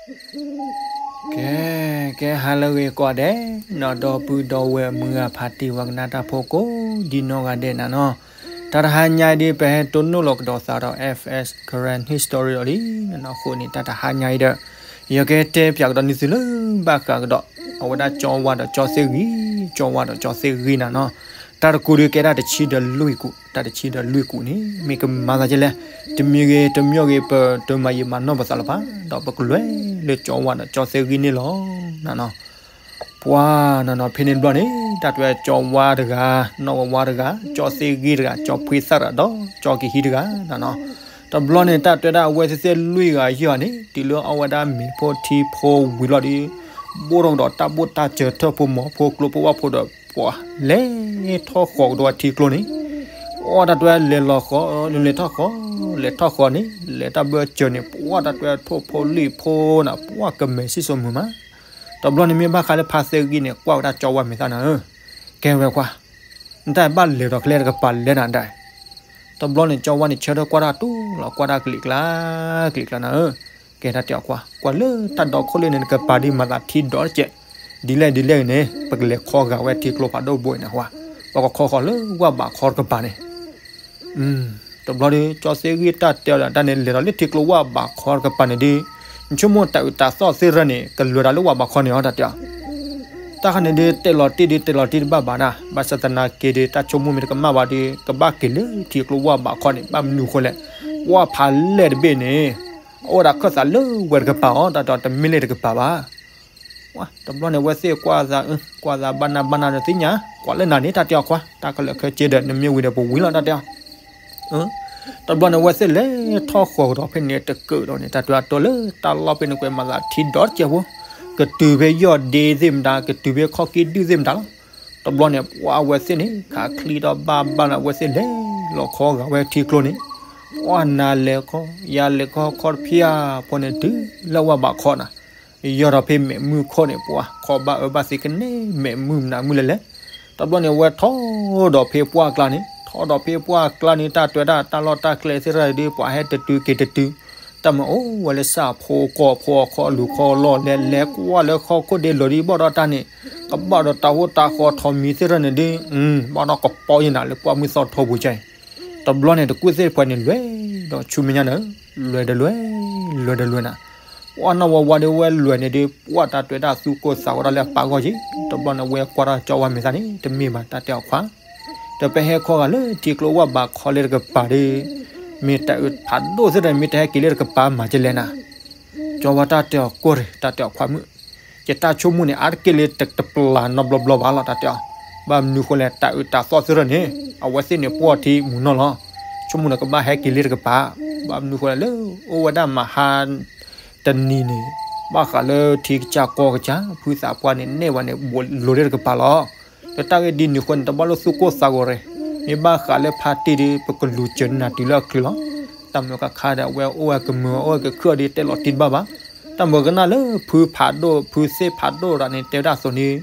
ကဲ, ကဲဟါလၢအဂ့ၤကိးဂၤဒဲး, နီၢ်ဒီပုၢ်ဒီဝဲၢ်မုၢ်ဂၤဖးတံၢ်ဝဲကနၣ်တၢ်ဖိကိးဒံနီၢ်ဂၤဒဲးနၤနီၤ, တၢ်တဟါညါအံၤဒ် ပဟဲတိၢ်နီၣ်လီၤကဒီးသးဒီး F S Karen History အီၤလံ, နီၢ်နီၢ်အဃိန့ၣ် တၢ်တဟါညါအံၤဒီး ယကတဲပၠးကဒီးန့ၢ်သုလၢဘၣ်ဃးကဒီး အဝဲဒၣ်ကၠီဝါဒီးကၠီသ့ၣ်ဂံၢ်, ကၠီဝါဒီးကၠီသ့ၣ်ဂံၢ်နၤနီၤ, တၢ်တကူဒုးကဲတၢ်တဆံဒီးလွံၢ်ကူ, တၢ်တဆံဒီးလွံၢ်ကူန့ၣ် မ့ၢ်ကမၤသးဒ်လဲၣ်, တမံၤဂ့ၤတမံၤဂ့ၤ ပတမၤယံာ်မၤနီၢ်ပသးလၢၤဘၣ်, ဒီးပကလဲၤလၢကၠီဝါဒီးကၠီသ့ၣ်ဂံၢ်န့ၣ်လီၤနၤနီၤ. ပှၤနၤနီၤ ဖဲန့ၣ်တဘျီန့ၣ် တၢ်တဲကၠီဝါတဂၤ, နီၢ်ဝါတဂၤ, ကၠီသ့ၣ်ဂံၢ်တဂၤ, ကၠီဖှံသၣ်တဂၤဒီး ကၠီကဟံတဂၤနၤနီၤ. တဘျီန့ၣ် တၢ်တဲဒၣ်အဝဲသ့ၣ်သ့ၣ်လွံၢ်ဂၤယဲၢ်ဂၤန့ၣ် တုၤလၢအီၣ်ဝဲဒၣ်မ့ၤဖိထံဖိဝံၤလီၤဒီး ဘိၣ်ထီၣ်ကဒီးတၢ်ဘိၣ်တၢ်စၢၤ ထၢၣ်ဖိမီၤဖိကျိဖိဝၣ်ဖိဒီး ပှၤလဲၤထီၣ်ဃီၤကဒီးဝဲထံကျိန့ၣ်, ပှၤတၢ်တဲလဲၤလီၤဃီၤ လဲၤထီၣ်ဃီၤ လဲၤထီၣ်ဃီၤန့ၣ် လဲၤတၢ်ဘၢစၢၤန့ၣ် ပှၤတၢ်တဲထိၣ်ဖိလံၣ်ဖိနၤ ပှၤကမဲာ်စံၣ်စိၤမုာ်မး. တဘျီန့ၣ်မ့ၢ်ဘၣ်ဃးလၢဖါသ့ၣ်ဂံၢ်န့ၣ် ကွၢ်ဝဲဒၣ်ကၠီဝါမဲာ်သၣ်နၤဧၢ, ကဲဝဲကွၢ် နတၢ်ဘၣ်လဲၤဒီးကျဲတကပၤလဲၣ်နၤဒၣ်. တဘျီန့ၣ် ကၠီဝါန့ၣ် ဆၢထၢၣ်ကွၢ်တၢ်တူၢ်လီၤ ကွၢ်တၢ်ကလံၤကျါ ကလံၤကျါနၤဧၢ, ကဲတၢ်တဲအီၤကွၢ် ကွၢ်လၢတၢ်ဒီခိၣ်လၢန့ၣ် နကပၤဒ်မၤသးထံဒီးတကဲး, ဒ်လဲၣ်ဒ်လဲၣ်ဂ့ၤန့ၣ် ပကလဲၤခီဂာ်ဝဲထံကျိဖးဒိၣ်ဘိအံၤန့ၣ်ကွၢ်, ပကခီဃီၤလၢဝၣ်ဘးခီတကပၤန့ၣ် တဘျီဒီး ကၠီသ့ၣ်ဂံၢ်တၢ်တဲအီၤဒီး တၢ်န့ၣ်လဲၤဒီးလၢထံကျိဝၣ်ဘးခီတကပၤန့ၣ်ဒီး နဆိကမိၣ်တၢ်အုးတၢ်သီၣ်သ့ၣ်တဖၣ်န့ၣ် ကလဲၤဒီးလၢဝၣ်ဘးခီန့ၣ်အီၤ တၢ်တဲအီၤ. တၢ်ခါန့ၣ်ဒီး တဲလီၤတံၢ်ဒီးတဲလီၤတံၢ်တဘၣ်ဘၣ်နၤ, ဘၣ်ဆၣ်သနာ်က့ဒီး တၢ်ဆိကမိၣ်မ့ၢ်တကမၣ်ဘၣ်ဒီး ကဘၣ်က့ၤလၢထံကျိဝၣ်ဘးခီန့ၣ် ဘၣ်မနုၤဃိလဲၣ်, ဝၣ်ဖးလဲၢ်တဘ့ၣ်န့ၣ် အအိၣ်ဝဲဒၣ်ခၢၣ်သးလၢဝဲတကပၤအီၤ တၢ်တဲအီၤ တမ့ၢ်လၢတကပၤဘၣ် တဘျီန့ၣ် အဝဲသ့ၣ်ကွၢ်သး ကွၢ်သးဘၣ်နၤဘၣ်နၤဒီးသ့ၣ်ညါ, ကွၢ်လၢနၤန့ၣ် တၢ်တဲအီၤခွါ, တၢ်ခဲလၢာ်ခဲဆ့ဒီး နမ့ၢ်ဝံၤဒီးပဝံၤလီၤ တၢ်တဲအီၤ. တဘျီန့ၣ် အဝဲသ့ၣ်လဲၤထီၣ်ဃီၤကဒီးဖဲန့ၣ်တကးဒီးန့ၣ် တၢ်တဲအီၤ တၢ်လီၢ်ဖဲန့ၣ်ကွဲးမၤသးထံဒီးတကဲးဖိ, ကတုၤဖဲယီၢ်ဒ့သ့ၣ်မတၤ ကတုၤဖဲခီၣ်ကံၣ်ဒုၣ်သ့ၣ်မတၤလီၤ. တဘျီန့ၣ် ပှၤအဝဲသ့ၣ်န့ၣ် ခးချံဒီးဘၣ်ဘၣ်လၢ အဝဲသ့ၣ်လဲၤလီၤခီဂာ်ဝဲထံကျိန့ၣ် ပှၤနၤလဲၤခီ ယၤလဲၤခီ ခီတဖၠၣ်ဖိန့ၣ် တုၤလၢဝၣ်ဘးခီနၤ, ယီၢ်ဒီးဖဲမဲာ်မုၢ်ခိၣ်န့ၣ် ပှၤခီဘၣ်အၢဘၣ်သီကန့ၣ် မဲာ်မုၢ်မနုၤမုၢ်လဲၣ်လဲၣ်. တဘျီန့ၣ် အဝဲထီၣ်ဒီးဖဲပှၢ်ကျါန့ၣ် ထီၣ်ဒီးဖဲပှၢ်ကျါန့ၣ် တၢ်တဲဒၣ်တၢ်လီၢ်တၢ်ကျဲသ့ၣ်တဖၣ်ဒီး ပှၤဟဲတတုၤက့ၤတတုၤ, တၢ်မ့ၢ်အိၣ်ဝဲလၢစၢ်ဖိကီၢ်ဖိအခီအလူၤခီလီၢ်လဲၤလဲၤကွၢ်လၢခီၣ်ခိၣ်ဒ့လိၤဒီး ဘၣ်ဒီးတၢ်န့ၣ် ကဘၣ်ဒီးတၢ်ဟိတၢ်ဃီထိးမံၤသ့ၣ်တဖၣ်န့ၣ်ဒီး ဘၣ်ဒီးကပီၤယံၤနၤလၢပှၢ်မုၢ်သီထိပူၤကါအံၤ. တဘျီန့ၣ် တကူၣ်သ့ၣ်တဖၣ်န့ၣ် လဲၤဒီးဆူမဲာ်ညါနၤဧၢ, လဲၤဒီးလဲၤ လဲၤဒီးလဲၤနၤ. ပှၤနီၢ်ဝါဝါဒီးဝဲလဲၤန့ၣ်ဒီး ပှၤတၢ်တဲဒၣ်သူၣ်ကိၢ်သးဂီၤဒၣ်လၢအပၢ်ဂီၢ်က့ၤ. တဘျီန့ၣ် ဝဲကွၢ်တၢ်ကၠီဝါမဲာ်သၣ်န့ၣ် တမ့ၢ်ဘၣ် တၢ်တဲအီၤခွါ, ဒီးပဟဲခီဂာ်လၢထံကျိဝၣ်ဘးခီလၢတကပၤဒီး မ့ၢ်တၢ်အုးဖးဒိၣ်သ့ၣ်တဖၣ် မ့ၢ်တဟဲက့ၤလၢတကပၤမၤကလဲၣ်နၤ. ကၠီဝါတၢ်တဲအီၤ ကိၢ်ရ့ၣ် တၢ်တဲအီၤခွါမုၣ်, ယတၢ်ဆိကမိၣ်န့ၣ် အါတက့ၢ်လၢတပျၢ်နီတဘျီဘျီဘၣ်လီၤ တၢ်တဲအီၤ. ဘၣ်မနုၤဃိလဲၣ် တၢ်အုးတၢ်သီၣ်သ့ၣ်တဖၣ်န့ၣ် အဝဲသ့ၣ်န့ၣ်ပှီၢ်ထံမုၢ်နီၢ်လီၤ. ဆိကမိၣ်န့ၣ် ကဘၣ်ဟဲက့ၤလၢတကပၤ, ဘၣ်မနုၤဃိလဲၣ် လၢအိၣ်ဝဲဒၣ်မဟါ တနံၤန့ၣ် ဘၣ်ဃးလၢထံကစၢ်ကီၢ်ကစၢ် ဖုသးပှၢ်န့ၣ် နဲၣ်ဝဲန့ၣ် ဘူးလိၤလၢတကပၤလီၤ. ဒီးတၢ်ဂ့ၢ်ဒ်န့ၣ်အဃိန့ၣ် တဘၣ်လိၣ်သူၣ်ကိၢ်သးဂီၤရ့ၣ်, မ့ၢ်ဘၣ်ဃးလၢဖါတံၢ်ဒီး ပကလူၤစၢၤနၤတုၤလၢအချုးလီၤ. တၢ်မုာ်ကခါဒီး အဝဲအိၣ်ဝဲကမုာ် အိၣ်ဝဲကခုၣ်ဒီး တဲလီၤတံၢ်တဘၣ်ဘၣ်. တၢ်မုာ်ကနၣ်လၢဖုဖးဒိၣ် ဖုသ့ၣ်ဖးဒိၣ်တဂၤန့ၣ် တဲဝဲဒၣ်အသိးန့ၣ်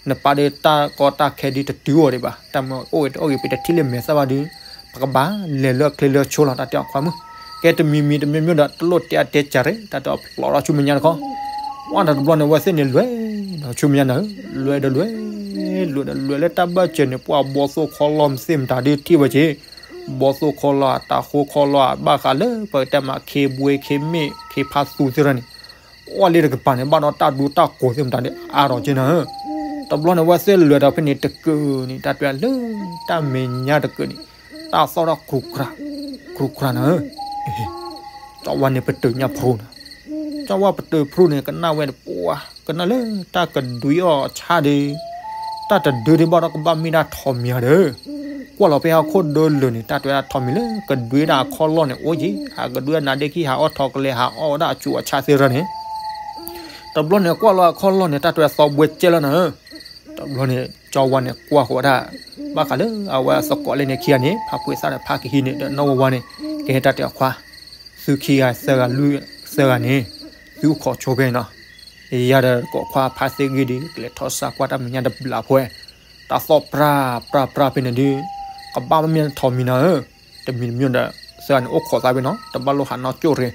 နပၢ်ဒီးတၢ်ကီတၢ်ခဲဒ်တတုၤအီၤဒံးဘၣ်. တၢ်မုာ်အိၣ်ဂ့ၤတအိၣ်ဂ့ၤ ပတထံၣ်လၢမဲာ်သၣ်ဘၣ်ဒီး ပကဘၣ်လဲၤလၢအချ့လၢအဆိလီၤ တၢ်တဲအီၤခွါမုၣ်. ကဲတမံၤမံၤတမံၤမံၤဒီး တလိၣ်တဲအတဲစၢ်ရ့ၣ် တၢ်တဲအီၤဖျိးထီၣ်ဆူမဲာ်ညါတခီ. ဝဲဒီးတဘျီန့ၣ် အဝဲသ့ၣ်န့ၣ်လဲၤဒီးဆူမဲာ်ညါနၤဧၢ, လဲၤဒီးလဲၤ လဲၤဒီးလဲၤလၢတၢ်ဘၢၣ်စၢၤန့ၣ် ပှၤဘီသိၣ်ခီလီၢ်သ့ၣ်မတၤဒုးထံၣ်ဝဲက့ၤ, ဘီသိၣ်ခီလီၢ် တၤဃိခီလီၢ် ဘၣ်ဃးလၢပကတဲမး ခ့ဘှ့ ခ့မ့ၣ် ခ့ဖါသူသ့ၣ်တဖၣ်န့ၣ် အိၣ်လၢတကပၤန့ၣ် ဘၣ်ဒီးတၢ်ဒူတၢ်ကိးသ့ၣ်မတၤဒုးအါထီၣ်က့ၤနၤဧၢ. တဘျီန့ၣ် အဝဲသ့ၣ်လဲၤဒီးဖဲန့ၣ်တကုးန့ၣ် တၢ်တဲလၢတၢ်မဲာ်ညါတကုးန့ၣ် တၢ်သီၣ်ထီၣ် ကြူကြူနၤဧၢ. ကၠီဝါန့ၣ်ပတုာ်ညါဖျိနၤ, ကၠီဝါပတုာ်ဖျိန့ၣ် ကနၣ်ဝဲတပှၢ် ကနၣ်လၢတၢ်ကဒွံအီၣ်ဆၣ်ဒီး တၢ်တဒုဒုးဘၣ်ဒီးကဘၣ်မ့ၢ်ဒၣ်ထိးမံၤဧါဒီး ကွၢ်လီၤဖဲဟီၣ်ခိၣ်ဒၢလၢာ်န့ၣ် တၢ်တဲဝဲဒၣ်ထိးမံၤလၢကဒွံဒၣ်အခီၣ်လီၢ်န့ၣ် အိၣ်ယံၤ ဟးကဒွံနါဒ့ခံ ဟးအီၣ်ထိးကလဲၤ ဟးအီၣ်ဝဲဒၣ်အစူးအဆၣ်သ့ၣ်တဖၣ်န့ၣ် တဘျီန့ၣ် ကွၢ်လီၤအခီၣ်လီၢ်န့ၣ် တၢ်တဲဝဲသီဘှဲကဲလီၤနၤဧၢ. တဘျီန့ၣ် ကၠီဝါန့ၣ် ကွၢ်ဃီၤဝဲဒၣ် ဘၣ်ဃးလၢအဝဲသကိးလၢန့ၣ်ခံဂၤန့ၣ် ဖါဖှံသၣ်ဒီးဖါကဟံးန့ၣ် ဒီးနီၢ်ဝါဝါန့ၣ် ကဟဲတၢ်တဲအီၤခွါ သုခံဂၤသၢဂၤလွံၢ်သၢဂၤန့ၣ် သုအိၣ်ခိးဆိဖဲန့ၣ်နီၤ. ယၤဒီးကိးခွါဖါသ့ၣ်ဂံၢ်ဒီး ကလဲၤထီၣ်စၢ်ကွၢ်တၢ်မဲာ်ညါတဘျီဖိ တၢ်သီၣ်ပြၢ်ပြၢ်ပြၢ်ဖဲန့ၣ်ဒုး ကဘၣ်မ့ၢ်ထိးမံၤနၤဧၢ. တမံၤတမံၤဒီး သၢဂၤန့ၣ်အိၣ်ခိးသးဖဲနီၤ တဘၣ်လိၣ်ဟးနီၢ်ကၠိၣ်ရ့ၣ်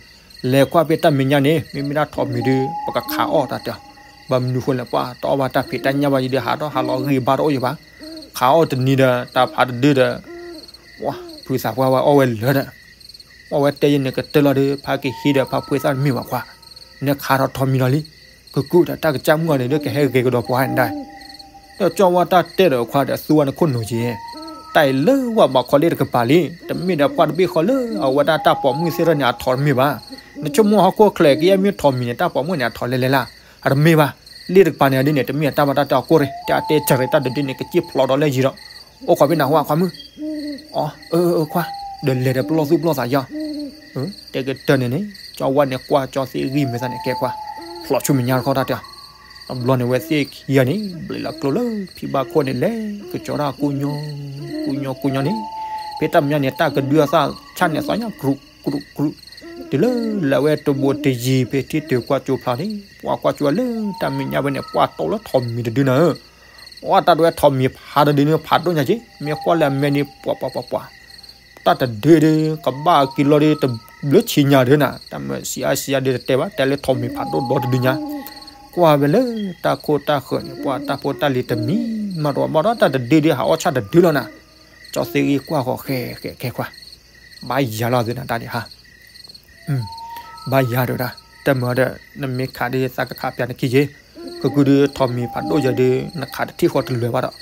လဲၤကွၢ်ဖဲတၢ်မဲာ်ညါန့ၣ် မ့မ့ၢ်ဒၣ်ထိးမံၤဒုး ပကခးအီၣ်တၢ်တဲအီၤ, ဘၣ်မနုၤဃိလဲၣ် ပှၢ်တအီၣ်ဘၣ်တၢ်ဖံးတၢ်ညၣ်ဘၣ်ယံၤဒီး ဟးထီၣ်ဟးလီၤဂံၢ်ဘါတအိၣ်ယံၤဘၣ်, ခးအီၣ်တနံၤဒီး တၢ်ဖးတဒုဒီး ဖုသးပှၢ်ဝဲအီၣ်ဝဲလၢာ်ဒီး အီၣ်ဝဲတဲယဲန့ၣ်ကတၢၢ်လီၤဒီး ဖးက့ၤဟံးဒီးဖးဖှ့သၣ်တမ့ၢ်ဘၣ်ခွါ, နခးထီၣ်ထိးမံၤလီၤလံ, ကကုၢ်ဒီးတၢ်ကစၢ်မုၣ်အီၤန့ၣ်ဒီး ကဟဲဂဲၤကဒီးပှၤန့ၣ်ဒၣ် ဒီးကၠီဝါတၢ်တဲဒီးခွါဒီးသူဝဲနခိၣ်နူာ်က့ၤ, တၢ်အံၤလၢဝဲဘၣ်ခီလ့တကပၤလံ, တမ့ၢ်ဒီးပှၢ်တဘ့ၣ်ဃီလၢအဝဲဒၣ်တၢ်ပိာ်မုၣ်သ့ၣ်ရၢန့ၣ် အထိးတမ့ၢ်ဘၣ်, နဆိကမိၣ်ဟီၣ်ခိၣ်ချၢကယဲၢ်မ့ၢ်ထိးမံၤန့ၣ် တၢ်ပိာ်မုၣ်န့ၣ် အထိးလဲၤလဲၤလၢ်, အတမ့ၢ်ဘၣ်, လ့တကပၤန့ၣ်ဒ်န့ၣ် တမ့ၢ်အတၢ်ဘၣ်တၢ်တဲအီၤကိၢ်ရ့ၣ်, တၢ်အတဲစၢၤရ့ၣ်တၢ်တဒုန့ၣ် ကစံၣ်ဖျိးဒီးလၢယံၤဒီး, အိၣ်ခိးဖဲနၢ်ဟူခွါမုၣ်, အၢ အၢ ခွါ, ဒီးလဲၤဒီးပလီၢ်သူၣ်ပလီၢ်သးယီၤ တဲကတၢၢ်န့ၣ်န့ၣ် ကၠီဝါန့ၣ်ကွၢ်ကၠီသ့ၣ်ဂံၢ်မဲာ်သးန့ၣ် ကဲခွါ, ဖျိးဆူမဲာ်ညါတခီတၢ်တဲအီၤ, တဘျီန့ၣ် ဝဲသ့ၣ်ခံဂၤန့ၣ် ဘျဲးလီၤကျိလၢဖံဘၣ်ခိၣ်န့ၣ် လဲၤကစီၤတၢ်ကူညီ, ကူညီကူညီန့ၣ်, ဖဲတၢ်မဲာ်ညါန့ၣ် တၢ်ကဒုအသၣ်ဆၣ်န့ၣ် သီညါကြူးကြူးကြူး, တုၤလၢလဲၤဝဲတဘိတယံၤ ဖဲထံၣ်တုၤကွၢ်ကၠိဖျါန့ၣ် ပှၢ်ကွၢ်ကၠိလၢတၢ်မဲာ်ညါဖဲန့ၣ် ပှၢ်တိၢ်လၢထိးမံၤတဒုနၤဧၢ အတၢ်ဒွဲထိးမံၤဖးတဒုန့ၣ် ဖးဒိၣ်ညါက့ၤ မ့ၢ်ကွၢ်လၢအမဲာ်န့ၣ် ပှၤပှၤပှၤပှၤ, တၢ်တဒုဒီး ကဘၣ်က့ၤလီၤဒီး တဘျုးဆံညါဒုနၤ, တၢ်မၤစံးအါစံးအါဒုတတဲဘၣ် တဲလၢထိးမံၤဖးဒိၣ်ဒီတဒုညါ, ကွၢ်ဝဲလၢတၢ်ခိၣ်တၢ်ဃၢၤန့ၣ် ပှၤတၢ်ဖိတၢ်လံၤတမံၤမးတဝီဘၣ်ဒီး တၢ်တဒုဒီး ဟးအီၣ်ဆၣ်တဒုလီၤနၤ, ကၠီသ့ၣ်ဂံၢ်ကွၢ်ဃီၤဃဲဃဲဃဲခွါ, ဘၣ်ယၤလီၤသုနၤတၢ်ဒံးဟါ ဘၣ်ယၤဒီးဒၣ် တမၤဒီး နမ့ၢ်ခးဒီးသးကခးပျးနခံက့ၤ, ကကုဒုးထိးမံၤဖးဒိၣ်ယၤဒုး နခးတထံၣ်ဃီတလွဲၤဘၣ်ဒီး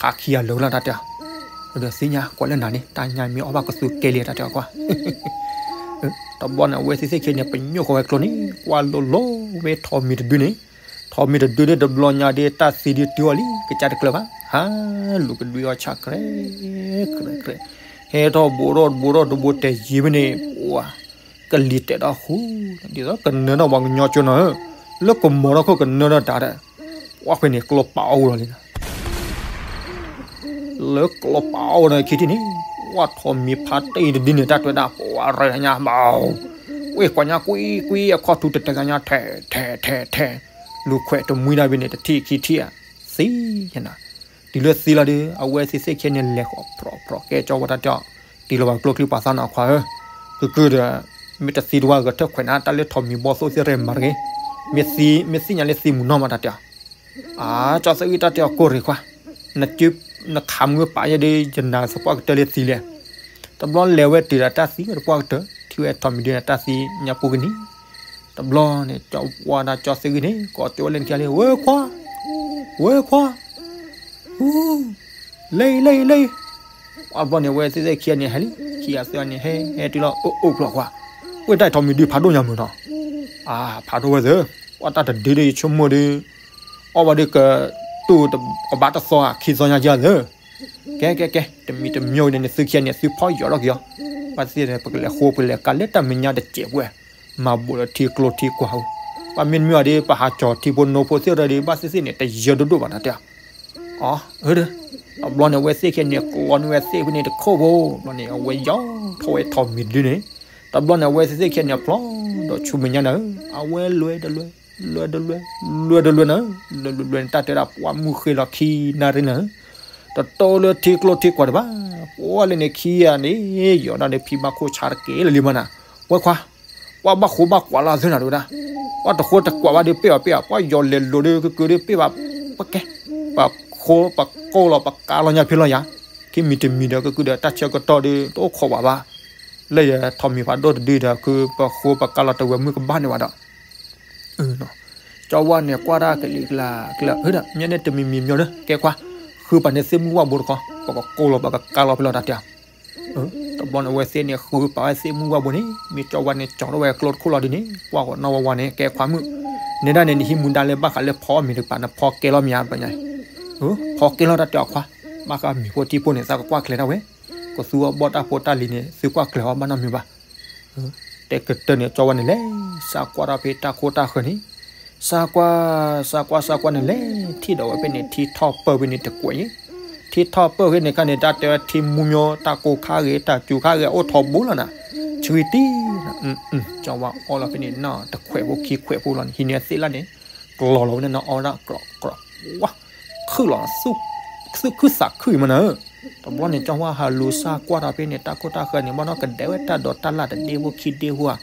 ခးခံဂၤလၢာ်လီၤတၢ်တဲအီၤ, ဒီးသ့ၣ်ညါကွၢ်လၢနၤန့ၣ် တၢ်ညါမ့ၢ်အီၣ်ဘၣ်ကသူကဲလံတၢ်တဲအီၤကွၢ် တဘျီန့ၣ် အဝဲသ့ၣ်သ့ၣ်ခံန့ၣ် ပညိၣ်ဃီဝဲကျိန့ၣ် ကွၢ်လိၤလိၤဝဲထိးမံၤတဒုန့ၣ်, ထိးမံၤတဒုန့ၣ်တဘျီညါဒီး တၢ်သံဒုးတုၤအီၤလံ ကစၢ်တကျၢၤဘၣ် ဟါ, လူၤကဒွံအီၤဆၣ်ကြဲးကြဲးကြဲး, ဟဲထီၣ်ဘူးထီၣ်ဘူးထီၣ်တဘိတဲာ်ယံၤဖဲန့ၣ် ပှၤ ကလံၤတဲာ်တၢ်ဃူ, ဒ်သိးကနၢထီၣ်ပှၤကညီကၠိနီၤဧၢ, လၢကမီၤထီၣ်ခိၣ်ကနၢထီၣ်တၢ်ဒီး, ပှၢ်ဖဲန့ၣ်ကျိပာ်အီၣ်ဝဲလီၤလံနီၤ လၢကျိပာ်အီၣ်ဝဲဒီးခံထံၣ်န့ၣ်, ပှၢ်ထိးမံၤဖးတံၢ်တဒုန့ၣ် တၢ်တွဲဒၣ်ပှၤရၤညါဘၣ်, ဝ့ၢ်ကွၢ်ညါကွံကွံအခီၣ်ထူတတဲာ်ညါထဲးထဲးထဲး, လူၤခွဲးတမှံဒၣ်ဖဲန့ၣ် တထံၣ်ခံထံၣ်ဧါ, သံညါနၤ, တုၤလၢသံလီၤဒီး အဝဲသ့ၣ်သ့ၣ်ခံန့ၣ် လဲၤဃီၤဖြီဖြီကဲကၠီဝဲတၢ်တဲအီၤ, တံၤလီၤဘၣ်ကျိချံပာ်သးနီၤခွါဧၢ, ကကုဒုး, မ့ၢ်တသံတဝၢ်ဂဲၤထၢၣ်ခွဲးနၤ တၢ်လၢထိးမံၤဘီၣ်သိၣ်သ့ၣ်ရဲၣ်မၤတဂ့ၤ, မ့ၢ်သံညါလၢသံမုၢ်နီၢ်မးတၢ်တဲအီၤ အါ, ကၠီသၢဂံၢ်တၢ်တဲအီၤကိၢ်ရ့ၣ်ခွါ, နခးမုၢ်ပာ်ယဲဒုး ယနာ်သပှၢ်ကတၢၢ်လၢသံလဲၣ်, တဘျီလဲၤဝဲတုၤဒီးတၢ်သံဝဲတပှၢ်ကတၢၢ် ထံၣ်ဝဲထိးမံၤဒုးန့ၣ် တၢ်သံညါပူၤကနံၤ, တဘျီန့ၣ် ကၠီဝါဒၣ်ကၠီသၢဂံၢ်န့ၣ် ကိးကၠိဝဲလၢနခံလံ ဝဲခွါ, ဝဲခွါ လၢအံၤ လၢအံၤ လၢအံၤ, အဘျီန့ၣ် အဝဲသ့ၣ်သ့ၣ်ခံဂၤန့ၣ်ဟဲလံ ခံဂၤသၢဂၤန့ၣ် ဟဲဟဲတုၤလီၤ အိၣ်အိၣ်ဖျိခွါ, ဝဲတၢ်ထိးမံၤဒုးဖးဒိၣ်ညါမုာ်နီၤ, အါ ဖးဒိၣ်ဝဲသ့ၣ်, ပှၢ်တၢ်တဒုဒီးယဆိကမိၣ်ဒီး, အီၣ်ဘၣ်ဒီးက, တူၢ်ကဘၣ်တသီဧါ ခံသီညါယၤသ့ၣ်, ကဲကဲကဲ တမံၤတမံၤန့ၣ် နသုခံဂၤန့ၣ် သုဖီၣ်ယီၤထီၣ်က့ၤအီၤ, ဘၣ်သ့ၣ်သ့ၣ်န့ၣ် ပကလဲၤဃိပလဲၤကၤလၢတၢ်မဲာ်ညါတစဲးပှဲၤ, မၤဘူးဒီးထံကျိထံကွၢ်ဧိၤ, ဘၣ်မ့တမ့ၢ်အီၤဒီး ပဟးကၠီၤထံဖိနိဖိသ့ၣ်ရၢဒီး ဘၣ်သ့ၣ်သ့ၣ်န့ၣ် တယၢဒိၣ်ဒိၣ်ဘၣ်တၢ်တဲအီၤ အၢ, တဘျီန့ၣ် အဝဲသ့ၣ်ခံဂၤန့ၣ် ကျီန့ၢ်ဝဲသ့ၣ်ဖဲန့ၣ်တခိၣ်ဖိ, တဘျီန့ၣ် အဝဲယီၤထီၣ်ဝဲထိးမံၤတဒုန့ၣ်, တဘျီန့ၣ် အဝဲသ့ၣ်သ့ၣ်ခံဂၤန့ၣ် ဖျီဒီးဆူမဲာ်ညါနၤဧၢ, အဝဲလွဲတလွဲ, လွဲတလွဲ, လွဲတလွဲနၤဧၢ, လွဲတလွဲန့ၣ် တၢ်တဲဒၣ်ပှၢ်မုၢ်ဃ့လီၤခံနၣ်ရံၣ်နၤဧၢ, တတိၢ်လၢထံကျိထံကွၢ်တဘၣ်, ပှၢ်လၢန့ၣ်ခံဂၤန့ၣ် ယီၤဒၣ်ဒီးဖံဘၣ်ခိၣ်ဆါတက့ၢ်လၢလံမးနၤ, ဝဲခွါ ပှၢ်ဘၣ်ဃိဘၣ်ကွၢ်လီၤသုနၤဒိၣ်ဒၣ်, ပှၢ်တဃိတကွၢ်ဘၣ်ဒီးပ့ၢ်ဘၣ်ပ့ၢ်ဘၣ်, ပှၢ်ယီၤလဲၤလိၤဒီးကကုဒီးပ့ၢ်ဘၣ်, ပကဲ, ပကိၢ်လီၤပကါလီၤညါဖဲလီၤယၤ, ခံမံၤတမံၤဒီးကကုဒီးတၢ်ဆၢကတီၢ်ဒီးတအိၣ်ခိးဘၣ်ဘၣ်, လၢယထိးမံၤဖးဒိၣ်တဒုဒီး ခုပဃိပကါလီၤတဝဲမုၢ်ကဘၣ်န့ၣ်ဘၣ်ဒီး ကၠီဝါန့ၣ်ကွၢ်တၢ်ကလံၤကလၤကလၢာ်, မ့ၢ်န့ၣ်တမံၤမံၤမ့ၢ်ဒီး ကဲခွါ, ဃုပာ်န့ၢ်သ့ၣ်မုၢ်ဝၣ်ဘိတခီ, ပကကိၢ်လီၤပကကါလီၤဖဲလီၤတၢ်တဲ, တဘျီန့ၣ် အဝဲသ့ၣ်န့ၣ် ဃုပာ်ဝဲသ့ၣ်မုၢ်ဝၣ်ဘိန့ၣ် မ့ၢ်ကၠီဝါန့ၣ် ကၠီထီၣ်ဝဲကျိတခိၣ်လီၤဒ်န့ၣ် ကွၢ်ဃီၤနီၢ်ဝါဝါန့ၣ် ကဲခွါမုၣ်, နဲဒၣ်န့ၣ် နဟံးမူဒါလၢဘၣ်ဃးလၢဖီအီၣ်မ့ၤတကပၤ နဖီကဲလီၤမ့ၢ်ဧါ ဘျီညါ, ဖီကဲလီၤတၢ်တဲအီၤခွါ, ဘၣ်ဃးမံၤဖိထံဖိန့ၣ် သးကကွၢ်ကျဲၤဒၣ်ဝဲ, ကသူအီၣ်ဘီၣ်တၢ်ဖိတၢ်လံၤန့ၣ် သုကွၢ်ကျဲၤအီၤဘၣ်နီတမံၤဘၣ် တဲကတၢၢ်န့ၣ် ကၠီဝါန့ၣ်လဲၤ စးကွၢ်ထီၣ်ဖဲတၢ်ခိၣ်တၢ်ဃၢၤန့ၣ်, စးကွၢ်, စးကွၢ် စးကွၢ်န့ၣ်လဲၤ ထံၣ်ဒီးဝဲဖဲန့ၣ် ထံထီၣ်ပၢၢ်ဖဲန့ၣ်တကွဲးယဲ, ထံထီၣ်ပၢၢ်ဖဲန့ၣ်ခါန့ၣ် တၢ်တဲဝဲထံမူမၠိ တၢ်ကိၢ်ခါဂ့ၤ တၢ်စူၤခါဂ့ၤ အိၣ်ထီဘိလီၤနၤ, ဆှံတံၢ်, ကၠီဝါအီၣ်လီၤဖဲန့ၣ်နီၢ်တခွဲးဖိခံခွဲးဖိလီၤန့ၣ် ဟံးန့ၢ်သ့ၣ်လၣ်န့ၣ်, ကျီၤလီၤဝဲန့ၣ်နီၢ်အီၣ်ဒၣ်ကြီကြီ, ဝါ, ခုၣ်လီၤ, သူၣ်ခုသးခုအံၤမးနၤ, တဘျီန့ၣ် ကၠီဝါဟးလူၤစးကွၢ်ထီၣ်ဖဲန့ၣ် တၢ်ခိၣ်တၢ်ဃၢၤန့ၣ် ဘၣ်နီၢ်ကဒဲဝဲတၢ်ဒိးတၢ်လၣ်တဒ့ဖိခံဒ့ဖိဧါ,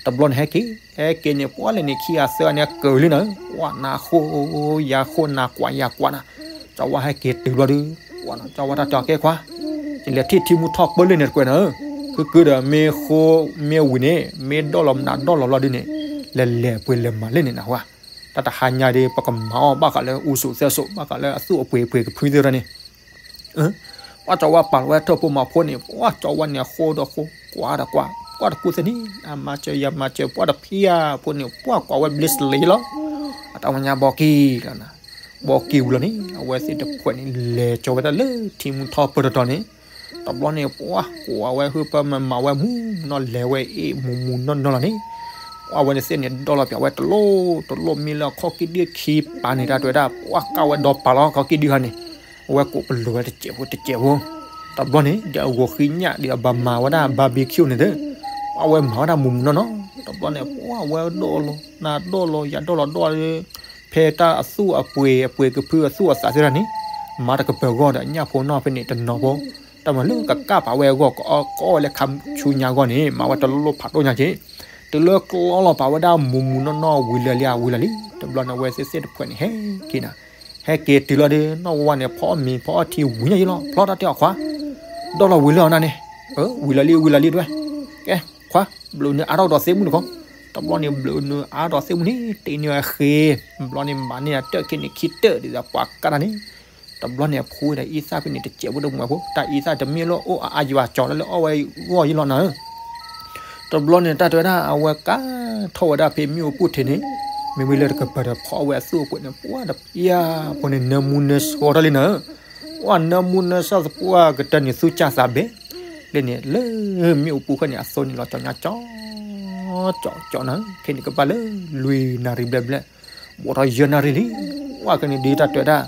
တဘျီန့ၣ်ဟဲက့ၤ, ဟဲက့ၤန့ၣ် ပှၢ်လဲၤန့ၣ်ခံဂၤသၢဂၤန့ၣ်ကၢၤလံနၤ, ပှၢ်နၤဃိယၤဃိနၤကွၢ်ယၤကွၢ်နၤ, ကၠီဝါဟဲက့ၤတုၤဘျီဒုး, ပှၢ်နီၤ ကၠီဝါတၢ်တဲအီၤကဲခွါ, ယလဲၤထံၣ်ထံမူထီၣ်ပၢလၢန့ၣ်တကွဲးနၤ, ဖုကုဒီးမ့ၢ်ဃိမ့ၢ်ဝံၤန့ၣ် မ့ၢ်ဒီၣ်လီၤမနုၤဒီၣ်လီၤဘျီဒုးန့ၣ်, လဲၤလဲၤပှဲၤလဲၤမၤလၢန့ၣ်နၤဝဲ, တၢ်တဟါညါဒုး ပကမၤအီၣ်ဘၣ်ဃးလၢအူစိၤသဲစိၤ ဘၣ်ဃးလၢအသူၣ်အပှ့ၤအပှ့ၤကဖုသ့ၣ်တဖၣ်န့ၣ် ပှၢ်ကၠီဝါပာ်လီၤဝဲထၢၣ်ဖိမၤဖိန့ၣ် ပှၢ်ကၠီဝါန့ၣ်အဃိဒီးဃိကွၢ်ဒီးကွၢ်, ကွၢ်တကူသ့ၣ်န့ၣ် အမၤစၢၤယၤမၤစၢၤ ပှၢ်တဖံဧါဖိန့ၣ် ပှၢ်ကွၢ်ဝဲဘျ့စလ့လီၤ, အတၢ်ဝဲညါဘီက့ၤလီၤနၤ, ဘီက့ၤဝံၤလီၤန့ၣ် အဝဲသ့ၣ်တဖုန့ၣ်လဲၤကၠီဝဲဒၣ်လၢထံမူထီၣ်ပၢတတီၤန့ၣ်, တဘျီန့ၣ် ပှၢ်ကွၢ်ဝဲဟုပၢမၤမၤဝဲမူနီၢ်လဲၤဝဲအ့ၣ်မူမူနီၢ်နီၢ်လီၤန့ၣ်, ပှၢ်ဝဲန့ၣ်သ့ၣ်န့ၣ် ဒီၣ်လီၤပၠးဝဲတလိၣ်တလိၣ် မ့ၢ်လၢအခီၣ်ကံၣ်ဒုၣ်ခံပာ်န့ၣ် တၢ်တဲဝဲဒၣ် ပှၢ်ကၢ်ဝဲဒီပာ်လီၤ ခီၣ်ကံၣ်ဒုၣ်ဟါန့ၣ်, အဝဲကိးပလိာ်ဝဲတစဲးဖိတစဲးဖိ, တဘျီန့ၣ် ဒီးအဂီၤဃံညၣ်ဒီးအဘၣ်မၤဝဲဒၣ် barbecue န့ၣ်ဒီး, ပှၢ်ဝဲမၤဝဲဒၣ်မူမူနီၢ်နီၢ်, တဘျီန့ၣ် ပှၢ်ဝဲဒီၣ်လီၤ နၤဒီၣ်လီၤ ယၤဒီၣ်လီၤဒီၣ်ဒီး, ဖဲတၢ်အသူၣ်အပှ့ၤအပှ့ၤကဖုအသူၣ်အသးသ့ၣ်တဖၣ်န့ၣ်, မၤတကပၤဂီၢ်ဒီးညၣ်ဖိနီၢ်ဖဲန့ၣ်တနီၤဖိ, တၢ်မၤလၢကကၢ်ပာ်ဝဲအဂီၢ် ကအီၣ်ဝဲလၢခါဆူညါအဂီၢ်န့ၣ် မၤဝဲတလိၣ်ဖးဒိၣ်ညါက့ၤ, တုၤလၢကျီလီၤပာ်ဝဲဒၣ်မူမူနီၢ်နီၢ်ဝံၤလၢာ်လံ ဝံၤလၢာ်လံ, တဘျီန့ၣ်အဝဲသ့ၣ်သ့ၣ်တဖုန့ၣ်ဟဲက့ၤနၤ, ဟဲက့ၤတုၤလီၤဒီး နီၢ်ဝါဝါန့ၣ် ဖီအီၣ်မ့ၤဖီအီၣ်ထံဝံၤညါယံလီၤ ဖျီတၢ်တဲအီၤခွါ, ဒီၣ်လီၤဝံၤလၢာ်အီၤနၤန့ၣ်, ဝံၤလၢာ်လံ ဝံၤလၢာ်လံတဝဲ, ကဲ ခွါ ဘျုးနုာ်အါထီၣ်ဒီးသ့ၣ်မုၣ်တခီ, တဘျီန့ၣ် ဘျုးနုာ်အါထီၣ်ဒီးသ့ၣ်မုၣ်န့ၣ် တ့န့ၢ်ဝဲဃ့, ဘျီန့ၣ် မၤန့ၢ်အတၢၢ်ခံန့ၣ်ခံတၢၢ်ဒ်သိးပှၤကၢ်တၢ်န့ၣ်, တဘျီန့ၣ်အဖိဒီးအံသၣ်ဖဲန့ၣ်တစဲးဖိတမုာ်ဖိ တၢ်အံသၣ်တမ့ၢ်လၢအိၣ်အါယွၤကၠီလၢလၢအီၣ်ဝဲဂီၢ်ယံလီၤနၤ, တဘျီန့ၣ် တၢ်တဲဝဲဒၣ် အဝဲကၢ်ထီၣ်ဝဲဒၣ်ဖဲမ့ၣ်အူပူၤထံးန့ၣ်, မ့မ့ၢ်လၢတကပၤဒီးဖီအီၣ်ဝဲအသူၣ်အပှ့ၤန့ၣ် ပှၢ်တပျၢ်ဖိန့ၣ် နၢမူနၢဆှီတၢ်လံနၤ, ပှၢ်နၢမူနၢဆှီသပှၢ်ကတၢၢ်န့ၣ်သူၣ်စၢ်သးဘဲ, လၢန့ၣ် လၢမ့ၣ်အူပူၤဃဲန့ၣ် အသိန့ၣ်လီၤကၠီညါကၠီ ကၠီကၠီနၤ, ခဲန့ၣ်ကဘၣ်လၢလွံၢ်နၣ်ရံၣ်ဘျဲၣ်ဘျဲၣ်, ဘၣ်ထီၣ်ယဲၢ်နၣ်ရံၣ်လံ, ပှၢ်ခဲန့ၣ်ဒ်တၢ်တဲဝဲဒၣ်,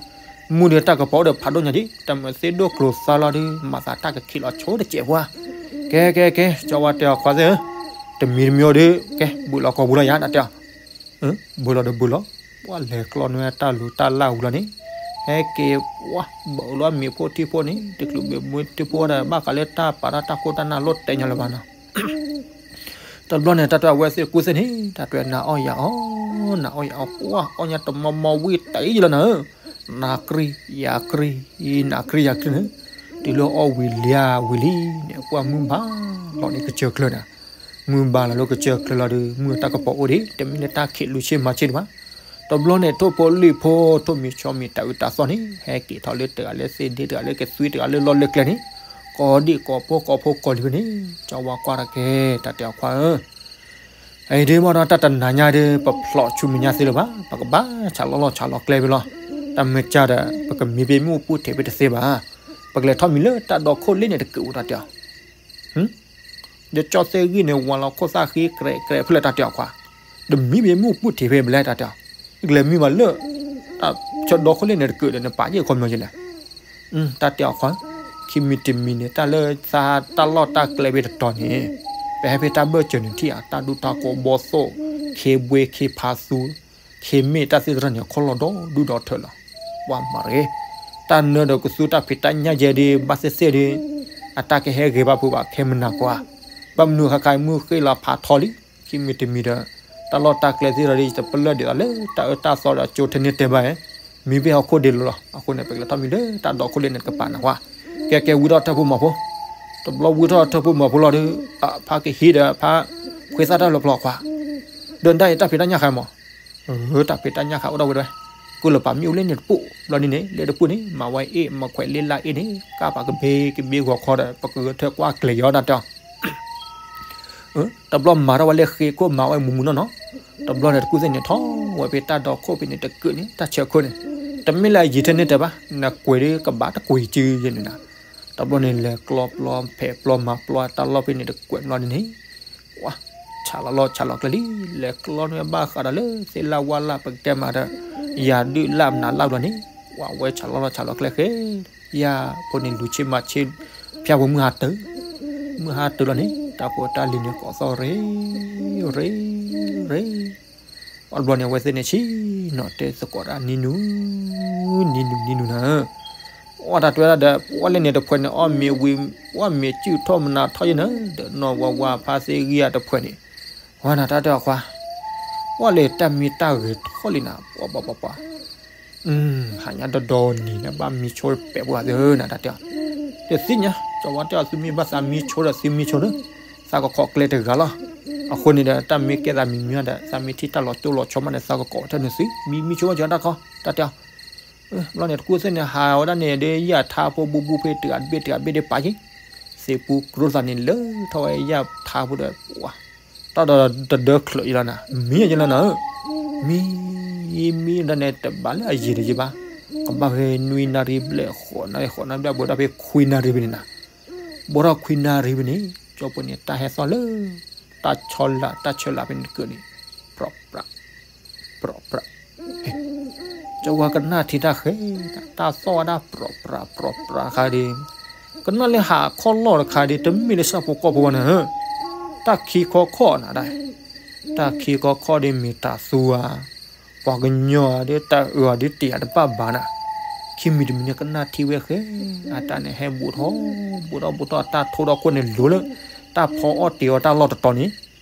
မူဒီးတၢ်ကပီၤအိၣ်ဒီးဖးဒိၣ်ညါက့ၤ တၢ်မၤသ့ဒိၣ်ကျိၤသါလီၤဒီး မၤသးတၢ်ကခံးလီၤဆိတစဲးဖိဧါ, ကဲကဲကဲ ကၠီဝါတဲအီၤခွါသ့ၣ်ဧၢ, တမံၤတမံၤအိၣ်ဒီး ကဲ ဘုးလီၤကီၢ်ပူၤလီၤယၤ တၢ်တဲအီၤ ဘုးလီၤဒီးဘုးလီၤ, ပှၢ်လဲၤကျီန့ၢ်တၢ်လူၤတၢ်လၢ်ဝံၤလီၤန့ၣ်, ဟဲက့ၤပှၢ်ဘၣ်လီၤမ့ၤဖိထံဖိန့ၣ် တချုးဘၣ်မ့ၤထံဖိဒီး ဘၣ်ဃးလၢတၢ်ပာ်တၢ်တၢ်ခိၣ်တၢ်နၢ်လိၣ်တဲညီလၢၤဘၣ်နီၤ, တဘျီန့ၣ် တၢ်တဲအဝဲသ့ၣ်ကူသ့ၣ်န့ၣ် တၢ်တဲနၤအီၣ်ယၤအီၣ် နၤအီၣ်ယၤအီၣ် ပှၢ်အီၣ်ညါတမီမီဝံၣ်တၢ်အံၤလီၤနၤဧၢ, နၤကြံးယၤကြံး နၤကြံးယၤကြံးန့ၣ်, တုၤလၢအီၣ်ဝံၤလံဝံၤလံန့ၣ် ပှၢ်မုၢ်ဘၣ်လီၤန့ၣ်ကစၢၢ်ကျၢၤနၤ မုၢ်ဘၣ်လီၤလၢကစၢၢ်ကျၢၤလီၤဒီး မုၢ်တၢ်ကပီၤအိၣ်ဒံး တမ့ၢ်လၢတၢ်ခံးလူၤဆ့မၤဆ့ဒံးဘၣ်. တဘျီန့ၣ် ထိၣ်ဖိလံၣ်ဖိ ထိၣ်မံၤဆီမံၤတၢ်အုးတၢ်သီၣ်န့ၣ် ဟဲက့ၤထီၣ်လၢတဂၤလၢသ့ၣ်ဒ့ တဂၤလၢကသွံ တဂၤလၢလီၢ်လၢကျဲန့ၣ် ကိးဒံးကိးဖိကိးဖိကိးလံၤဝဲန့ၣ် ကၠီဝါကွၢ်တၢ်ကဲ တၢ်တဲအီၤခွါဧၢ အံၤဒ်မ့ၢ်ဒီးတၢ်တနၤညါဒီး ပဖျိးဆူမဲာ်ညါသ့လၢၤဘၣ်, ပကဘၣ်ဆးလီၤလီၢ်ဆးလီၤကျဲဖဲလီၤ. တၢ်မ့ၢ်ကၢ်ဒီး ပကမံဖဲမ့ၣ်အူပူၤထံးဖဲတသ့ဘၣ်. ပကလဲၤထီၣ်မံလၢတၢ်ဒီခိၣ်လ့ၣ်န့ၣ်တကုးအိၣ်တၢ်တဲအီၤ ဒီးကၠီသ့ၣ်ဂံၢ်န့ၣ် ဝၤလီၤခိၣ်သၣ်ဃ့ကြဲးကြဲးဖဲလဲၣ်တၢ်တဲအီၤခွါ, ဒီးမံဖဲမ့ၣ်အူပူၤထံးဖဲဘျဲၣ်တၢ်တဲအီၤ, ကလဲၤမံဘၣ်လၢ တၢ်ဆၢဒီခိၣ်လ့ၣ်န့ၣ်တကုးဒီး နပာ်ယဲၢ်ခီမီၤယလဲၣ် တၢ်တဲအီၤခွါ, ခံမံၤတမံၤန့ၣ် တၢ်လၢသးတၢ်လီၢ်တၢ်ကျဲဖဲတတီၤန့ၣ်, ပဟဲဖဲတၢ်ဘၢၣ်စၢၤန့ၣ်ထံၣ်ဧါ တၢ်ဒူတၢ်ကိးဘီသိၣ်, ခ့ဘှ့ခ့ဖးသူ, ခ့မ့ၣ်တၢ်သ့ၣ်တဖၣ်န့ၣ် ခီလီၤဒီဒူၣ်ဒီထၢလီၤ. ပှၤမၤတဂ့ၤ, တၢ်နၢဒီးကသူတၢ်ဖံးတၢ်ညၣ်ယဲဒၣ် ဘၣ်သ့ၣ်သ့ၣ်ဒီး, အတၢ်ကဟဲဂ့ၤဘၣ်ဖုးဘၣ်ခဲမနၤကွၢ်, ဘၣ်မနုၤဃါခါမုၢ်ဃ့လီၤဖးထီလံ, ခံမံၤတမံၤဒီး, တၢ်လီၢ်တၢ်ကျဲသ့ၣ်တဖၣ်ဒီး ယတပလၢၢ်ဒ်သိးလၢ တၢ်အၢတၢ်သီဒီးကၠိထဲန့ၣ်တဲဘၣ်ဧါ, မံဖဲဟီၣ်ခိၣ်ဒ့လီၤလီၤ. အဃိန့ၣ် ပကလဲၤထီၣ်မံလၢတၢ်ဒီခိၣ်လ့ၣ်န့ၣ်တကပၤနၢ်ဟူဧါ, ကဲကဲဝံထီၣ်ထၢၣ်ဖိမၤဖိ, တဘျီဝံထီၣ်ထၢၣ်ဖိမၤဖိလီၤဒီး, ဖးကဟံးဒီးဖး, ခွဲးသၣ်တၢ်လၢပျီခွါ, ဒီးတၢ်အံၤတၢ်ဖံးတၢ်ညၣ်ဃါမး တၢ်ဖံးတၢ်ညၣ်ဃါအိၣ်ဒၣ်ဝဲဒၣ်, ကိၣ်လၢပာ်မ့ၣ်အူလ့ၣ်န့ၣ်တပူၤ, ဘျီဒ်န့ၣ် လ့ၣ်တပူၤန့ၣ် မၤဝဲအ့ၣ်မၤခွဲးလ့ၣ်လၢအ့ၣ်န့ၣ် ကၢ်ပာ်ကဘ့ကဘ့ဂီၤခီဒီး ပကဂဲၤထၢၣ်ကွၢ်ကျဲၤယီၤတၢ်တဲအီၤ တဘျီမၤထီၣ်ဝဲလၢဃ့ခိၣ်မၤဝဲမူးမူးနီၢ်နီၢ်, တဘျီန့ၣ်တကူၣ်သ့ၣ်န့ၣ်ထီၣ်ဝဲဖဲတၢ်ဒီခိၣ်ဖဲန့ၣ်တကုးန့ၣ် တၢ်ဆၢခိၣ်န့ၣ်, တမ့ၢ်လၢအယံၤထဲန့ၣ်တဲဘၣ်, နကွဲးဒီးကဘၣ်တကွဲးစုယဲန့ၣ်နၤ, တဘျီန့ၣ်လဲၤကျီပျီဖဲးပျီမၤပျီတၢ်လီၢ်ဖဲန့ၣ်တကွဲးဘျီဒ်န့ၣ် ဆးလီၤလီၢ်ဆးလီၤကျဲလံ, လဲၤကျီန့ၢ်ဘၣ်ဃးဒီးလၢသ့ၣ်လၢ်ဝါလၢ်ပကတဲမးဒီး, ယၤဒုးလၢ်မနုၤလၢ်ဘျီန့ၣ်, ဝဲဆးလီၤလီၢ်ဆးလီၤကျဲဃဲ, ယၤဖိန့ၣ်လူၤဆ့မၤဆ့, ဖၠၣ်ဖိမုၢ်ဟါတၢၤ, မုၢ်ဟါတၢၤလီၤန့ၣ် တၢ်ဖိတၢ်လံၤန့ၣ်ကိးသီၣ်ရ့, ရ့, ရ့ အဘျီန့ၣ် အဝဲသ့ၣ်န့ၣ်ဆံးနီၤ တဲသကိးတၢ်နံၤနုၤ, နံၤနုၤ နံၤနုၤနၤ, အီၣ်တၢ်တဲဝဲဒၣ်ဒီး ပှၤလဲၣ်န့ၣ်တဖှဲးန့ၣ် အီၣ်မ့ၤဝံၤ ပှၤမ့ၤစုၣ်ထီၣ်မနၤထီၣ်ယဲန့ၣ် ဒီးနီၢ်ဝါဝါဖါသ့ၣ်ဂံၢ်အတဖှဲးန့ၣ်, ဝဲနၤတၢ်တဲအီၤခွါ, ပှၤလၢတၢ်မ့ၢ်တၢ်ဂဲၤထီၣ်လံနၤ, ပှၤပှၤပှၤပှၤ, ဟါညါဒီဒီနံၤန့ၣ် ဘၣ်မံဆိပဲာ်ပှၤသ့ဧၢနၤတၢ်တဲအီၤ, တသ့ၣ်ညါ ကၠီဝါတဲအီၤ သုမ့ၢ်ဘၣ်သးမံဆိဒီး သုမံဆိဒီး, သးကကိးကျဲတဂၤလီၤ. အဃိန့ၣ်ဒီး တၢ်မ့ၢ်ကဲသးမံမံဒီး သးမ့ၢ်ထံၣ်တၢ်လီၤတိၢ်လီၤဆီမးန့ၣ် သးကကိးဝဲတၢ်န့ၣ်သု, မံမံဆိဝဲကၠီတၢ်ခီ တၢ်တဲအီၤ ဘျီန့ၣ် တကူၣ်သ့ၣ်န့ၣ် ဟးဝဲဒၣ်န့ၣ်ဒီး ယၣ်ထါဖိဘူးဘူးဖဲတဂၤတဘ့ၣ်တဂၤတဘ့ၣ်ဒ်ပာ်က့ၤ, သ့ၣ်ပူၤကျိသးန့ၣ်လၢထီၣ်ဝဲယၣ်ထါဖိဒီး ပှၤ, တၢ်ဒီးတဒၢချုးအံၤလီၤနၤ, မံယလီၤနၤဧၢ, မံ, မံဒၣ်န့ၣ် တဘၣ်လၢအယံာ်တယံာ်ဘၣ်, ကဘၣ်ဖဲနွံနၣ်ရံၣ်ဘျဲၣ် ဃိးနၣ်ရံၣ် ဃိးနၣ်ရံၣ်ဘျဲၣ်ဘိးဒၣ်ဖဲခွံနၣ်ရံၣ်ဖဲန့ၣ်နၤ, ဘိးထီၣ်ခွံနၣ်ရံၣ်ဖဲန့ၣ် ကၠီဖိန့ၣ် တၢ်ဟဲသီၣ်လၢ တၢ်ဆီလၢ် တၢ်ဆၢလၢ်ဖဲန့ၣ်တကၢၢ်န့ၣ်, ပြးပြး ပြးပြး, ကၠီဝါကနၣ်ထံတၢ်ဃဲ, တၢ်သီၣ်ဝဲဒၣ်ပြးပြးပြးပြးတခါဒီး, ကနၣ်လၢဟးခီၣ်လီၢ်တခါဒီး တမ့ၢ်လၢဆၣ်ဖိကီၢ်ဖိဘၣ်နၤဧၢ, တၢ်ခံခီခီၣ်နၤဒၣ်, တၢ်ခံခီခီၣ်ဒီးမ့ၢ်တၤသူဧါ, ပှၤကညီဧါဒီးတၢ်အၢဧါဒီးတယာ်တဘၣ်ဘၣ်နၤ, ခံမံၤတမံၤန့ၣ်ကနၣ်ထံဝဲဃဲ, အတၢ်န့ၣ်ဟဲဘူးထီၣ်, ဘူးထီၣ်ဘူးထီၣ် တၢ်ထိဒီခိၣ်န့ၣ်လိၤလၢ တၢ်ဖီအီၣ်တ့ၤအီၣ်တၢ်လီၢ်တတီၤန့ၣ်,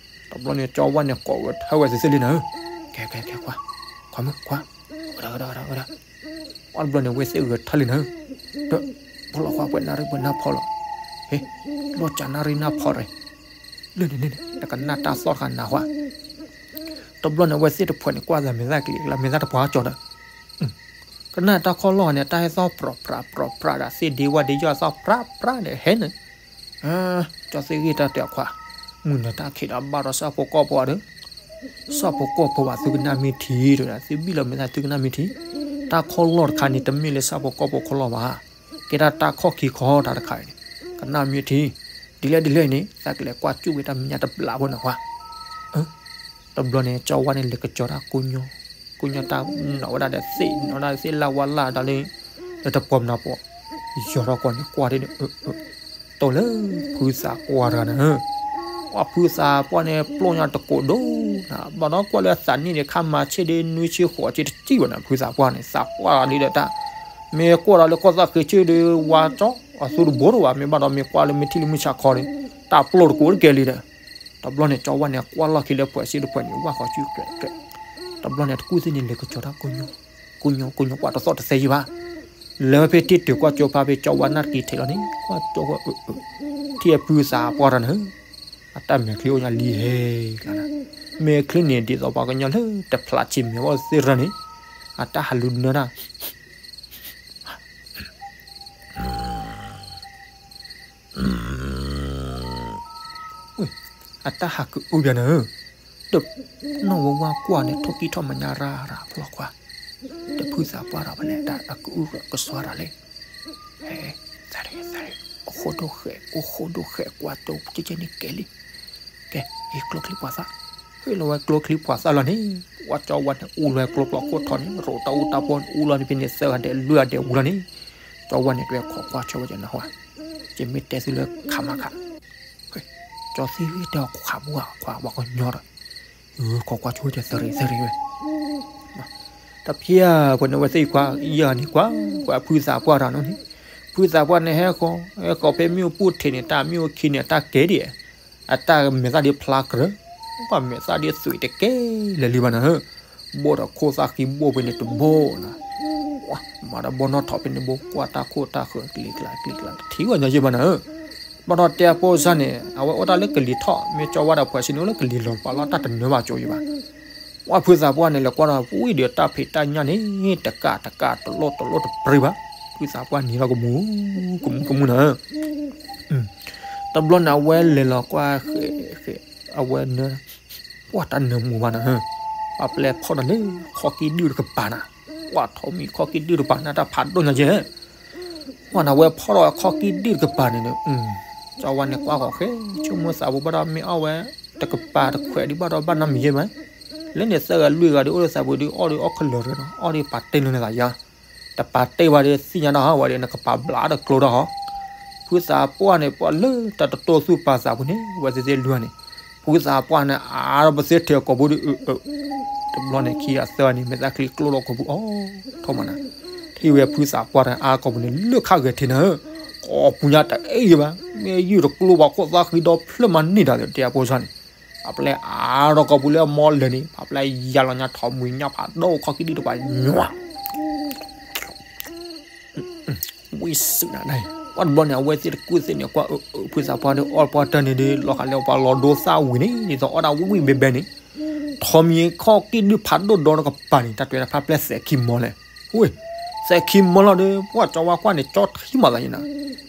တဘျီန့ၣ် ကၠီဝါန့ၣ် ကိးဝဲထၢဝဲသ့ၣ်သ့ၣ်လံနၤဧၢ, ကဲကဲကဲ ကွၢ်, ကွၢ်မုၢ် ကွၢ်, ဝဲဒၣ်ဝဲဒၣ်ဝဲဒၣ်, ကွၢ်တဘျီန့ၣ် ဝဲသ့ၣ်ဂဲၤထၢလံနၤဧၢ, ဒီး ဖီလီၤကွၢ် ပှဲၤနၣ်ရံၣ်ပှဲၤနၣ်ဖီလီၤ, ဟ့, လီၢ်ကၢနၣ်ရံၣ်နၢ်ဖီရ့ၣ်, လၢန့ၣ်န့ၣ် နကနၣ်တၢ်သီၣ်တခါနၤဟါ, တဘျီန့ၣ် ဝဲသ့ၣ်တဖှဲးန့ၣ် ကွၢ်သးမဲာ်သၣ်ကလံၤကလါ မဲာ်သၣ်တပှၢ်ကၠီဒီး ကနၣ်တၢ်ခီၣ်လီၢ်န့ၣ် တၢ်ဟဲသီၣ်ပြးပြးပြးပြးဒီး သ့ၣ်ဒ့ဝၣ်ဒ့ယီၣ်သီၣ်ပြးပြးဒီးဟဲန့ၣ်, ကၠီသ့ၣ်ဂ့ၢ်တၢ်တဲအီၤခွါ, မုၢ်နၤတၢ်ခံးဒီးဘၣ်ဒီးဆၣ်ဖိကီၢ်ဖိဒီး, ဆၣ်ဖိကီၢ်ဖိဘၣ်သုကနၣ်မ့ၢ်ထံဒီး သုဘံၣ်လီၤမဲာ်သၣ်သုကနၣ်မ့ၢ်ထံ, တၢ်ခီၣ်လီၢ်တခါန့ၣ် တမ့ၢ်လၢဆၣ်ဖိကီၢ်ဖိခီၣ်လီၢ်ဘၣ်, ကဲဒၣ်တၢ်ခီၣ်ခံခီတၢ်တခါအံၤန့ၣ်, ကနၣ်မ့ၢ်ထံ, ဒ်လဲၣ်ဒ်လဲၣ်အံၤန့ၣ် သးကလဲၤကွၢ်ကၠူၣ်ဝဲတၢ်မဲာ်ညါတဘျီဖိန့ၣ်ခွါ တဘျီန့ၣ် ကၠီဝါန့ၣ် လဲၤကစီၤတၢ်ကိးညီ, ကိးညီတၢ်နီၣ်ဝဲဒၣ်ဒီးသ့ၣ်, နီၣ်ဝဲဒၣ်ဒီးသ့ၣ်လၢ်ဝါလၢ်ဒီးလၢ, လၢတပီၤမနၤပီၤ, ယီၤထီၣ်ကွၢ်န့ၣ် ကွၢ်ဒ်န့ၣ်, တိၢ်လၢဖုသးပှၢ်တဂၤန့ၣ်, ပှၤဖုသးပှၢ်န့ၣ် ပျိၢ်ညါတကိးဒိၣ်နၤ, ဘၣ်ဒီးကွၢ်လၢအသးနံၣ်န့ၣ် ခါမၤဆ့ၣ်ဒ်နွံဆံဃိးဆံတစံၣ်ဘၣ်နၤ, ဖုသးပှၢ်န့ၣ် သးပှၢ်လံဒီးတၢ်, မ့ၢ်ကွၢ်ဒီးလၢကီၢ်သၣ်ဃ့ဆ့ၣ်ဒီး ဝါကၠီအသူတဘိတဘၣ်, မ့ၢ်ဘၣ်ဒီးမ့ၢ်ကွၢ်လၢမ့ၢ်ထံၣ်လၢမုၢ်ဆါခီဒီး တၢ်ပျိၢ်တကိးတကဲလံဒီး, တဘျီန့ၣ် ကၠီဝါန့ၣ် ကွၢ်လီၢ်ခံလၢပှဲၤစ့တပှဲၤန့ၣ် ဝၣ်ဃီစုကြဲးကြဲး, တဘျီန့ၣ် တကူၣ်သ့ၣ်န့ၣ် လဲၤကစီၤတၢ်ကိးညီ, ကိးညီကိးညီ ကွၢ်တသီၣ်တသဲယံၤဘၣ်, လဲၤဝဲဖဲတ့ၢ်တုၤကွၢ်ကၠိဖါဖဲကၠီဝါနၢ်တက့ၤထဲးလီၤန့ၣ် ကွၢ်ကၠိဝဲ, ထံၣ်ဖုသးပှၢ်တဂၤန့ၣ်, အတၢ်မဲာ်ချံအိၣ်ညါလံဟဲကျါနၤ, မဲာ်ချံန့ၣ် ဒ်သိးပှၤကညီလၢတဖျးဆံးမဲာ်ဘၣ်သ့ၣ်တဖၣ်န့ၣ်, အတၢ်ဟးလူၤနၢတၢ် အတၢ်ဟးကအုဘၣ်နၤဧၢ, ဒီးနီၢ်ဝဲဝါကွၢ်န့ၣ် ထိၣ်ကံၢ်ထီၣ်မဲာ်ညါရၢ်ရၢ်ဖျီခွါ, ဒီးဖုသးပှၢ်ဒီးဖဲလဲၣ် တၢ်အကအုကဆှီတၢ်လဲၣ်, ဟဲ, သရ့သရ့, အိၣ်ဃိဒိၣ်ဃဲး အိၣ်ဃိဒိၣ်ဃဲး ကွၢ်တိၤကဲကဲန့ၣ်ကဲလံ, ကဲ, ဟ့ၣ်ကျိချံပှၤသၣ်, ဟ့ၣ်လီၤဝဲကျိချံပှၤသၣ်လီၤန့ၣ်, ဝဲကၠီဝါန့ၣ် အူလီၤဝဲကျိပျီခိၣ်ထီန့ၣ် ရိးတၢ်အူတၢ်ပီန့ၣ် အူလီၤန့ၣ်ဖဲန့ၣ် သၢဂၤဒဲးလွံၢ်ဂၤဒဲးဝံၤလီၤန့ၣ်, ကၠီဝါန့ၣ် တဝဲခိးကွၢ်ဆိဝဲကန့ၣ်ဟါ, ယမ့ၢ်တဲသုလၢခးမးခး ကၠီသ့ၣ်ဂ့ၢ်တဲအီၤခွါဘၣ် ခွါဘၣ်ကညီဒီး, ခိးကွၢ်ဆိဝဲကသရ့သရ့ဝဲ, တဖျၢၣ်ပှၤန့ၣ်ဝဲသ့ၣ်ခွါ ယၤန့ၣ်ကွၢ်, ကွၢ်ဖုသးပှၢ်တဂၤန့ၣ်, ဖုသးပှၢ်န့ၣ်ဟဲဃီ, ဟဲဃီဖဲမ့ၣ်အူပူၤထံးန့ၣ် တၢ်မ့ၣ်အူခံန့ၣ် အတၢ်ကဲဒ်, အတၢ်မဲာ်သၣ်ဒ်ဖျါကြၢး, ကွၢ်မဲာ်သၣ်ဒ်သွံးတကဲလၢာ်လံဘၣ်နၤဧၢ, ဘိၣ်ဒီးခိၣ်သၣ်ဃံဘိၣ်ဖဲန့ၣ်တဘိနၤ, မၤဒီးဘိၣ်နီၣ်ထီၣ်ဖဲန့ၣ်ဘိ ကွၢ်တၢ်ခိၣ်တၢ်ဃၢၤကလံၤကျါကလံၤကျါ တထံၣ်ဝဲညီယဲၢ်ဘၣ်နၤဧၢ, ဘၣ်ဒီးတဲအဖိစၢ်န့ၣ် အဝဲအိၣ်တၢ်လၢကလံၤထီၣ် မ့ၢ်ကၠီဝါဒီးပှၤဆ့ၣ်နီၤလၢကလံၤလီၤပာ်လီၤတၢ်တနၢၤဘၣ်ကၠိယဲၢ်ဘၣ်, ကွၢ်ဖုသးပှၢ်န့ၣ် လဲၤကွၢ်ဒီးဝံၤဒီးတၢ်ဖံးတၢ်ညၣ်န့ၣ် တကးတကးတလိၣ်တလိၣ်တပြံဘၣ်, ဖုသးပှၢ်နံၤလီၤကမူၤ, ကမူၤကမူၤနၤဧၢ တဘျီန့ၣ် အဝဲလဲၤလီၤကွၢ်ဃဲးဃဲး, အဝဲနၢ, ပှၢ်တၢ်နၢမူၤဘၣ်နၤဧၢ, ပှၢ်ပျဲၢ်ဖီၣ်ဒီးလၢ ခီၣ်ကံၢ်ဒုၣ်တကပၤနၤ, ပှၢ်ထီၣ်မံၤခီၣ်ကံၢ်ဒုၣ်တကပၤနၤ တၢ်ဖးဒိၣ်ညါကဲ, ပှၢ်န့ၣ် အဝဲဖီၣ်ဒီးခီၣ်ကံၢ်ဒုၣ်တကပၤန့ၣ်, ကၠီဝါန့ၣ်ကွၢ်ဂီၤဃဲ ဆိကမိၣ်သးပူၤဘၣ်ဒီးမ့ၢ်အီၣ်ဝဲ တကပၤတခွဲးဒံးဘၣ်ဒီးဘၣ်နီတမံၤယဲၢ်မး, လၢန့ၣ်သၢဂၤလွံၢ်ဂၤဒီးအိၣ်လၢသးပူၤဒီးအီၣ်ဒီးအီၣ်ခဲလၢာ်ရၢနီၤ အီၣ်ဒီးပာ်တ့ၢ်လၢန့ၣ်သးယါ တပာ်တ့ၢ်ဘၣ်ဒီးသ့ၣ်ညါဒီးဟီ ဝဲဒီးနကပာ်ဘျးဒီးကျိဒီးဟီ, ဖုသးပှၢ်န့ၣ် ပှၤလၢတၢ်တတိၢ်သူၣ်ပာ်သးပူၤန့ၣ် ဝဲသ့ၣ်သ့ၣ်လွံၢ်ဂၤန့ၣ်, ဖုသးပှၢ်န့ၣ် အါဒီးပသ့ၣ်ထဲးကိာ်ပူၤဒီး, တဘျီန့ၣ်ခံဂၤသၢဂၤန့ၣ် မဲာ်သၣ်ချံကျိလီၤကိာ်ပူၤအီၤ, ထီၣ်မးနၤ, ထံၣ်ဝဲဖုသးပှၢ်တဂၤအါကိာ်ပူၤန့ၣ် လၢခါဂဲၤထံးနၤဧၢ, ကိာ်ပူၤညါတအဲၣ်ယဲၢ်ဘၣ်, မ့ၢ်ယုၢ်တကျိဘၣ်ခိၣ်သၣ်ဃံဒီဖျၢၣ်မးန့ၢ်တၢ်ဒီး တဲအဖိစၢ်န့ၣ် ပှၤပျဲအါထီၣ်ကိာ်ပူၤလၢအမီလၢာ်န့ၣ် ပှၤပျဲယၤလီၤညါထီၣ်မှံၤညၣ်ဖးဒိၣ်ခီၣ်ခံဒုတပၤညွၣ် ဝံၣ်စံးနၤဒၣ်, ပှၤတဘျီန့ၣ် အဝဲသ့ၣ်တကူၣ်သ့ၣ်န့ၣ် ကွၢ်အၢ ဖုသးပှၢ်ဒီးအီၣ်ပှၢ်တၢၢ်န့ၣ်ဒီး လီၤဃာ်လၢပှၤလီၤဒိသၣ်ဝံၤန့ၣ် ဒ်သိးအီၣ်ဒၣ်ဝံၣ်ဝံၣ်ဘဲဘဲန့ၣ် ထီၣ်မှံၤခီၣ်ခံဒုဖးဒိၣ်ဒီတကပၤန့ၣ် တၢ်တဲဒၣ်ဖးပျဲသဲးခံမီလဲၣ်, ဝ့ၢ် သဲးခံမီလီၤဒီး ပှၤကၠီဝါကွၢ်န့ၣ် ကၠီထံမးသးယဲနၤ,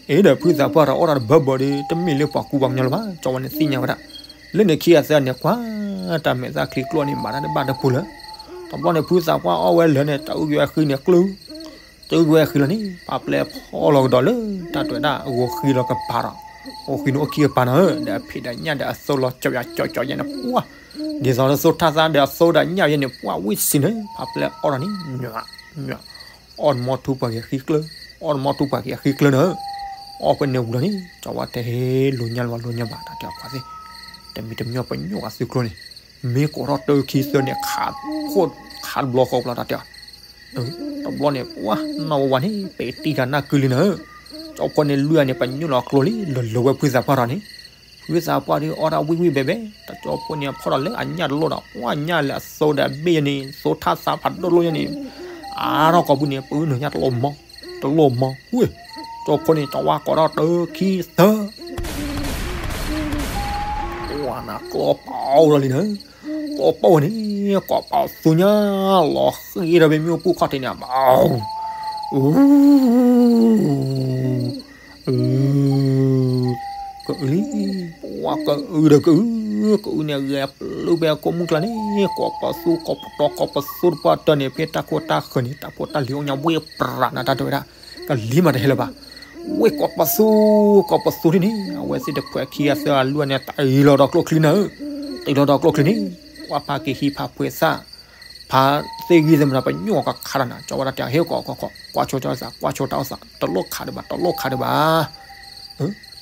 အ့ဒီးဖုသးပှၢ်ဒီးအီၣ်တၢ်တဘၢဘၢဒီး တမ့ၢ်လၢပှၤကူပှၤကညီလၢၤဘၣ် ကၠီဝါန့ၣ်သ့ၣ်ညါဝဲဒၣ်, လၢန့ၣ်ခံဂၤသၢဂၤန့ၣ် ကွၢ်တၢ်မဲာ်သၣ်ချံကျိန့ၣ် မၤတၢ်တဘၣ်တပူၤလၢၤ, တဘျီန့ၣ် ဖုသးပှၢ်အီၣ်ဝဲလၢာ်န့ၣ် တၢ်အုၣ်က့ၤဝဲဃံန့ၣ်ကျၢ တၢ်အုၣ်က့ၤဝဲဃံလီၤန့ၣ် ပှၤပျဲဖီလီၤကဒီးလၢတၢ်တဲဝဲဒၣ် ဂီၤဃံလီၤကပၤဒီး ဂီၤဃံန့ၣ်အိၣ်ခံကပၤနီၤဧၢ ဒီးအဖံးဒီးညၣ်ဒီးအသိလီၤကၠီယၤကၠီကၠီယဲန့ၣ် ပှၤ ဒ်သိးလၢသိထၣ်သၣ်ဒီးအသိဒီးညၣ်ယဲန့ၣ် ပှၤဝံၣ်စံးန့ၣ် ပှၤပျဲအီၣ်ဒီးန့ၣ် အီၣ်တမီထူပှၤက့ၤအဃံကျၢ အီၣ်တမီထူပှၤက့ၤအဃံကျၢနီၤဧၢ, အီၣ်ဖဲန့ၣ်ဝံၤလီၤန့ၣ် ကၠီဝါတဲဟ့ၣ်လိာ်ညါလၢၤဘၣ်လိာ်ညါဘၣ် တၢ်တဲအီၤပှၤသ့ၣ်, တမံၤတမံၤပညိၣ်ဂၤသုကျိန့ၣ် မ့ၢ်ကိးထီၣ်တၢခံသၢန့ၣ် ခးခိၣ်ခးတဘျီဃီဘျီတၢ်တဲအီၤ, တဘျီန့ၣ် ပှၤနီၢ်ဝဲဝဲန့ၣ် ပတံၢ်တၢ်နၢ်ကုလံနီၤဧၢ, ကၠီဖိန့ၣ်လွံၢ်ဂၤန့ၣ် ပညိၣ်လီၤကျိလံ လၢလၢဝဲဖုသးပှၢ်ထီၣ်န့ၣ် ဖုသးပှၢ်ဒီးအီၣ်တၢ်ဝံၣ်ဝံၣ်ဘဲဘဲ တၢ်ကၠီဖိန့ၣ်ဖီၣ်ဒီးလၢအညၣ်တလိၣ်ဒီး ပှၤညၣ်လၢအသိဒီးအဘ့ၣ်ယဲန့ၣ် သိထၣ်သၣ်ဖးဒိၣ်လိၣ်ယဲန့ၣ် အါထီၣ်ကိာ်ပူၤန့ၣ် ပအုၣ်နုာ်ညၣ်တလိၣ်မီ တလိၣ်မီ ဝ့ၢ်, ကၠီဖိန့ၣ် ကၠီဝါကိးထီၣ်တၢခံသၢ ပှၤနၤကျီပာ်အိၣ်လီၤလံနၤ, ကျီပာ်ဝဲန့ၣ် ကိးပာ်သူညါ လီၤဃံၤဒီးဖဲမ့ၣ်အူပူၤခီၣ်ထံးန့ၣ် ဘၣ် အူ အု ကအုလံ, ပှၤကအုဒီးကအု, ကအုန့ၣ်ဂဲၤပျုၢ်ဖဲအကိာ်မုၣ်ကျါန့ၣ် ကိးပသူကိးပတီၤကိးပသူတပှၢ်တၢၢ်န့ၣ် ဖဲတၢ်ခိၣ်တၢ်ဃၢၤန့ၣ် တၢ်ဖိတၢ်လံၤအိၣ်ညါဝ့ၢ်ပြးနၤ တၢ်တဲဝဲဒၣ်, ကလံၤမးတဟဲလၢၤဘၣ်, ဝ့ၢ်ကိးပသူ ကိးပသူဒ်န့ၣ် အဝဲသ့ၣ်တခွဲးခံဂၤသၢဂၤလွံၢ်ဂၤန့ၣ် တၢ်အံၤလီၤဒီးကျိချံနၤဧၢ, တၢ်အံၤလီၤဒီးကျိချံန့ၣ် ပှၤဖးက့ၤဟံးဖးဖှဲးသၣ် ဖးသ့ၣ်ဂံၢ်သ့ၣ်မနၤ ပညိၣ်ကခးတၢ်နၤ ကၠီဝဲဒၣ်တဲ ဟ့ၣ်ကီးကီးကီး ကွၢ်ဆိတၢ်အိၣ်သး ကွၢ်ဆိတၢ်အိၣ်သး တလိၣ်ခးဒံးဘၣ် တလိၣ်ခးဒံးဘၣ်,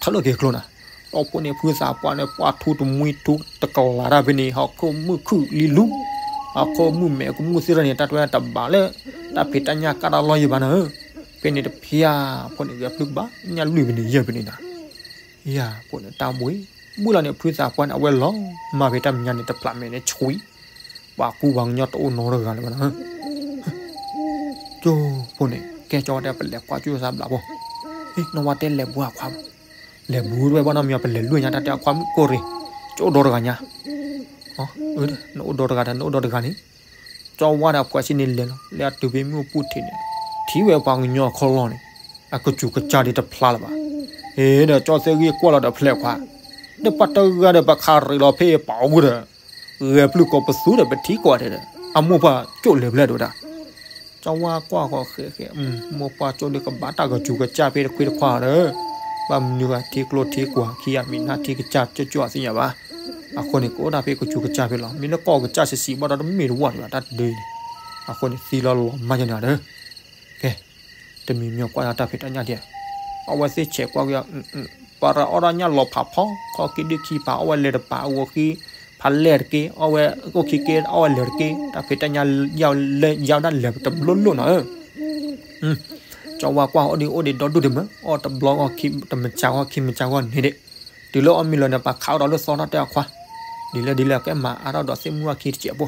ထၢလၢက့ၤကျိနၤ, ဒီဖိန့ၣ် ဖုသးပှၢ်န့ၣ် ပှၢ်ထူတမှံထူတကလးတၢ်ဖဲန့ၣ် ဟီၣ်ခိၣ်မုၣ်ခုၣ်လံလူ ဟီၣ်ခိၣ်မုၣ်မဲာ်ကမူၣ်သ့ၣ်တဖၣ်န့ၣ် တၢ်တဲတဘၣ်လၢ တၢ်ဖံးတၢ်ညၣ်ကၢ်တၢ်လီၢ်ယံၤဘၣ်နၤဧၢ, ဖဲန့ၣ်တဖျၢၣ်ဖိန့ၣ် ဂဲၤပျုၢ်ကဘၣ် ညၣ်လွံၢ်ဖဲန့ၣ် ယဲၢ်ဖဲန့ၣ်နၤ ယၤဖိန့ၣ် တၢ်ဘှံး ဘှံးလီၤန့ၣ် ဖုသးပှၢ်န့ၣ် အဝဲလီၤမၢ်ဖဲတၢ်မဲာ်ညါန့ၣ် တဖျးမဲာ်န့ၣ် ဆွံ ပှၤကူပှၤကညီတအိၣ်နီတဂၤလၢၤဘၣ်နၤ, ကၠိဖိန့ၣ် ကဲကၠီဝဲတဲ ပလဲၤကွၢ်ကၠိသးဘျးဖိ, နဝဲတဲလဲၤဘူးအခွါ, လဲၤဘူးဝဲဘၣ်နီတမံၤ ပလဲၤလွံၢ်ညါ တၢ်တဲအခွါမုၣ်ကိၢ်ရ့ၣ်, ကၠိအိၣ်ဒီတဂၤညါ, နအိၣ်ဒီတဂၤဒီး နအိၣ်ဒီတဂၤန့ၣ် ကၠီဝါဒီးအပှၤဆံးန့ၣ် လဲၤလီၤ လဲၤအတုၤဖဲမ့ၣ်အူပူၤထံးန့ၣ် ထံၣ်ဝဲပှၤကညီအခီလီၢ်န့ၣ် အကစူၤကစၢ်ဒ်တဖျါလၢၤဘၣ်, အ့ဒီးကၠီသ့ၣ်ဂံၢ်ကွၢ်လီၤဒီးဖျဲးခွါ, ဒီးပှၤတဂၤဒီးပခးရ့းလီၤဖဲပာ်အိၣ်ဒီး ဂဲၤပျုၢ်ကိးပသူဒီးပထံကီၢ်တဲဒီး အမိၢ်ပှၢ်ကၠိလဲၤဖျဲၣ်ဒိၣ်ဒၣ် ကၠီဝါကွၢ်ဃီဃဲးဃဲး, မိၢ်ပှၢ်ကၠိဒီးကဘၣ်တၢ်ကစူၤကစၢ်ဖဲတခွ့တခွါဒီး ဘၣ်မနုၤဂၤထံကျိထံကွၢ်ခံဂၤမံၤနၢ်ထံကစၢ်ကၠိကၠိအသ့ၣ်ညါဘၣ်, အဃိန့ၣ် ကအိၣ်ဒၣ်ဖဲကစူၤကစၢ်ဖဲလီၤ. မ့ၢ်လၢကီၢ်ကစၢ်ဆံးဆံးဘၣ်ဒီးတမ့ၢ်တဝီၢ်ဒံးဘၣ်တၢ်တဒုအံၤန့ၣ်, အဃိန့ၣ်သံလီၤလီၤမၢ်ယန့ၣ်ဒီး ကဲ, တမံၤမံၤကွၢ်တၢ်ဖံးတၢ်ညၣ်ဒံး, အဝဲသ့ၣ်ဆဲးကွၢ်က့ၤ, ပှၤရၤအီၣ်ဒၣ်ညၣ်လီၤဖးဖီ, ခီက့ၤဒုၣ်ခံပၤ အီၣ်ဝဲလဲၤတပၤ အဂီၤဃံ, ဖးလဲၢ်တက့ၢ်, အီၣ်ဝဲအိၣ်ခံက့ၢ် အီၣ်ဝဲလဲၤတက့ၢ်, တၢ်ဖံးတၢ်ညၣ်လၢယါဒၣ်လဲၤတဘျီလိၣ်နီၤဧၢ, ကၠီဝါကွၢ်အိၣ်ဒံးအိၣ်ဒံးဒီဒူၣ်ဒံးမး, အီၣ်တဘျီဂီၢ်ခံတမစၤဂီၢ်ခံမစၤဂီၢ်န့ၣ်ဒံး, တုၤလၢအီၣ်မံလီၤန့ၣ် ပာ်ခးအီၣ်ဒီးလၢသီတၢ်တဲအခွါ, ဒ်လဲၣ်ဒ်လဲၣ်ကဲမၤအါထီၣ်ဒီးသ့ၣ်မုၢ်အခံတစဲးဖိ,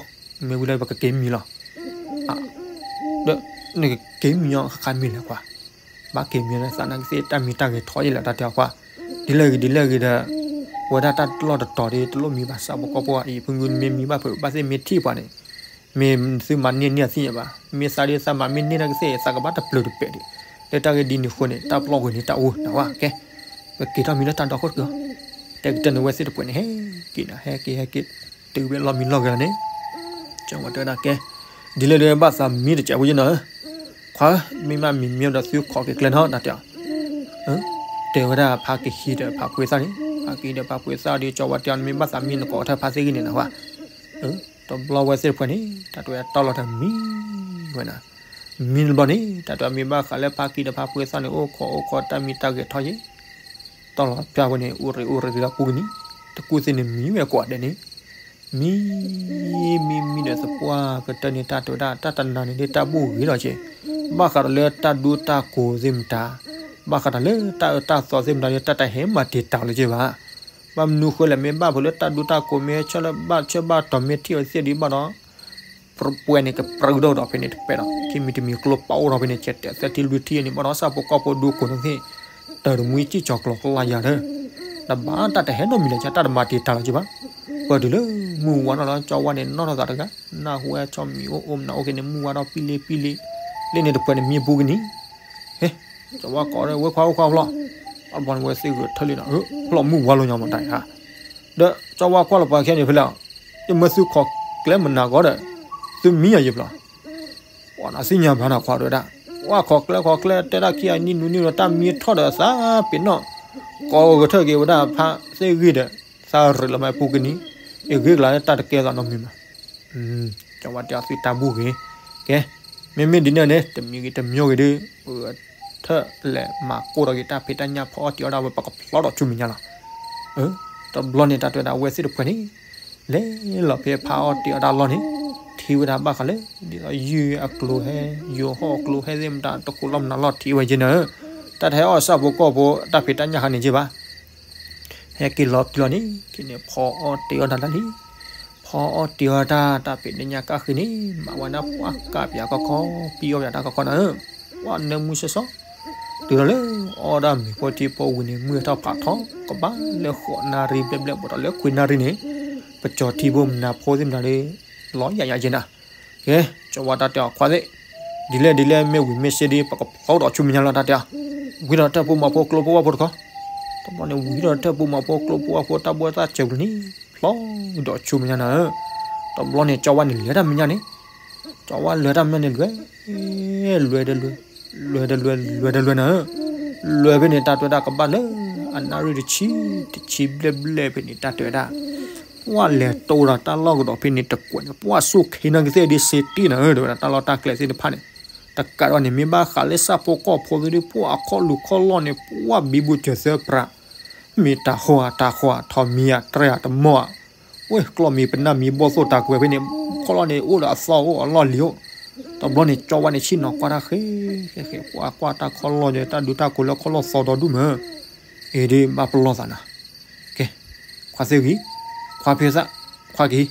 မ့ၢ်ဝံၤလၢပကက့ၤမံၤလီၤ ဒီးနကက့ၤမံၤညီဃါမံၤလဲၣ်ကွၢ်, ဘၣ်က့ၤမံၤလၢသးနာ်က့ၤသ့ၣ်တၢ်မံၤတၢ်ဂဲၤထီၣ်ယဲၢ်လၢတၢ်တဲအခွါ, ဒ်လဲၣ်ဂ့ၤဒ်လဲၣ်ဂ့ၤဒီး, ဝဲဒၣ်တၢ်လီၢ်တတီၤဒီးတလိၣ်မံဘၣ်စးပကီၢ်ပှၤအံၤ ဖုငုမ့ၢ်မံဘၣ်ဖုးဘၣ်သ့ၣ်မ့ၢ်ထံၣ်ပှၤန့ၣ်, မ့ၢ်သုမၤန့ၢ်န့ၢ်သ့ၣ်ညါဘၣ်, မ့ၢ်သးဒ်သးမၤမ့ၢ်န့ၢ်နာ်က့ၤသ့ၣ် သးကဘၣ်တပျုၤတပဲာ်ဒံး, လၢတၢ်ဂ့ၢ်ဒ်န့ၣ်အဃိန့ၣ် တၢ်ပလီၢ်ဝဲန့ၣ်တၢ်အိၣ်နဝဲကဲ, ပက့ၤထီၣ်မံၤလၢတၢ်ဒီခိၣ်တက့ၢ်, တဲကတၢၢ်န့ၣ်ဝဲသ့ၣ်တပှဲၤန့ၣ် ဟဲက့ၤနၤ ဟဲက့ၤဟဲက့ၤ, တုၤဝဲလီၢ်မံလီၢ်ဂဲၤလီၤန့ၣ် ကၠီဝါတဲဝဲဒၣ်ကဲ, ဒ်လဲၣ်ဒီးဘၣ်သးမံတစဲးဖိယဲၢ်နီၤဧၢ, ခွါဧၢ, မ့ၢ်မးမံမံဒီးသုခိးက့ၤကျဲနီၤ တၢ်တဲအီၤ, တဲဝဲဒၣ်ဖးကဟံးဒီးဖးဖှ့သၣ်န့ၣ်, ဖးကဟံးဒီးဖးဖှ့သၣ်ဒီး ကၠီဝါတဲအီၤ နမ့ၢ်ဘၣ်သးမံနကိးထီၣ်ဖးသ့ၣ်ဂံၢ်န့ၣ်နဝဲ, တဘျီဝဲသ့ၣ်တဖှဲးန့ၣ် တၢ်တဲဝဲတီၢ်လီၤတၢ်မံဝဲနၤ, မံတဘျီန့ၣ် တၢ်တဲဝဲမ့ၢ်ဘၣ်ဃးလၢဖးကဟံးဒီးဖးဖှ့သၣ်န့ၣ် အိၣ်ခိးအိၣ်ခိးတၢ်မံတၢ်ဂဲၤထီၣ်ယဲၢ် တီၢ်လီၤဖၠါဝဲန့ၣ် အိၣ်ရ့ၣ်အိၣ်ရ့ၣ်ဒီးပူၤကနံၤ, တကူၣ်သ့ၣ်န့ၣ်မံဝဲကိးဂၤဒဲးန့ၣ်, မံ မံမံဒီးသပှၢ်ကတၢၢ်န့ၣ် တၢ်တဲဝဲဒၣ် တၢ်တနၤန့ၣ်ဒ်တၢ်ဘူၣ်ဂ့ၤလီၤက့ၤ, ဘၣ်ဃးဒီးလၢတၢ်ဒူတၢ်ကိၤသ့ၣ်မတၤ, ဘၣ်ဃးဒီးလၢတၢ်အၢတၢ်သီသ့ၣ်မတၤဒီး တၢ်တဟဲမၤတံာ်တာ်လၢၤက့ၤဘၣ်. ဘၣ်မနုၤဃိလဲၣ် မ့ၢ်ဘၣ်ဖဲလၢတၢ်ဒိတၢ်ကိး မ့ၢ်ဆၢလၢဘၣ်ဆၢဘၣ်တီၤ မ့ၢ်ထံၣ်အီၤသ့ၣ်ဒံးဘၣ်ဒီး ပှဲၤန့ၣ် ကပြုၢ်ဒီးဖဲန့ၣ်တပဲဒီး ခံမံၤတမံၤကျိပာ်အိၣ်ထီၣ်ဖဲန့ၣ် ကဲတဲာ်သဲထံလွံၢ်ထံၣ်န့ၣ်ဘၣ်ဒီး ဆၣ်ဖိကီၢ်ဖိဒိကိးန့ၣ်သ့ၣ် တၢ်တမှံစံၣ်ကၠီၤကျီၤကျါယၤလၢ တဘၣ်တၢ်တဟဲနီတမံၤလၢၤ တၢ်တမၤတံာ်တာ်လီၤက့ဘၣ်. ပတုၤလၢမုၢ်ဝါထီၣ်လီၤ ကၠီဝါန့ၣ် နီၣ်ထီၣ်သးတဂၤ နၢ်ဟူဝဲဆီမံၤအိၣ်အိၣ်မနုၤအိၣ်က့န့ၣ် မုၢ်ဝါထီၣ်ပံလ့ပံလ့ လ့န့ၣ်တပှဲၤန့ၣ်မံပူၤကနံၤ ဟ့ ကၠီဝါကိးဒီး ဝဲခွါ ဝဲခွါဖျီ အဘီန့ၣ် ဝဲသ့ၣ်ဂဲၤထၢၣ်လံနီၤ ဖျီမုၢ်ဝါ လီၤညါမတၤဧါ ဒီးကၠီဝါကွၢ်လီၤပှၤခဲန့ၣ်ဖဲလဲၣ် ယမၢသုခိးကျဲမနၤဂီၢ်ဒီး သုမံယၤယဖျီ ပှၤနၤသ့ၣ်ညါဘၣ်နၤခွါတဲဝဲဒၣ် ဝဲခိးကျဲခိးကျဲတဲဒၣ်ခံဂၤနံၣ်နူနံၣ်ဒီး တၢ်မံထီၣ်ဒီးသးပ့ၤနီၣ် ကိးဂဲၤထၢၣ်က့ၤဝဲဒၣ်ဖါသ့ၣ်ဂံၢ်ဒီး သးရ့းလီၤမးပူၤကနံၤ အဂ့ၢ်ကလါလၢတၢ်တကဲသးနီတမံၤမး ကၠီဝါတဲအီၤသုတၢ်ဘူၣ်ဂ့ၤ ကဲ မ့မ့ၢ်ဒ်န့ၣ်န့ၣ် တမံၤဂ့ၤတမံၤဂ့ၤဒီး ပထၢၣ်လဲၤမၤကိၢ်ထီၣ်က့ၤတၢ်ဖံးတၢ်ညၣ်ဖီအီၣ်တ့ၤအီၣ်ဒၣ်ဝဲ ပကဖျီဒီးဆူမဲာ်ညါလီၤ. တဘျီန့ၣ် တၢ်တဲဝဲဒၣ်အဝဲသ့ၣ်တဖှဲးန့ၣ် လဲၤလီၤဖဲဖးအီၣ်တ့ၤအီၣ်တၢ်လီၢ်န့ၣ် ထံၣ်ဝဲဒၣ်ဘၣ်ဃးလၢ ဒ်သိးယုၢ်အကျိၤဟဲ ယိၤဟီၣ်အကျိၤဟဲသ့ၣ်မတၤ တကိးလီၤမနုၤလီၢ်ထံၣ်ဝဲက့န့ၣ် တၢ်တဟဲအီၣ်ဆၣ်ဖိကီၢ်ဖိ တၢ်ဖံးတၢ်ညၣ်ခါန့ၣ်က့ဘၣ် ဟဲက့ၤလီၤက့ၤလီၤန့ၣ် က့န့ၣ် ဖီအီၣ်တ့ၤအီၣ်တၢ်လၢလံ ဖီအီၣ်တ့ၤအီၣ်တၢ် တၢ်ဖံးတၢ်ညၣ်ကၢ်ဃ့န့ၣ် မၤဝဲဒၣ်ပှၢ်ကၢ်ပၠးကီကီ ပံအီၣ်ပၠးတၢ်ကီကီနၤဧၢ ပှၢ်နၢမုၢ်ဆ့ၣ်စီ တုၤလီၤလၢ အီၣ်ဒၣ်မ့ၤဖိထံဖိဝံၤန့ၣ် မုၢ်ထီၣ်ဖးထီ ကဘၣ်လၢဃိးနၣ်ရံၣ်ဘျဲၣ်ဘျဲၣ် ဘူးဒီးလၢခွံနၣ်ရံၣ်န့ၣ် ပကၠီၤထံဖိမနၤဖိသ့ၣ်မတၤဒီး လီၤယၤယၤက့နၤ ကဲ ကၠီဝါတၢ်တဲအီၤခွါသ့ၣ် ဒ်လဲၣ်ဒ်လဲၣ် မ့ၢ်ဝံၤမ့ၢ်စ့ဒီး ပကဖျီဒီးဆူမဲာ်ညါလီၤ တၢ်တဲအီၤ ဝံထီၣ်တၢ်ဖိမၤဖိကျိဖိဝၣ်ဖိတခီ တဘျီန့ၣ် ဝံထီၣ်တၢ်ဖိမၤဖိကျိဖိဝၣ်ဖိတၢ်ဘှီတၢ်စၢၤပူၤန့ၣ် ဖျီဒီးဆူမဲာ်ညါနၤဧၢ တဘျီန့ၣ် ကၠီဝါန့ၣ် လဲၤတၢ်မဲာ်ညါန့ၣ် ကၠီဝါလဲၤတၢ်မဲာ်ညါန့ၣ် လွဲ လွဲတလွဲ လွဲတလွဲ လွဲတလွဲနၤဧၢ လွဲဖဲန့ၣ် တၢ်တဲဝဲဒၣ်ကဘၣ်လၢ အနၣ်ရံၣ်တဆံ တဆံဘျဲၣ်ဘျဲၣ်ဖဲန့ၣ် တၢ်တဲဝဲဒၣ် ပှၢ်လဲၤတိဒီးတၢ်လီၢ်ကဒီးဖဲန့ၣ်တကွဲးန့ၣ် ပှၢ်စူၢ်ခ့နီၣ်ကသ့ၣ်ဒ်စ့တ့ၢ်နၤဧၢ တဲဝဲဒၣ် တၢ်လီၢ်တၢ်ကျဲသ့ၣ်တဖၣ်န့ၣ် တကးဒီးန့ၣ် မ့ၢ်ဘၣ်ဃးလၢဆၣ်ဖိကီၢ်ဖိသ့ၣ်ဒီး ပှၢ်အခီၣ်လူၤခီၣ်လီၢ်န့ၣ် ပှၢ်ဘံဘူစၢၤသၢပြး မ့ၢ်တၢ်ဟီၣ်တၢ်ဃီ ထီၣ်မံၤအတြဲၤတမီၢ် ဝဲကျီၢ်မံၤပနၢ်မံၤဘီၣ်သိၣ်တၢ်ကွဲးဖဲန့ၣ် ခီၣ်လီၢ်န့ၣ် အိၣ်ဒီးအသီအိၣ်အလီၢ်လံၤအိၣ် တဘျီန့ၣ် ကၠီဝါန့ၣ် ဆ့ၣ်နီၤကွၢ်တၢ်ဃဲ ဃဲ ဃဲ ပှၢ်ကွၢ်တၢ်ခီၣ်လီၢ်ဒီး တၢ်ဒုးတၢ်ကိးလၢခီၣ်လီၢ်သီဒီဒူၣ်မး အ့ၤဒ်ဘၣ်ပလီၢ်သးနၤ ကဲ ခွါသ့ၣ်ဂံၢ် ခွါဖ့သၣ် ခွါကဟံး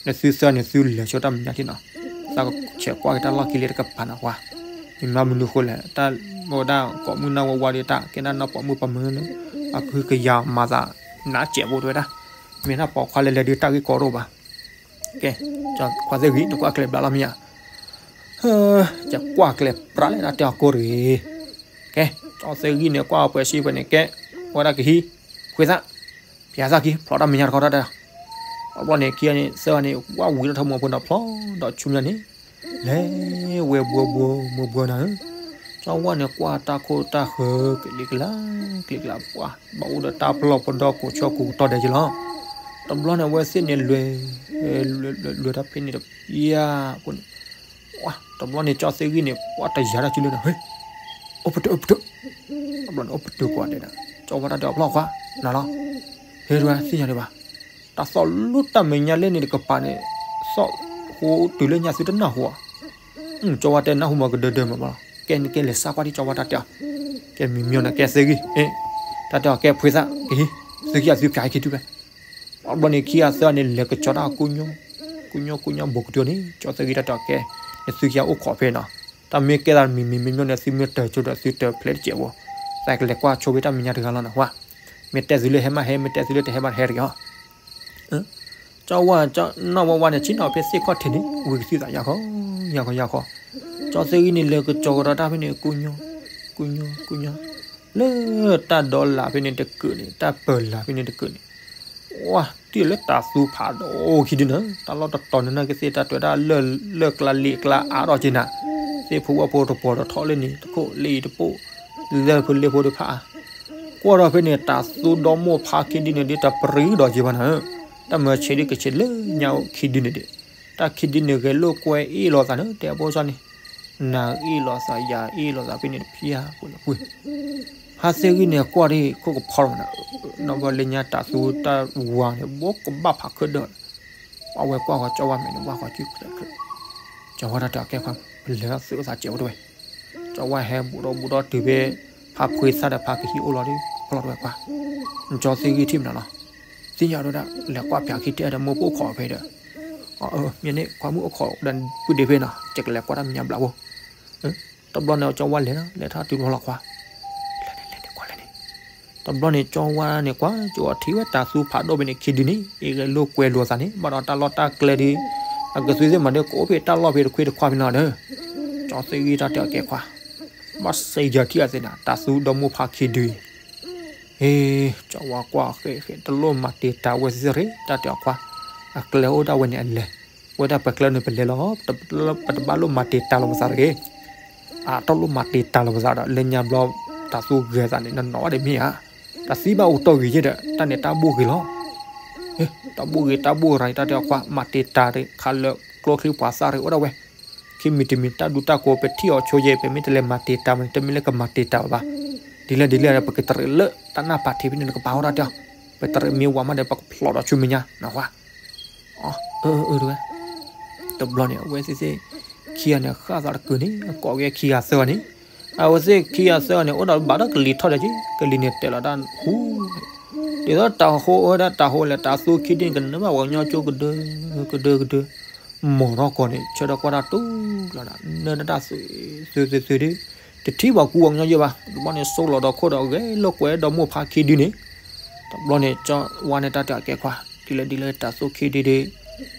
နသုသၢန့ၣ် သုလဲၤဆိတၢ်မဲာ်ညါထံနီၤ သးကဆဲးကွၢ်က့ၤတၢ်လီၢ်ခံလ့တကပၤနၤဝါ မ့ၢ်မနုၤဃိလဲၣ် တၢ်မ့ၢ်ဝဲဒၣ်ကိးမုၢ်နၢ်ဝဲဝါဒီး တၢ်ကဲဒၣ်နီၢ်ပိာ်မုၣ်ပိာ်မုၣ်လၢ အကဟုကယာ်မၤသး နးစဲးဖိတဝဲဒၣ် မ့ၢ်တၢ်ပိာ်ခွါလဲၤလဲၤဒုးတၢ်ဂ့ၢ်ကီတအိၣ်ဘၣ် ကဲ ခွါသ့ၣ်ဂံၢ် နကွၢ်ကျဲဘျါလီၤမ့ၢ်ဧါ ကကွၢ်ကျဲပြးလဲၣ် တၢ်တဲအီၤကိးတဂ့ၤ ကဲ ကၠီသ့ၣ်ဂံၢ်န့ၣ် ကွၢ်အပှဲၤစံပှဲၤန့ၣ် ကဲ ဝဲဒၣ်ကဟံး ဖှ့သၣ် ဖျါသၣ်ခံ ဖျီတၢ်မဲာ်ညါတခီတၢ်တဲ အဘျီန့ၣ် ခံဂၤန့ၣ် သၢဂၤန့ၣ် ဝဲဝံၤဒီးထၢမီၤဖိဒီးဖျီဒီးဆူမဲာ်ညါန့ၣ် လဲၤဝဲဘှီဘှီမိၢ်ဘှီနၤဧၢ ကၠီဝါန့ၣ် ကွၢ်တၢ်ခိၣ်တၢ်ဃၢၤ ကလံၤကလါ ကလံၤကလါ ပှၤ ဘၣ်အိၣ်ဒီးတၢ်ပလီၢ်ပဒီကိးဆၢကိးကတီၢ်ဒဲးက့ၤလီၤ တဘျီန့ၣ် အဝဲသ့ၣ်န့ၣ် လွဲ လွဲ လွဲ လွဲတၢ်ဖဲန့ၣ်တ ယါ အဃိန့ၣ် တဘျီန့ၣ် ကၠီသ့ၣ်ဂံၢ်န့ၣ် ပှၤတယာ်တၢ်စုလၢနၤ ဟ့ၣ် အိၣ်ပတုာ် အိၣ်ပတုာ် တဘျီန့ၣ် အိၣ်ပတုာ်ကွၢ်တဲဒၣ် ကၠီဝါတၢ်တဲအီၤဖျီခွါ နၤလီၤ ဟ့ၣ်တဝဲသ့ၣ်ညါဒံးဘၣ် တၢ်သီၣ်လၢတၢ်မဲာ်ညါလၢန့ၣ်တကပၤန့ၣ် သီၣ်ဃိတုၤလၢညါသုတနၢ်ဟူဧါ ကၠီဝါတဲနၢ်ဟူမးကဒၢဒၢမးဘၣ်လီၤ ကဲနကဲလဲၤစးကွၢ်ဒံးကၠီဝါတၢ်တဲအီၤ ကဲမံၤမံၤနၤ ကဲသ့ၣ်ဂံၢ် တၢ်တဲအီၤကဲဖှ့သၣ် ကဟံး သုခံဂၤသုဖျါဟံးခံတုၤဖဲ အဘျီန့ၣ် ခံဂၤသၢဂၤန့ၣ် လဲၤကစီၤတၢ်ကိညိ ကိညိ ကိညိ ဘူးကတုၤန့ၣ် ကၠီသ့ၣ်ဂံၢ်တၢ်တဲအီၤကဲ နသုခံဂၤအိၣ်ခိးဖဲနီၤ တၢ်မ့ၢ်ကဲသးမံၤမံၤမ့ၢ်မ့ၢ်န့ၣ် သုမ့ၢ်တၢၤဆိဒီးသုတၢၤဖျဲးတစဲးဖိ သးကလဲၤကွၢ်ဆိဖဲတၢ်မဲာ်ညါတဂၤလီၤနၤဝါ မ့ၢ်တဲသုလၢဟဲမးဟဲ မ့ၢ်တဲသုလၢတဟဲမးတဟဲတဂ့ၤဟီ ကၠီဝါ နီၢ်ဝါဝါန့ၣ် ဆ့ၣ်နီၤဖဲသ့ၣ်ခီၣ်ထံးန့ၣ် ဝံၤကသံၣ်သးယါခီ ယါခီ ယါခီ ကၠီသ့ၣ်ဂံၢ်န့ၣ် လဲၤကစီၤကဒီးတၢ်ဖဲန့ၣ် ကိညိ ကိညိ ကိညိ လၢတၢ်ဒီလၢ်ဖဲန့ၣ်တကုာ်န့ၣ် တၢ်ပၢၤလၢ်ဖဲန့ၣ်တကုာ်န့ၣ် ဝါ တုၤလၢတၢ်သူဖးဒိၣ်ခံဒုန့ၣ် တၢ်လီၢ်တတီၤန့ၣ် ကသ့ၣ်တၢ်တဲဝဲဒၣ်လၢၢ်ကျါလံာ်ကျါအါထီၣ်က့နၤ သ့ၣ်ဖိဝၣ်ဖိတပီၤတထီၣ်လၢန့ၣ် တခိၣ်လၢအံၤတပိၣ် လၢဖိလ့ဖိတဖၣ် ကွၢ်ထီၣ်ဖဲန့ၣ် တၢ်သူဒီမိၢ်ဖးခံဒုန့ၣ်ဒီး တပရံဒီးက့ဘၣ်နၤဧၢ တၢ်မၤဆဲးဒ်ကဆဲးလၢညါအိၣ်ခံဒုန့ၣ်ဒီး တၢ်ခံဒုန့ၣ်ဂဲၤလိာ်ကွဲအ့ၣ်လိာ်သးန့ၣ် တဲအဘိၣ်စၢ်န့ၣ် နၤအ့ၣ်လိာ်သး ယၤအ့ၣ်လိာ်သးဖဲန့ၣ်တဖျၢၣ်ဖိန့ၣ်ပှ့ၤ ဖါသ့ၣ်ဂံၢ်န့ၣ် ကွၢ်ဒ်ခိၣ်ကဖီလီၤမးနၤ နီၢ်ဘၣ်လၢညါတၢ်သူတၢ်ဝၤန့ၣ် ဘိကဘၣ်ဖးခၢၣ်ဒၢၣ် ပှၤဝဲကွၢ်ဃီကၠီဝါမဲာ်န့ၣ်ဘၣ်ဃီကၠူၣ်ချၢချၢ ကၠီဝါတၢ်တဲအီၤကဲခွါ ပလဲၤသုးအသးစဲးဖိတဝဲ ကၠီဝါဟဲဘူးဒီးဘူးဒီးတုၤဖဲ ဖါဖှ့သၣ်ဒီးဖါကဟံးအိၣ်လီၤဒီး ဖျီတဝဲခွါ ကၠီသ့ၣ်ဂံၢ်ထံၣ်မနုၤလီၤ သ့ၣ်ညါဒၣ် လဲၤကွၢ်ပၠးခံတဲဒီး မိၢ်ဖိအိၣ်ခိးဖဲဒီး, မ့ၢ်န့ၣ် ခွါမုၣ်အိၣ်ခိးဒီးပုၢ်ဒ့ဖဲနီၤ ယကလဲၤကွၢ်တၢ်မဲာ်ညါဘျးဖိ. တဘျီန့ၣ် ကၠီဝါလဲၤလီၤ လဲၤထီၣ်တုၤလီၤခွါ, လဲၤန့ၣ် လဲၤန့ၣ် ကွၢ်လဲၤန့ၣ်. တဘျီန့ၣ် ကၠီဝါန့ၣ်ကွၢ် ကၠီဝါထံၣ်ဝဲတၤသူဖးဒိၣ်ဖဲန့ၣ် ခံဒုန့ၣ် အ့ၣ်ဂဲၤလိာ်ကွဲလိာ်သးန့ၣ် ဘၣ်ဒီးတၢ်လီၢ်တၢ်ကျဲဒီး အကသူသ့ၣ်မးဒီး ကအိၣ်ဖဲတၢ်လီၢ်ဖဲတခွ့တခွါဖဲနီၤဒီး, ကၠီသ့ၣ်ဂံၢ်တၢ်တဲအီၤ ကဲခွါ, ဘၣ်စံးယၤထံၣ်အသ့ၣ်နၤ တၤသူဒီမိၢ်ဖါခံဒုအံၤ ဟ့, ကၠီဝါကွၢ်ဃဲဃဲ တလိၣ်မၤတံာ်တာ်ဝဲသ့ၣ်သ့ၣ်ရ့ၣ် တၢ်တဲအီၤခွါ, အကျဲအိၣ်ဒၣ်ဝဲန့ၣ်အလဲၤ, ဝဲဒၣ်ပကျဲန့ၣ်ပလဲၤလီၤ, ပတဘၣ်လိၣ်မၤတံာ်တာ်လီၤပသးတဂ့ၤ, အတလိၣ်မၤတံာ်တာ်လီၤပသးဒီး လၢညါဘျီ တၤသူဂဲၤသးန့ၣ် နနီၢ်ဝဲဒီးမ့ၢ်ဧါ, တသံဘၣ်အိၣ်တီၢ်ဂ့ၤယဲဒီး တၢ်န့ၣ်တၢ်ဘိၣ်ဂ့ၤလီၤ တၢ်ဘိၣ်ဂ့ၤတၢ်ဘိၣ်ရၤ တၢ်တဲအီၤခွါ မၤတံာ်တာ်တခါလၢ ကျိချံပှၤသၣ်ရ့ၣ်အိၣ်ဒၣ်ဝဲ, ခံမံၤတမံၤတၢ်ဒူတၢ်ကိး ပထံၣ်အီၤဆိယဲ ပမ့ၢ်တလဲၤမၤတံာ်တာ်မးန့ၣ် တမ့ၢ်လၢကမၤတံာ်တာ်ဘၣ်, ဒ်လဲၣ်ဒ်လဲၣ် ပကတရံးလၢတၢ်နၢ်ဖးထံးဖဲန့ၣ် နကပာ်ဝဲဒၣ်တဲအီၤ, ပတရံးမ့ၢ်ဝၤမးဒီး ပကဖျိးဒီးဆူမဲာ်ညါ နၢ်ဟူဧါ. အၢ အၢ တဲဝဲ တဘျီန့ၣ် အဝဲသ့ၣ်သ့ၣ်ခံဂၤန့ၣ် ဃၣ်သးတကုာ်န့ၣ် ကိးက့ၤခံဂၤသၢဂၤန့ၣ်, အဝဲသ့ၣ်ခံဂၤသၢဂၤန့ၣ် အိၣ်ဒီးဘၣ်ဒီးကလံၤထီၣ်ဒီးက့ၤ ကလံၤန့ၣ်တဲာ်လီၤတၢ်ဟူ, ဒ်သိးတၤဟိဝဲဒၣ်တၤဟိလဲၣ် တၤသူခံဒုန့ၣ် ကနၢဘၣ်ပှၤကညီကၠိကဒၢ ကဒၢကဒၢ, မီၤထီၣ်ကီးန့ၣ် ဆၢထၢၣ်ကွၢ်တၢ်တူၢ်လီၤဒီး နၢတၢ်သွံၣ်သွံၣ်သွံၣ်သွံၣ်ဒီး တထံၣ်ပှၤကူပှၤကညီယဲဘၣ်, တဘျီန့ၣ် စိလီၤဒီးခိၣ်ဒီးဂဲၤလိာ်ကွဲဒီမိၢ်ဖါခံဒုန့ၣ်, တဘျီန့ၣ် ကၠီဝါန့ၣ်တၢ်တဲအီၤ ကဲခွါ, ဒ်လဲၣ်ဒ်လဲၣ် တၤသူခံဒုဒီး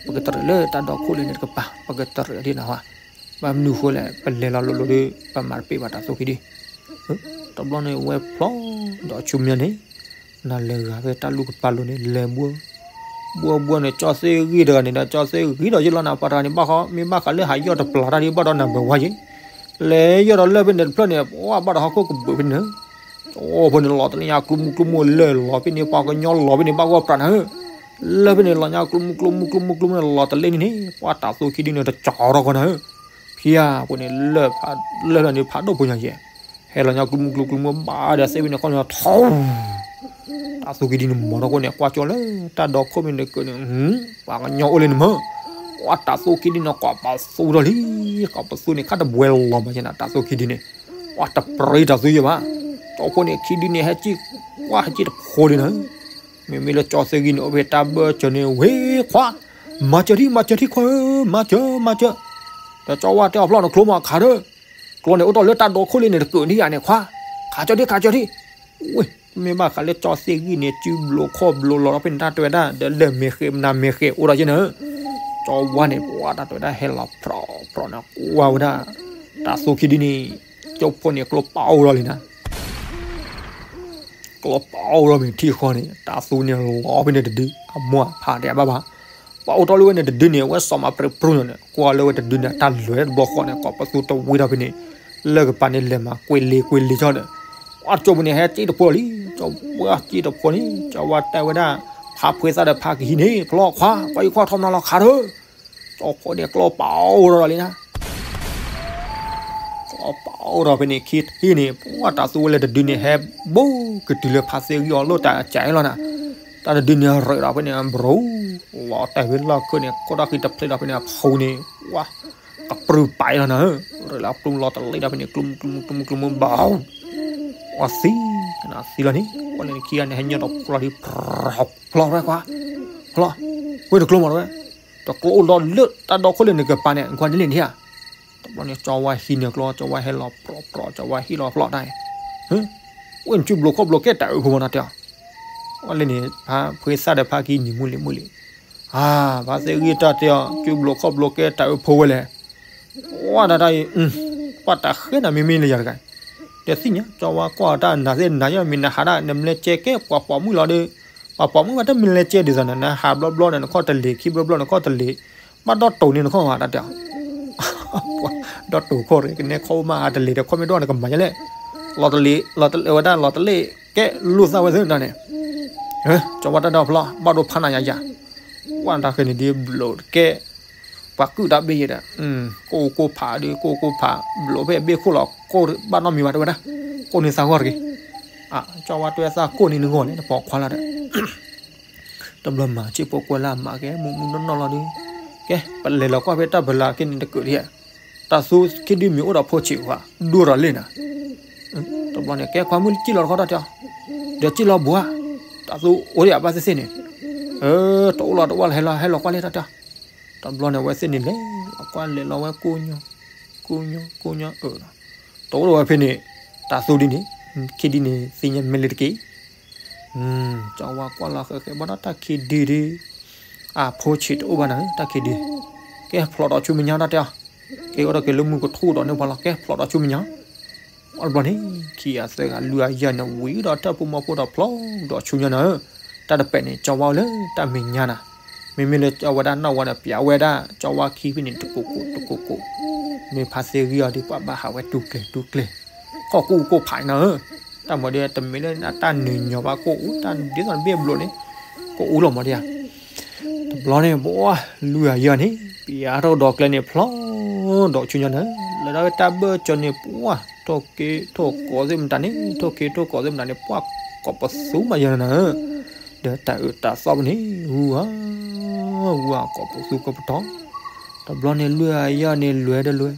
ပကတရံးလၢတၢ်ဒီခိၣ်လၢန့ၣ်တကပၤ ပကတရံးဒ်နၢ်ဟူဧါ, ဘၣ်မနုၤဃိလဲၣ် ပလဲၤလီၤလိၤလိၤဒီး ပမၤတပ့ၢ်ဘၣ်တၤသူခံဒု, တဘျီန့ၣ် ဝဲဖျိဒီးဆူမဲာ်ညါန့ၣ် နလဲၤဂၤဖဲတၢ်လူၢ်ကပၤလိၤန့ၣ် လဲၤဘှီ ဘှီဘှီန့ၣ် ကၠီသ့ၣ်ဂံၢ်တဂၤန့ၣ်ဒီး ကၠီသ့ၣ်ဂံၢ်ဒီးယလီၤနၤ ပှၤတဂၤန့ၣ် ဘၣ်ဃီ မ့ၢ်ဘၣ်ဃးလၢဟးယီၢ်တပျၢ်တၢ်ဒီး ဘၣ်ဒီးနၤဘၢဝါယ့ၣ်, လဲၤယီၢ်ဒီးလၢၢ်ဖဲန့ၣ်တဖျၢၣ်န့ၣ် ပှၤဘၣ်ဒီးဟီၣ်ခိၣ်ကဘုးဖဲန့ၣ်, ကၠီဖိန့ၣ် လီၤတလၢညါကျိမုၢ်ကျိမုၢ်လၢၢ်လီၤဖဲန့ၣ် ပှၤကညီလီၤဖဲန့ၣ် ဘၣ်ဂီၢ်ပြးနၤဧၢ, လၢၢ်ဖဲန့ၣ် လီၤညါကျိမုၢ်ကျိမုၢ်ကျိမုၢ်ကျိမုၢ်န့ၣ် လီၤတလၢန့ၣ်န့ၣ် ပှၤတၤသူခံဒုန့ၣ် တကၠီထီၣ်ကီးနၤဧၢ, ဖံဧၢ ဖိန့ၣ် လၢၢ်ဖးဒိၣ်ဖိညါယဲၢ် ဟဲလီၤညါကျိမုၢ်ကျိမုၢ်ကျိမုၢ် ဘၣ်ဒီးသ့ၣ်ဖဲန့ၣ်ခီန့ၣ် ထီ တၤသူခံဒုန့ၣ် မီၤထီၣ်ခိၣ်န့ၣ် ကွၢ်ကၠီလၢတၢ်ဒီခိၣ်ဖဲန့ၣ်တကုာ်န့ၣ်, ပှၤကညီအိၣ်လၢန့ၣ်မ့ၢ်, ပှၤတၤသူခံဒုန့ၣ် ကိးပသူထီၣ်လံ, ကိးပသူန့ၣ် ခါတဘှဲလီၤမးယဲၢ်နၤ တၤသူခံဒုန့ၣ်, ပှၤတပြံတၤသူယဲၢ်ဘၣ်, ကၠီဖိန့ၣ် ခံဒုန့ၣ် ဟဲက့ၢ်ကွၢ်ဟဲက့ၢ်တဖိဒုနၤ, မ့မ့ၢ်လၢကၠီသ့ၣ်ဂံၢ်န့ၣ် အိၣ်ဖဲတၢ်ဘၢၣ်စၢၤန့ၣ် ဝ့ၢ်ခွါ, မၤစၢၤထံၣ် မၤစၢၤထံၣ်ခွါဧၢ မၤစၢၤ မၤစၢၤ, ဒီးကၠီဝါတဲအီၤဖျီၣ် နကျိမးခးဒီး ကျိန့ၣ် အိၣ်တ့ၢ်လၢတၢ်ဒီခိၣ်လၢန့ၣ်တကုာ်န့ၣ်ယါန့ၣ် ခွါ, ခးကၠီထံၣ် ခးကၠီထံၣ်, ဝ့ၢ်, မ့ၢ်ဘၣ်ဃးလၢကၠီသ့ၣ်ဂံၢ်န့ၣ် စုဘျိးခီၣ်ဘျိးလီၤဒီးဖဲန့ၣ် တၢ်တဲဝဲဒၣ် ဒီးလၢၢ်မဲာ်ဃဲးမနၤမဲာ်ဃဲးအိၣ်ဒီးယဲၢ်နၤ, ကၠီဝါန့ၣ် ပှၤတၢ်တဲဝဲဒၣ် ဟဲလီၤဖြီဖြီန့ၣ် ကွၢ်ဝဲဒၣ် တၤသူခံဒုန့ၣ်, ကၠီဖိန့ၣ် ကျိပာ်အိၣ်ဒီးလံနၤ ကျိပာ်အိၣ်ဒီးမ့ၢ်ထံၣ်ဃီန့ၣ် တၤသူန့ၣ်လီၤဖဲန့ၣ်တဒု အမိၢ်အဖါတဲအဘၣ်ဘၣ်, ပှၤအိၣ်ထီၣ်လၢဝဲန့ၣ်တဒုန့ၣ် အဝဲစီၤမၤပြံပြူန့ၣ် ကွၢ်လၢဝဲတဒုန့ၣ် တၢ်လဲၤတဘျီဃီန့ၣ် ကိးပသူတဝံၤဒီးဖဲန့ၣ်, လၢၢ်ကပၤန့ၣ်လဲၤမၤကွ့လ့ကွ့လ့ဆိဒီး, ပှၤကၠီဖိန့ၣ် ဟဲက့ၢ်တဖိလံ, ကၠီဝါက့ၢ်တဖိန့ၣ် ကၠီဝါတဲဝဲဒၣ် ဖါဖှ့သၣ်ဒီးဖါကဟံးန့ၣ် ဖျီခွါ ကွၢ်ယခွါထီမနၤလီၤခးဒီး ကၠီဖိန့ၣ် ကျိပာ်အိၣ်ဒီးလံနၤ ကျိပာ်အိၣ်ဒီးဖဲန့ၣ် ခံထံၣ်န့ၣ် ပှၤတၤသူဝဲလၢတဒုန့ၣ် ဟဲဘိကတုၤလၢဖါသ့ၣ်ဂံၢ်အီၤလိၣ်တၢ်အကၢလီၤနၤ, တၢ်တဒုန့ၣ်ရ့းဒီးဖဲန့ၣ် ဘြူၤ, လီၤတဲာ်ဝဲလီၢ်ခၢၣ်န့ၣ် ခိၣ်တၢ်ဃံတဖျ့ဒီးဖဲန့ၣ် အဖူန့ၣ် ဝါ, ကပြုၢ်ပာ်လီၤနၤဧၢ, ရ့းလီၤကျိလီၤတလ့ဒီးဖဲန့ၣ် ကျိမုၢ်ကျိမုၢ်ကျိမုၢ်ကျိမုၢ်ဘၣ် အသံ, ကနၣ်သံလီၤန့ၣ် ပှၤလၢနခံဂၤန့ၣ် ဟဲညီဒီးဖျီဒ် ဖျီဝဲခွါ, ဖျီ, ဝဲတကျိမးဝဲ, တကျိအိၣ်ဒီးလၢတၢ်ဒီခိၣ်လၢနကပၤန့ၣ် ကွၢ်န့ၣ်လံန့ၣ်ဧါ, တဘျီန့ၣ် ကၠီဝါဟံးန့ၢ်ကျိ ကၠီဝါဟဲလီၤပြီပြီ ကၠီဝါဟံးလီၤဖျီတၢ်အံၤ, ဝဲနစုဘျိးခီၣ်ဘျိးကဲတၢ်အုးဖိမးနၤတဲအီၤ, ဝဲလၢန့ၣ် ဖါဖှ့သၣ်ဒီးဖါကံနံၤမုၢ်လံမုၢ်လံ, အါ, ဖါသ့ၣ်ဂံၢ်တၢ်တဲအီၤ စုဘျိးခီၣ်ဘျိးကဲတၢ်အုးဖိဝဲလဲၣ် ဝဲဒၣ်တၢ်အံၤ, ပှၤတၢ်ဃဲနၤမ့မ့ၢ်လၢယၤတဂၤ, ဒီးသ့ၣ်ညါ ကၠီဝါကွၢ်တၢ်နၤသ့ၣ်နၤယီမ့ၢ်နဟးဒၣ် နမလဲၤကဲကဲပှၤပိာ်မုၣ်လီၤဒီး, ပှၤပိာ်မုၣ်ဘၣ်တမလဲၤကဲဒ်သိးနၤ နဟးဘျီဘျီဒီးနခီၣ်တလ့ၤ ခံဘျီဘျီနခီၣ်တလ့ၤ, ဘၣ်ဒီးတိၢ်န့ၣ်နခီၣ်ဝဲတၢ်တဲအီၤ ဒီးတိၢ်ခိၣ်ရ့ၣ် ကနဲခီၣ်မးဟးတလ့ၤဒီးခီၣ်မ့ၢ်ဒိၣ်နကမၤယလဲၣ်, လီၤတလ့ၤ လီၤတလ့ၤဝဲဒၣ်လီၤတလ့ၤကဲလိာ်သးဝဲသ့ၣ်နၤန့ၣ်, ကၠီဝါတၢ်ဒီဖျီ ဘၣ်ဒိဖးနၤယၤယၤ, ဝဲတၢ်ဃဲန့ၣ်ဒ်ဘျိးကဲ ပှၤကုၢ်တၢ်ဘ့ၣ်ယဲဒီး, ကိၢ်ကိၢ်ဖးဒီး ကိၢ်ကိၢ်ဖး ဘျိးဖဲအဘ့ၣ်ခိၣ်လီၤ ကိၢ်ဘၣ်နီတမံၤဘၣ်တဲဝဲဒၣ်, ကိၢ်န့ၢ်သးဂီၢ်တဂ့ၤ, ကၠီဝါတဲဝဲသးကိၢ်န့ၢ်နဂီၢ်န့ၣ် နပိာ်ခွါလီၤဒီး တဘျီမၤဆ့ၣ်ဖိကွဲလၢအမၤကဲ မူးမူးနီၢ်နီၢ်လီၤဒီး, ကဲ ပလဲၤလီၤကွၢ်ဖဲတၢ်ဖီလာ်က့န့ၣ်တကုာ်ဒံး, တၢ်သူခံဒုမ့ၢ်အိၣ်ဒီးဖိဆံးဧါ ဒိၣ်ဒီးလ့ၣ်နၤ, တဘျီန့ၣ် ကဲခွါမုၣ်စံၣ်လီၤတခီတၢ်တဲအီၤ, ဒီးစံၣ်လီၤဘှါ, တၢ်သူအိၣ်ဒံးအဘၣ်သ့ၣ်သ့ၣ်န့ၣ်, အၢ တအိၣ်လီၤတအိၣ်လီၤ ဟဲလီၤ ဟဲလီၤကွၢ်လံတၢ်တဲအီၤ. တဘျီန့ၣ် အဝဲသ့ၣ်န့ၣ်လဲၤလီၤကွၢ် လဲၤလီၤဝဲကိၣ်ညီ ကိၣ်ညီ ကိၣ်ညီ အၢ တအိၣ်လီၤဝဲဖဲန့ၣ် တၢ်သူဒ်န့ၣ် ခ့ဒုန့ၣ် သ့ၣ်ညါမ့ၢ်လၢတက့ၢ်. ကၠီဝါကွၢ်လီၤဃဲးဃဲး ဘၣ်ဒီးတၢ်ခ့ဒုဒီး အဖိဆံးတအိၣ်ဘၣ်နၤဧၢ တၢ်ခ့ဒု, ကဲဖျိးဒီးဆူမဲာ်ညါတၢ်တဲအီၤ, က့ၤအိၣ်ဒီးက့ၤလၢမူကထူၣ်ဒီးန့ၣ်ပှၤလီၤ ကဲဖျိးဒီးဆူမဲာ်ညါ. အီတဘျီန့ၣ် ခံဂၤသၢဂၤလွံၢ်ဂၤယဲၢ်န့ၣ် ဝံၤဒီးတၢ်ဖိမီဖိဒီးဖျိးဒီးဆူညါနၤဧၢ, တၢ်တပဲာ်န့ၣ် ကၠီဝါအိၣ်လၢတၢ်မဲာ်ညါနၤ, မ့မ့ၢ်လၢအဝဲဒၣ်နီၢ်ဝါဒီးပျးဝဲဒၣ် ကၠီဝါခံဖဲန့ၣ် တကိးကိးတကိးကိး, မ့ၢ်ဖါသ့ဂံၢ်အီၤဒီး ပှၤဘၣ်ဟးဝဲတူၢ်ကျဲၤတူၢ်ကျဲၤ, ခီၣ်ကိၣ်ကိၣ်ဖးနၤဧၢ, တၢ်မၤဒီးတမ့ၢ်လၢတၢ်နုာ်ညီၤဘၣ် ကိၣ်အူတၢ်ဒ်သိးတဘ့ၣ်ဘျိးန့ၣ်, ကိၣ်အူလီၤမၤဒံးဧါ. တဘျီန့ၣ် ပှၤလွံၢ်ဂၤယဲၢ်န့ၣ် ပျးထီၣ်ဒီးကျဲန့ၣ်ဖျိးဒီးဆူညါနၤဧၢ, လၢတၢ်ဘၢၣ်စၢၤန့ၣ် ပှၤထိၣ်က့ၤထိၣ်ကိးသ့ၣ်မတၤန့ၣ် ထိၣ်က့ၤထိၣ်ကိးသ့ၣ်မတၤန့ၣ် ပှၤကိးပသူမးယဲၢ်နၤဧၢ, ဒီးတၢ်အၢတၢ်သီဖဲန့ၣ် ဟူဧါ ဟူဧါ ကိးပသူကိးပတီၢ်, တဘျီန့ၣ်လွံၢ်ဂၤယဲၢ်န့ၣ် လွဲဒီးလွဲ,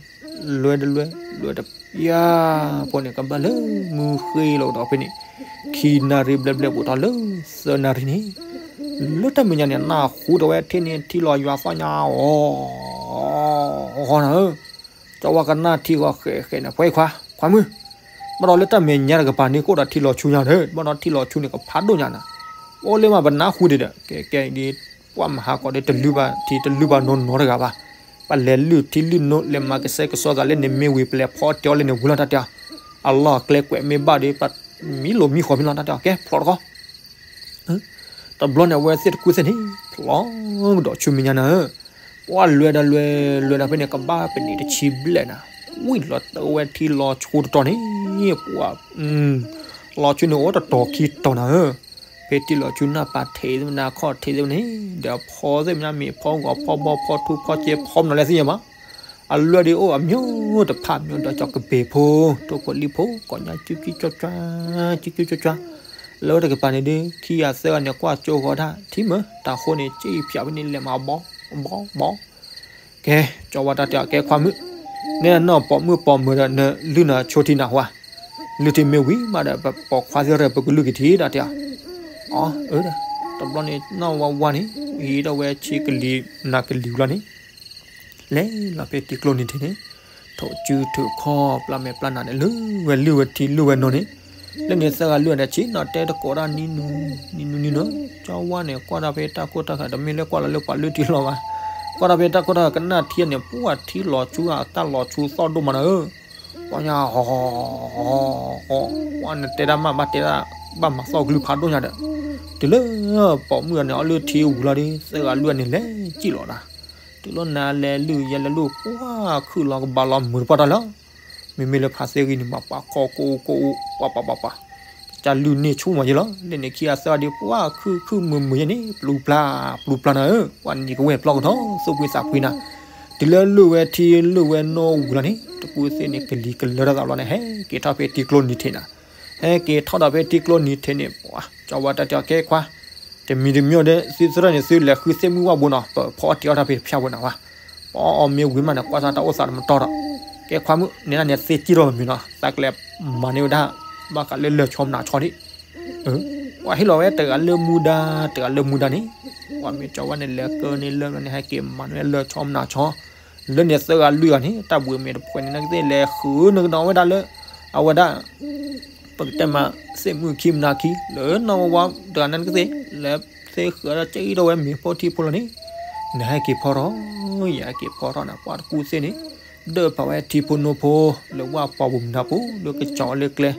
လွဲဒီးလွဲ, လွဲဒီးယဲၢ်, ပှၤန့ၣ်ကဘၣ်လၢမုၢ်ဃ့လီၤဒီးဖဲန့ၣ် ခံနၣ်ရံၣ်ဘျဲၣ်ဘျဲၣ်ဘူးထီၣ်လၢသၢနၣ်ရံၣ်န့ၣ်, လၢတၢ်မဲာ်ညါန့ၣ် နၢ်ဟူဒီးဝဲထံၣ်န့ၣ် ထံလီၤယွၤသီၣ်ညါအီၤ အီၤနၤဧၢ, ကၠီဝါကနၣ်ထံဂီၤဃဲးဃဲးန့ၣ် ဖဲခွါ ခွါမုၣ်, ဘၣ်ဒီးလၢတၢ်မဲာ်ညါတကပၤန့ၣ် ကအိၣ်ဒီးထံလီၤဆူညါဒီး ဘၣ်ဒီးထံလီၤဆူန့ၣ် ကဖးဒိၣ်ညါနၤ, အိၣ်လၢမးပနၢ်ဟူဒံးဒီး ကဲကဲဒ် ပှၤမၤဟးကီးဒီးတလုၢ်ဘၣ်ထံတလုၢ်ဘၣ်နိနိတဂၤဘၣ်, ပလဲၤလုၢ်ထံလုၢ်နိ လဲၤမၤကစဲကစီသးလၢန့ၣ်မ့ၢ်ဝံၤ ပလဲၤဖီအီၣ်တ့ၢ်အီၣ်လၢန့ၣ်ဝံၤလီၤတၢ်တဲအီၤ, အလီၢ်အကျဲကွဲးမ့ၢ်ဘၣ်ဒီး ပမံလိာ်မံဃီၤမ့ၢ်လီၤတၢ်တဲအီၤ ကဲဖျိးတခီ တဘျီန့ၣ် အဝဲသ့ၣ်တကူၣ်သ့ၣ်န့ၣ် ဖျိးကဒီးဆူမဲာ်ညါနၤဧၢ, ပှၤလွဲဒီးလွဲ လွဲဒီးဖဲန့ၣ် ကဘၣ်ပနံးတဆံဘျဲၣ်နၤ, ဝံၤလီၤတဝဲထံလီၤဆူတတီၤန့ၣ် ပှၤ လီၤဆူန့ၣ်အိၣ်တတီၤခံတီၤနၤဧၢ, ဖဲထံလီၤဆူနၢ်ပၤထံးသ့ၣ်မနၤ ခီၣ်ထံးသ့ၣ်မနၤန့ၣ် ဒီးဖီသ့ၣ်မနၤ မ့ၢ်ဖီဂီၤဖီဘီဖီထူဖီကဲဖီမနုၤလဲၣ်သ့ၣ်ညါမး, အလွဲဒီးအိၣ်အမျိုးတဖၣ်မျိုးဒီး ကီၢ်ကဘ့ၣ်ဖိ ထိၣ်ဖိလံၣ်ဖိ ကိးညါကၠူကၠူကၠွၢ်ကၠွၢ် ကၠူကၠူကၠွၢ်ကၠွၢ်, လၢတကပၤန့ၣ်ဒုး ခံဂၤသၢဂၤန့ၣ် ကွၢ်ကၠိဃီၤတၢ် ထံမၢ တၢ်ဃိန့ၣ် ကၠံၣ်ဖၠးဖဲန့ၣ် လဲၤမၤဘီဘီဘီ, ကဲ ကၠီဝါတၢ်တဲအီၤ ကဲခွါမုၣ်, နဲဒၣ်နီၢ်ပိာ်မုၣ်ပိာ်မုၣ်ဒီး နလုၢ်နၤဆိထံနၤဟူဧါ, လုၢ်ထံမ့ၢ်ဝံၤမးဒီး ပပိာ်ခွါသ့ၣ်ရၢၢ် ပကလုၢ်က့ၤထံတၢ်တဲအီၤ, အီ အၢ တဘျီန့ၣ် နီၢ်ဝါဝါန့ၣ် ဟံးထီၣ်ဝဲဆ့ကလံၤနၤကလံၤလီၤန့ၣ် လဲၤလီၤဖဲထံကျိနံၤထံးန့ၣ်, ထိၣ်စုထိၣ်ခီၣ်ပျၢ်မဲာ်ပျၢ်နၤန့ၣ် လုၢ်ဝဲထံလုၢ်ဝဲနိန့ၣ်, လၢန့ၣ်သၢဂၤလုၢ်အီၤဒီး ဆ့ၣ်နီၤတဲတကိးတၢ်နံၤနူၤ နံၤနူၤနံၤနူၤ, ကၠီဝါန့ၣ် ကွၢ်တၢ်ဖဲတၢ်ခိၣ်တၢ်ဃၢၤ တမ့ၢ်လၢကွၢ်လီၤလၢပှၤလုၢ်ထံလီၤဘၣ်, ကွၢ်တၢ်ဖဲတၢ်ခိၣ်တၢ်ဃၢၤ ကနၣ်ထံန့ၣ် ပှၤထံလီၤဆူအတၢ်လီၤဆူသီၣ်ဒိၣ်မးနၤဧၢ, ပှၤညါဟီ ဟီ ဟီ ပှၤနတဲတၢ်မး ဘၣ်တဲတၢ် ဘၣ်မၤသီၣ်ကလုၢ်ဖးဒိၣ်ညါဒီး, တုၤလၢပိာ်မုၣ်အီၤန့ၣ် အီၣ်လုၢ်ထံဝံၤလီၤဒီး သၢဂၤလုၢ်အီၤန့ၣ် လဲၤစံၣ်လီၤနၤ, တုၤလီၤနၤလဲၤလုၢ်ယဲလဲၤလုၢ် ပှၤခုၣ်လီၤကဘၣ်လီၤမုာ်တပှၢ်တၢ်လီၤ, မ့မ့ၢ်လၢဖါသ့ဂံၢ်န့ၣ် မၤပှၤကိၢ်ကိၢ်ကိၢ် ပှၤပှၤပှၤပှၤ, ကစၢ်လုၢ်န့ၢ်ဆူၣ်မးယဲလီၤ, လၢန့ၣ်ခံဂၤသၢဂၤဒီး ပှၤခုၣ်ခုၣ်မုာ်မုာ်ယဲန့ၣ် ပျူပျၢ် ပျူပျၢ်နၤဧၢ, ပှၤနံၤကဝဲၢ်ပျီကထီ သူၣ်ဖှံသးဖှံနၤ, တုၤလၢလုၢ်ဝဲထံလုၢ်ဝဲနိဝံၤလီၤန့ၣ် တကူၣ်သ့ၣ်န့ၣ် ကလံၤကလၢတၢ်သးဘျီန့ၣ် ဟဲက့ၤထီၣ်ဖဲထံကျိနံၤထံးနၤ, ဟဲက့ၤထီၣ်ဒီးဖဲထံကျိနံၤထံးန့ၣ် ပှၤ ကၠီဝါတၢ်တဲအီၤ ကဲခွါ တမံၤတမံၤဒီး သုသရၢၢ်န့ၣ် သုလဲၤဃုသ့ၣ်မုၢ်ဝၣ်ဘိနီၤ ပဖီအီၣ်တ့ၢ်အီၣ်တၢ်ဖဲဖၠၣ်ဝဲနၤဝဲ, ပအီၣ်မ့ၢ်ဝံၤမးန့ၣ် ကွၢ်စၢ်တၢ်အိၣ်သးတမတီၢ်ဒီး, ကဲခွါမုၣ် န့ၣ်ဒၣ်န့ၣ်သ့စံၣ်ထီၣ်မ့ၢ်နီၤ သးကလဲၤမၤန့ၢ်ဝဲဒၣ် ဘၣ်ဃးလၢလၢၢ်ဆီမနၤဆီဒံး, ပှၤဟ့ၣ်လီၤဝဲတဂၤလၢမူဒါ တဂၤလၢမူဒါန့ၣ်, ပှၤမ့ၢ်ကၠီဝါန့ၣ် လဲၤကၢန့ၢ်လၢၢ်ဘျီန့ၣ် ဟဲက့ၤမၤန့ၢ်ဝဲလၢၢ်ဆီမနၤဆီ, လၢန့ၣ်သၢဂၤလွံၢ်ဂၤန့ၣ် တၢ်ဘှံးမ့ၢ်တဖှဲးန့ၣ် နကသ့ၣ်လဲၤဃုနကဒီးဝဲဒၣ်လၢ အဝဲဒၣ် ပကတဲမး သ့ၣ်မုၣ်ခံမနၤခံ လၢနီၢ်ဝါဝါတဂၤန့ၣ် နကသ့ၣ် လဲၤသ့ဃုာ်ဒီးကၠံၣ်ထီၣ်ဝဲမ့ၤဖိထံဖိလီၤန့ၣ်, နဟဲက့ၤဖီထီၣ်, ယဟဲက့ၤဖီထီၣ်နၤ ပှၤတကူၣ်သ့ၣ်န့ၣ်, ဒၢၣ်ပာ်ဝဲထံဖိနိဖိ လၢဝၣ်ပီၤပူၤမနၤပူၤ လၢကစီၤလၢကျဲ,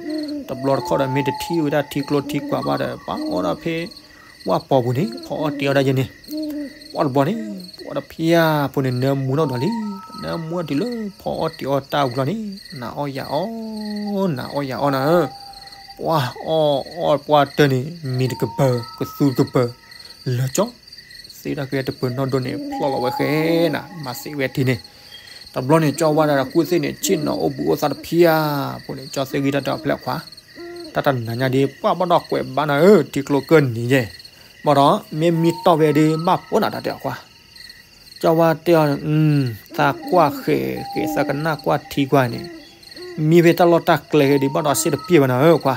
တဘျီတခီၣ်ဒီးမ့ၢ်တထံၣ်ဝဲဒၣ်ထံကျိထံကွာ်ဘၣ်ဒီး ပှၤအိၣ်ဒီးဖဲ ဝၣ်ပီၤပူၤန့ၣ် ဖီအီၣ်တ့ၢ်အီၣ်ဒၣ်ယဲန့ၣ်, ပှၤတဘျီန့ၣ် ပှၤတဖၠၣ်ဖိန့ၣ် နၢမူထီၣ်ဒီးလံ, နၢမူထီၣ်တုၤလၢဖီအီၣ်တ့ၢ်အီၣ်တၢ်ဝံၤလီၤန့ၣ် နၤအီၣ်ယၤအီၣ်, နၤအီၣ်ယၤအီၣ်နၤဧၢ, ပှၤအီၣ်အီၣ်ပှၤတၢၢ်န့ၣ် မ့ၤတကပၤ ကသူတကပၤ လၢာ်ကၠီ သ့တၢ်ကဲတပၢၤနီၢ်ဒိၣ်န့ၣ် ဖျီၣ်လီၤဝဲဃဲနၤ မၤသ့ဝဲထံန့ၣ်, တဘျီန့ၣ် ကၠီဝါဒၣ်ဒီးကူၣ်သ့ၣ်န့ၣ် ဆ့ၣ်နီၤအိၣ်ဘူးအိၣ်သးတဖၠၣ်ဖိန့ၣ် ကၠီသ့ဂံၢ်တၢ်တဲအီၤ ဖျဲၣ်ခွါ, တၢ်တနၤညါဒ် ပှၤဘၣ်ဒီးကွဲးဘၣ်နၤဧၢ ထံကျိကၢၢ်နံၤယဲ, ဘၣ်ဒီး မ့ၢ်မံတီၢ်ဝဲဒ်ဘၣ်ပိာ်နၤတၢ်တဲအီၤခွါ, ကၠီဝါတဲအီၤ, သးကွၢ်ဃဲၤဃဲၤသးကနၣ်ကွၢ်ထံကွၢ်န့ၣ်, မံဖဲတၢ်လီၢ်တၢ်ကျဲဂ့ၤဒ်ဘၣ်ဒီးစ့ၢ်တပျဲၢ်ဘၣ်နၤဧၢခွါ,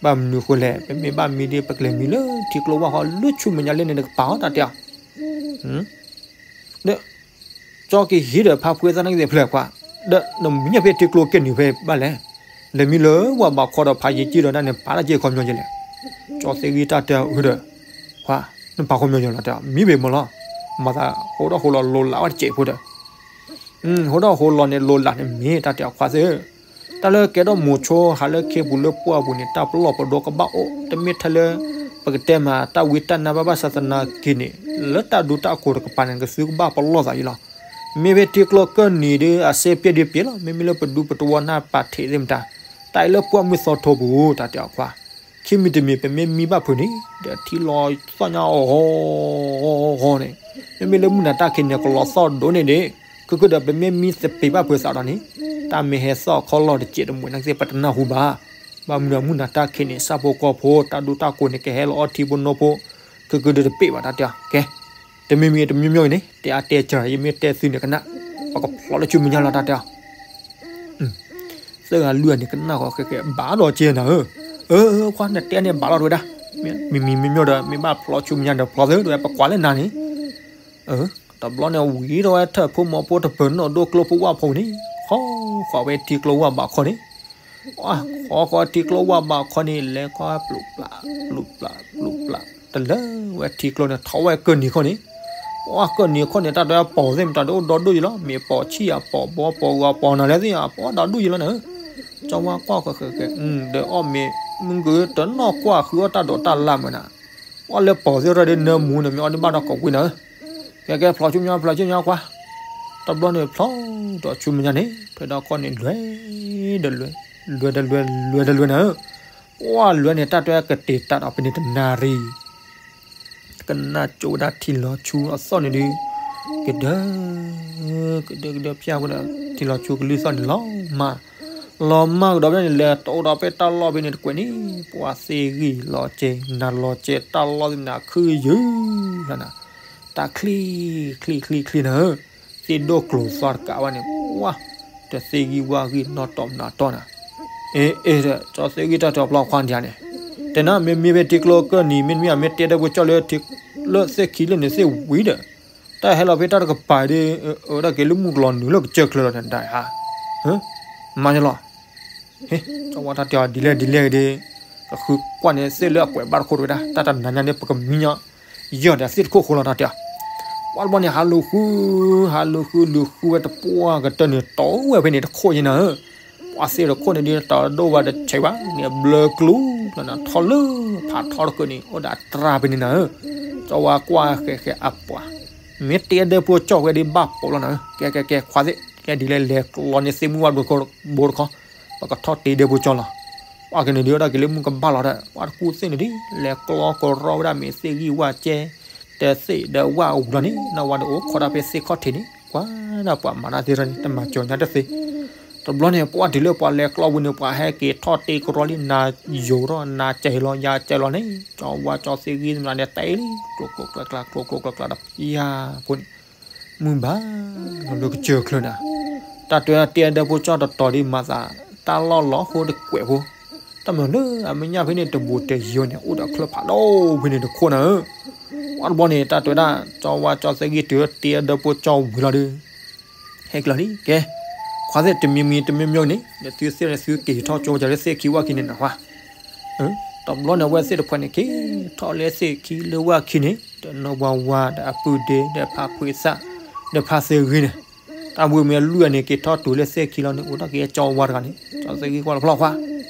ဘၣ်မနုၤအဃိလဲၣ်, ပမ့ၢ်ဘၣ်မံဒီး ပကလဲၤမံလၢထံကျိဝၢ်ဃီ လၢဆူမဲာ်ညါလၢန့ၣ်တကပၤအီၤ တၢ်တဲအီၤ. ဒီး ကၠီက့ၤဟံးဒီးဖါဖှ့သၣ်နာ်က့သ့ၣ်ဖျၢၣ်ခွါ, ဒီးနမံညၣ်ဖဲထံကျိကဲနံၤဖဲဘၣ်လဲၣ်, လဲၤမံလၢဝၢ်ဘးခီဒီးဖးယံာ်ကံၢ်ဒီးဒၣ်န့ၣ် ပာ်တၢ်က့ၤခီပညီယဲလဲၣ်. ကၠီသ့ၣ်ဂံၢ်တၢ်တဲအီၤဒီး, ခွါ, နပာ်ခီပညီယဲလီၤ တဲအီၤ, မံဘ့ၣ်မးလီၤ. မၤသး ဟိဒီးဟိလီၤလိၤလးဝဲတစဲးဖိဒီး ဟိဒီးဟိလီၤန့ၣ် လိၤလးန့ၣ်မ့ၢ် တၢ်တဲအီၤခွါသ့ၣ်ဧၢ, တၢ်လၢကဲထီၣ်မိၤဆိဟးလၢခ့ပူၤလၢပှၢ်ပူၤန့ၣ် တၢ်ပလီၢ်ပဒီကဘၣ်အိၣ်, တမ့ၢ်ထဲလၢ ပကတဲမး တၢ်ဝံတၢ်နါဘၣ်ဘၣ်ဆၣ်သနာ်က့န့ၣ် လၢတၢ်ဒူတၢ်ကိးတကပၤန့ၣ် ကသုကဘၣ်ပလီၢ်သးအံၤလီၤ. မ့ၢ်ဖဲထံကျိကၢၢ်နံၤဒီး အစဲပျဲၣ်ဒုးပျဲၣ်လီၤ. မ့မ့ၢ်လၢပဒူပတဝီနၢ်ပာ်ထံးသ့ၣ်မတၤ, တၢ်အံၤလၢပှၢ်မုၢ်သီထိပူၤ တၢ်တဲအီၤခွါ, ခံမံၤတမံၤ ပမ့ၢ်မံဘၣ်ဖုးန့ၣ် ဒီးထံလီၤသီၣ်ညါအီၤဂီၤဂီၤဂီၤန့ၣ်, မ့မ့ၢ်လၢမုၢ်နၤတၢ်ခံးန့ၣ် ကလီၤသီၣ်ဒိၣ်န့ၢ်ဒံး, ခဲကဒီး ပမ့ၢ်မံသပ့ၤဘၣ်ဖုးသးဒီးန့ၣ် တၢ်မ့ၢ်ဟဲသီၣ်ခီလီၢ်တစဲးတမှဲၤနာ်က့သ့ၣ် ပတနၢ်ဟူဘၣ်. ဘၣ်မနုၤမုၢ်နၤတၢ်ခံးန့ၣ် ဆၣ်ဖိကီၢ်ဖိ တၢ်ဒူတၢ်ကိးန့ၣ် ကဟဲလီၤအီထံဖိနိဖိ, ခဲကဒီးတပ့ၤဘၣ် တၢ်တဲအီၤ. ကဲ, တမံၤမံၤတမံၤမံၤန့ၣ် တဲအါတဲစၢၤ ယမ့ၢ်တဲသုန့ၣ်ကနၣ်, ပကဖျီလၢဆူမဲာ်ညါလီၤ တၢ်တဲအီၤ. သၢဂၤလွံၢ်ဂၤန့ၣ် ကနၣ်ဃီဃဲဃဲ ဘၣ်ဒီးကဲနၤဧၢ, အၢ ခွါ နတဲန့ၣ်ဘၣ်လီၤတဝဲဒၣ်, မံၤမံၤမံၤမံၤဒီး မ့ၢ်ဘၣ်ဖျီဆူမဲာ်ညါဒီးဖျီသ့ တဝဲ ပကွၢ်လၢနၤန့ၣ် တဘျီန့ၣ် ဝံၤဒီးဝဲထၢၣ်ဖိမီၤဖိတပၢၤနီၣ်ဒိၣ်ကျိဖိဝၣ်ဖိန့ၣ် ခီဃီၤဝဲထံကျိဝၣ်ဘးခီန့ၣ်, ခီဃီၤထံကျိဝၣ်ဘးခီန့ၣ် လဲၤခီပျူးပျး ပျူးပျး ပျူးပျး တလၢဝဲထံကျိန့ၣ် ထီၣ်ဝဲကၢၢ်နံၤခီန့ၣ်, ပှၢ်ကၢၢ်နံၤခီန့ၣ် တၢ်တဲပိာ်သ့ၣ်မတၤဒီးအိၣ်ဒီဒူၣ်ယံလီၤ, မ့ၢ်ပိာ်ဆံၣ်ဧါ ပိာ်ဘီ ပိာ်ဂီၤ ပိာ်နၤလဲၣ်သ့ၣ်ဧါ ပှၢ်ဒီဒူၣ်ယံလီၤနၤဧၢ, ကၠီဝါကွၢ်ဃဲဃဲဃဲ, ဒီးအီၣ်မ့ၤ မုၢ်ကတနီၢ်ကွၢ်ဃုအီၣ်တၢ်ဒိးတၢ်လၢ်မးနၤ, ပှၢ်လၢပိာ်သ့ၣ်ရၢဒီးနၢမူန့ၣ် မ့ၢ်အီၣ်ဒံးဘၣ်ဒီးကဝံၤနၤဧၢ, ကဲကဲ ဖျီဆူမဲာ်ညါ ဖျီဆူမဲာ်ညါကွၢ်, တဘျီန့ၣ်ဖျီဒီးဆူမဲာ်ညါန့ၣ် ဖဲဒီးခီန့ၣ် လွဲဒီးလွဲ လွဲဒီးလွဲ လွဲဒီးလွဲနၤဧၢ, ပှၢ်လွဲန့ၣ် တၢ်တဲကတ့ၤတၢ်ဒီးဖဲန့ၣ်တနၣ်ရံၣ် ကနၣ်ကၠိဝဲဒၣ်ထံလီၤဆူအသီၣ်န့ၣ်ဒုး ကဒၢ ကဒၢကဒၢဖၠၣ်ဝဲဒီး ထံလီၤဆူကလုၢ်သီၣ်န့ၣ်လီၤမၢ်, လီၤမၢ်ကဒီးဖဲန့ၣ် လဲၤတအိၣ်ဒီးဖဲတၢ်လီၢ်ဖဲန့ၣ်တကွဲးန့ၣ် ပှၢ်သ့ၣ်ဂံၢ်လီၤကဲ နၤလီၤကဲ တၢ်လီၢ်သ့ၣ်မနၤခုၣ်ယုၢ်လီၤနၤ, တၢ်ချံ ချံ ချံ ချံနၤဧၢ, သ့ၣ်ဒိၣ်ကျိၤသွါတကးဘၣ်န့ၣ် ပှၢ် တသ့ၣ်ဂံၢ်ဝၣ်ဂံၢ်နီၢ်တီမနၤတီနၤ, အ့ အ့ ကၠီသ့ၣ်ဂံၢ်တၢ်တဲဖျီခွါဒံးန့ၣ်, တဲနၤ မ့မ့ၢ်ဖဲထံကျိကၢၢ်နံၤ မ့တမ့ၢ် မ့ၢ်တဲဒီးပှၤကၠီလၢ လၢသ့ၣ်ခံလၢန့ၣ်သ့ၣ်ဝံၤဒီး တၢ်ဟဲလီၤဖဲတၢ်တကပၤဒီး အဝဲဒၣ်က့ၤလၢမုၢ်ကလီၤနုာ်လၢကစၢၢ်ချၢလီၤန့ၣ်ဒၣ်ဧါ, မၤယလီၤ, ဟ့ၣ် ကၠီဝါတၢ်တဲအီၤဒ်လဲၣ်ဒ်လဲၣ်ဂ့ၤဒီး ကဃုကွၢ်န့ၣ်သ့ၣ်လၢအကွဲးဘၣ်တခိၣ်တဝဲဒၣ် တၢ်တနၤညါန့ၣ် ပကမံညီ ယီၢ်ဒီးသ့ၣ်တခိၣ်ဃိလီၤတၢ်တဲအီၤ, ပှၢ်တဘျီန့ၣ် ဟးလူၤဃု ဟးလူၤဃုလူၤဃုဝဲတပှၢ်ကတၢၢ်န့ၣ် တီဝဲဖဲန့ၣ်တခိၣ်ယဲနၤဧၢ, ပှၢ်သ့ၣ်တခိၣ်န့ၣ်ဒုး တၢ်ဒိၣ်ဝဲတဆဲးဘၣ်န့ၣ် ဘျၢကျူလီၤနၤ ထီၣ်လၢဖးထီတကုာ်န့ၣ် အိၣ်ဒီးတြၢ်ဖဲန့ၣ်နၤဧၢ, ကၠီဝါကွၢ်ဃဲဃဲအပှၤ မ့ၢ်တဲဒီးဖိကၠီဝဲဒၣ်ဘၣ်ပိာ်လီၤနၤဧၢ, ကဲကဲကဲ ခွါသ့ၣ် ကဲဒ်လဲၣ်လဲၤကျီန့ၣ်သ့ၣ်မုၢ်ဝါဘိတခီ ပကထီၣ်တ့ဒီးဖိကၠီလီၤ, ပှၢ်က့ၤန့ၣ်ဒုး အိၣ်ဒၣ်က့ၤလၢမုၢ်ကဘၣ်လီၤဒီး ပှၢ်တကူၣ်သ့ၣ်န့ၣ်ဒုး လဲၤကျီကရီဝဲဒၣ်မ့ၢ်သ့ၣ်ဂံၢ်ဝၣ်ကဲ တသ့ၣ်ဒီးဝၣ်အဝံၤလီၤန့ၣ် နဝဲဒီးအိၣ်ခိးဒၣ်ဖဲသ့ၣ်ခီၣ်ထံးန့ၣ် ကွၢ်ဒၣ်ပှၤမၤတၢ်သ့ၣ်တဖၣ်န့ၣ် တမၤစၢၤညါတသ့, တဘျီန့ၣ် ပှၢ်တုၤလၢပှၤလဲၤကျီဝံၤန့ၣ် ပှၤဟဲက့ၤထီၣ်တ့ကရီလံ နၤယိၤထီၣ် နၤကဲလီၤ ယၤကဲလီၤန့ၣ် ကၠီဝါကၠီသ့ၣ်ဂံၢ်သ့ၣ်မနၤန့ၣ် တဲလံ ကျိၤကျိၤကျါကျါ ကျိၤကျိၤကျါကျါဒီး ပယါဖိန့ၣ် မုၢ်ဘၣ်လီၤလၢကစၢၢ်ချၢနၤ, တၢ်တဲတ့ဒီးဖိကၠီတတီၤဒ်မၤသး တၢ်လီၢ်လီၤဟိတကွဲးဖိ, တၢ်မၤလၢအမဲာ်ညါဖဲန့ၣ်တဘူးတယိန့ၣ် အိၣ်ဒီးချၢဖးဒိၣ်ဖဲန့ၣ်တခိၣ်နၤဧၢ, ပှၢ်တဘျီန့ၣ် တၢ်တဲဝဲဒၣ် ကၠီဝါကၠီသ့ၣ်ဂံၢ်တုၤတ့ဒီးဖိကၠီဝံၤလီၤဒီး ဟဲကလီၤလံ ကဲ, ခွါသ့ၣ်တမံၤမံၤတမံၤမံၤန့ၣ် ဒီးသုသ့ၣ်န့ၣ်သုက့ၤထီၣ်ကၠိဝဲဒၣ်လၢသ့ၣ်ခံဝၣ်ခံန့ၣ်နၤခွါ, တဘျီန့ၣ် အဝဲသ့ၣ်တဖၣ်န့ၣ် က့ၤထီၣ်လၢသ့ၣ်ခံလၢဝၣ်ခံန့ၣ် ဒီးနီၢ်ဝါဝါဒီးအပုၢ်ဒ့ဒီးဖါဖှ့သၣ် ဒီးဖါသ့ၣ်ဂံၢ်န့ၣ်, တၢ်ဝံၤမ့ၢ်အလွံၢ်အန့ၣ် က့ၤထီၣ်တုၤလၢသ့ၣ်ခံလီၤန့ၣ် အိၣ်ထီၣ်က့ၤကၠီဝါတဂၤန့ၣ် ကၠီသ့ၣ်ဂံၢ်ကွၢ်လီၤဖျီခွါ,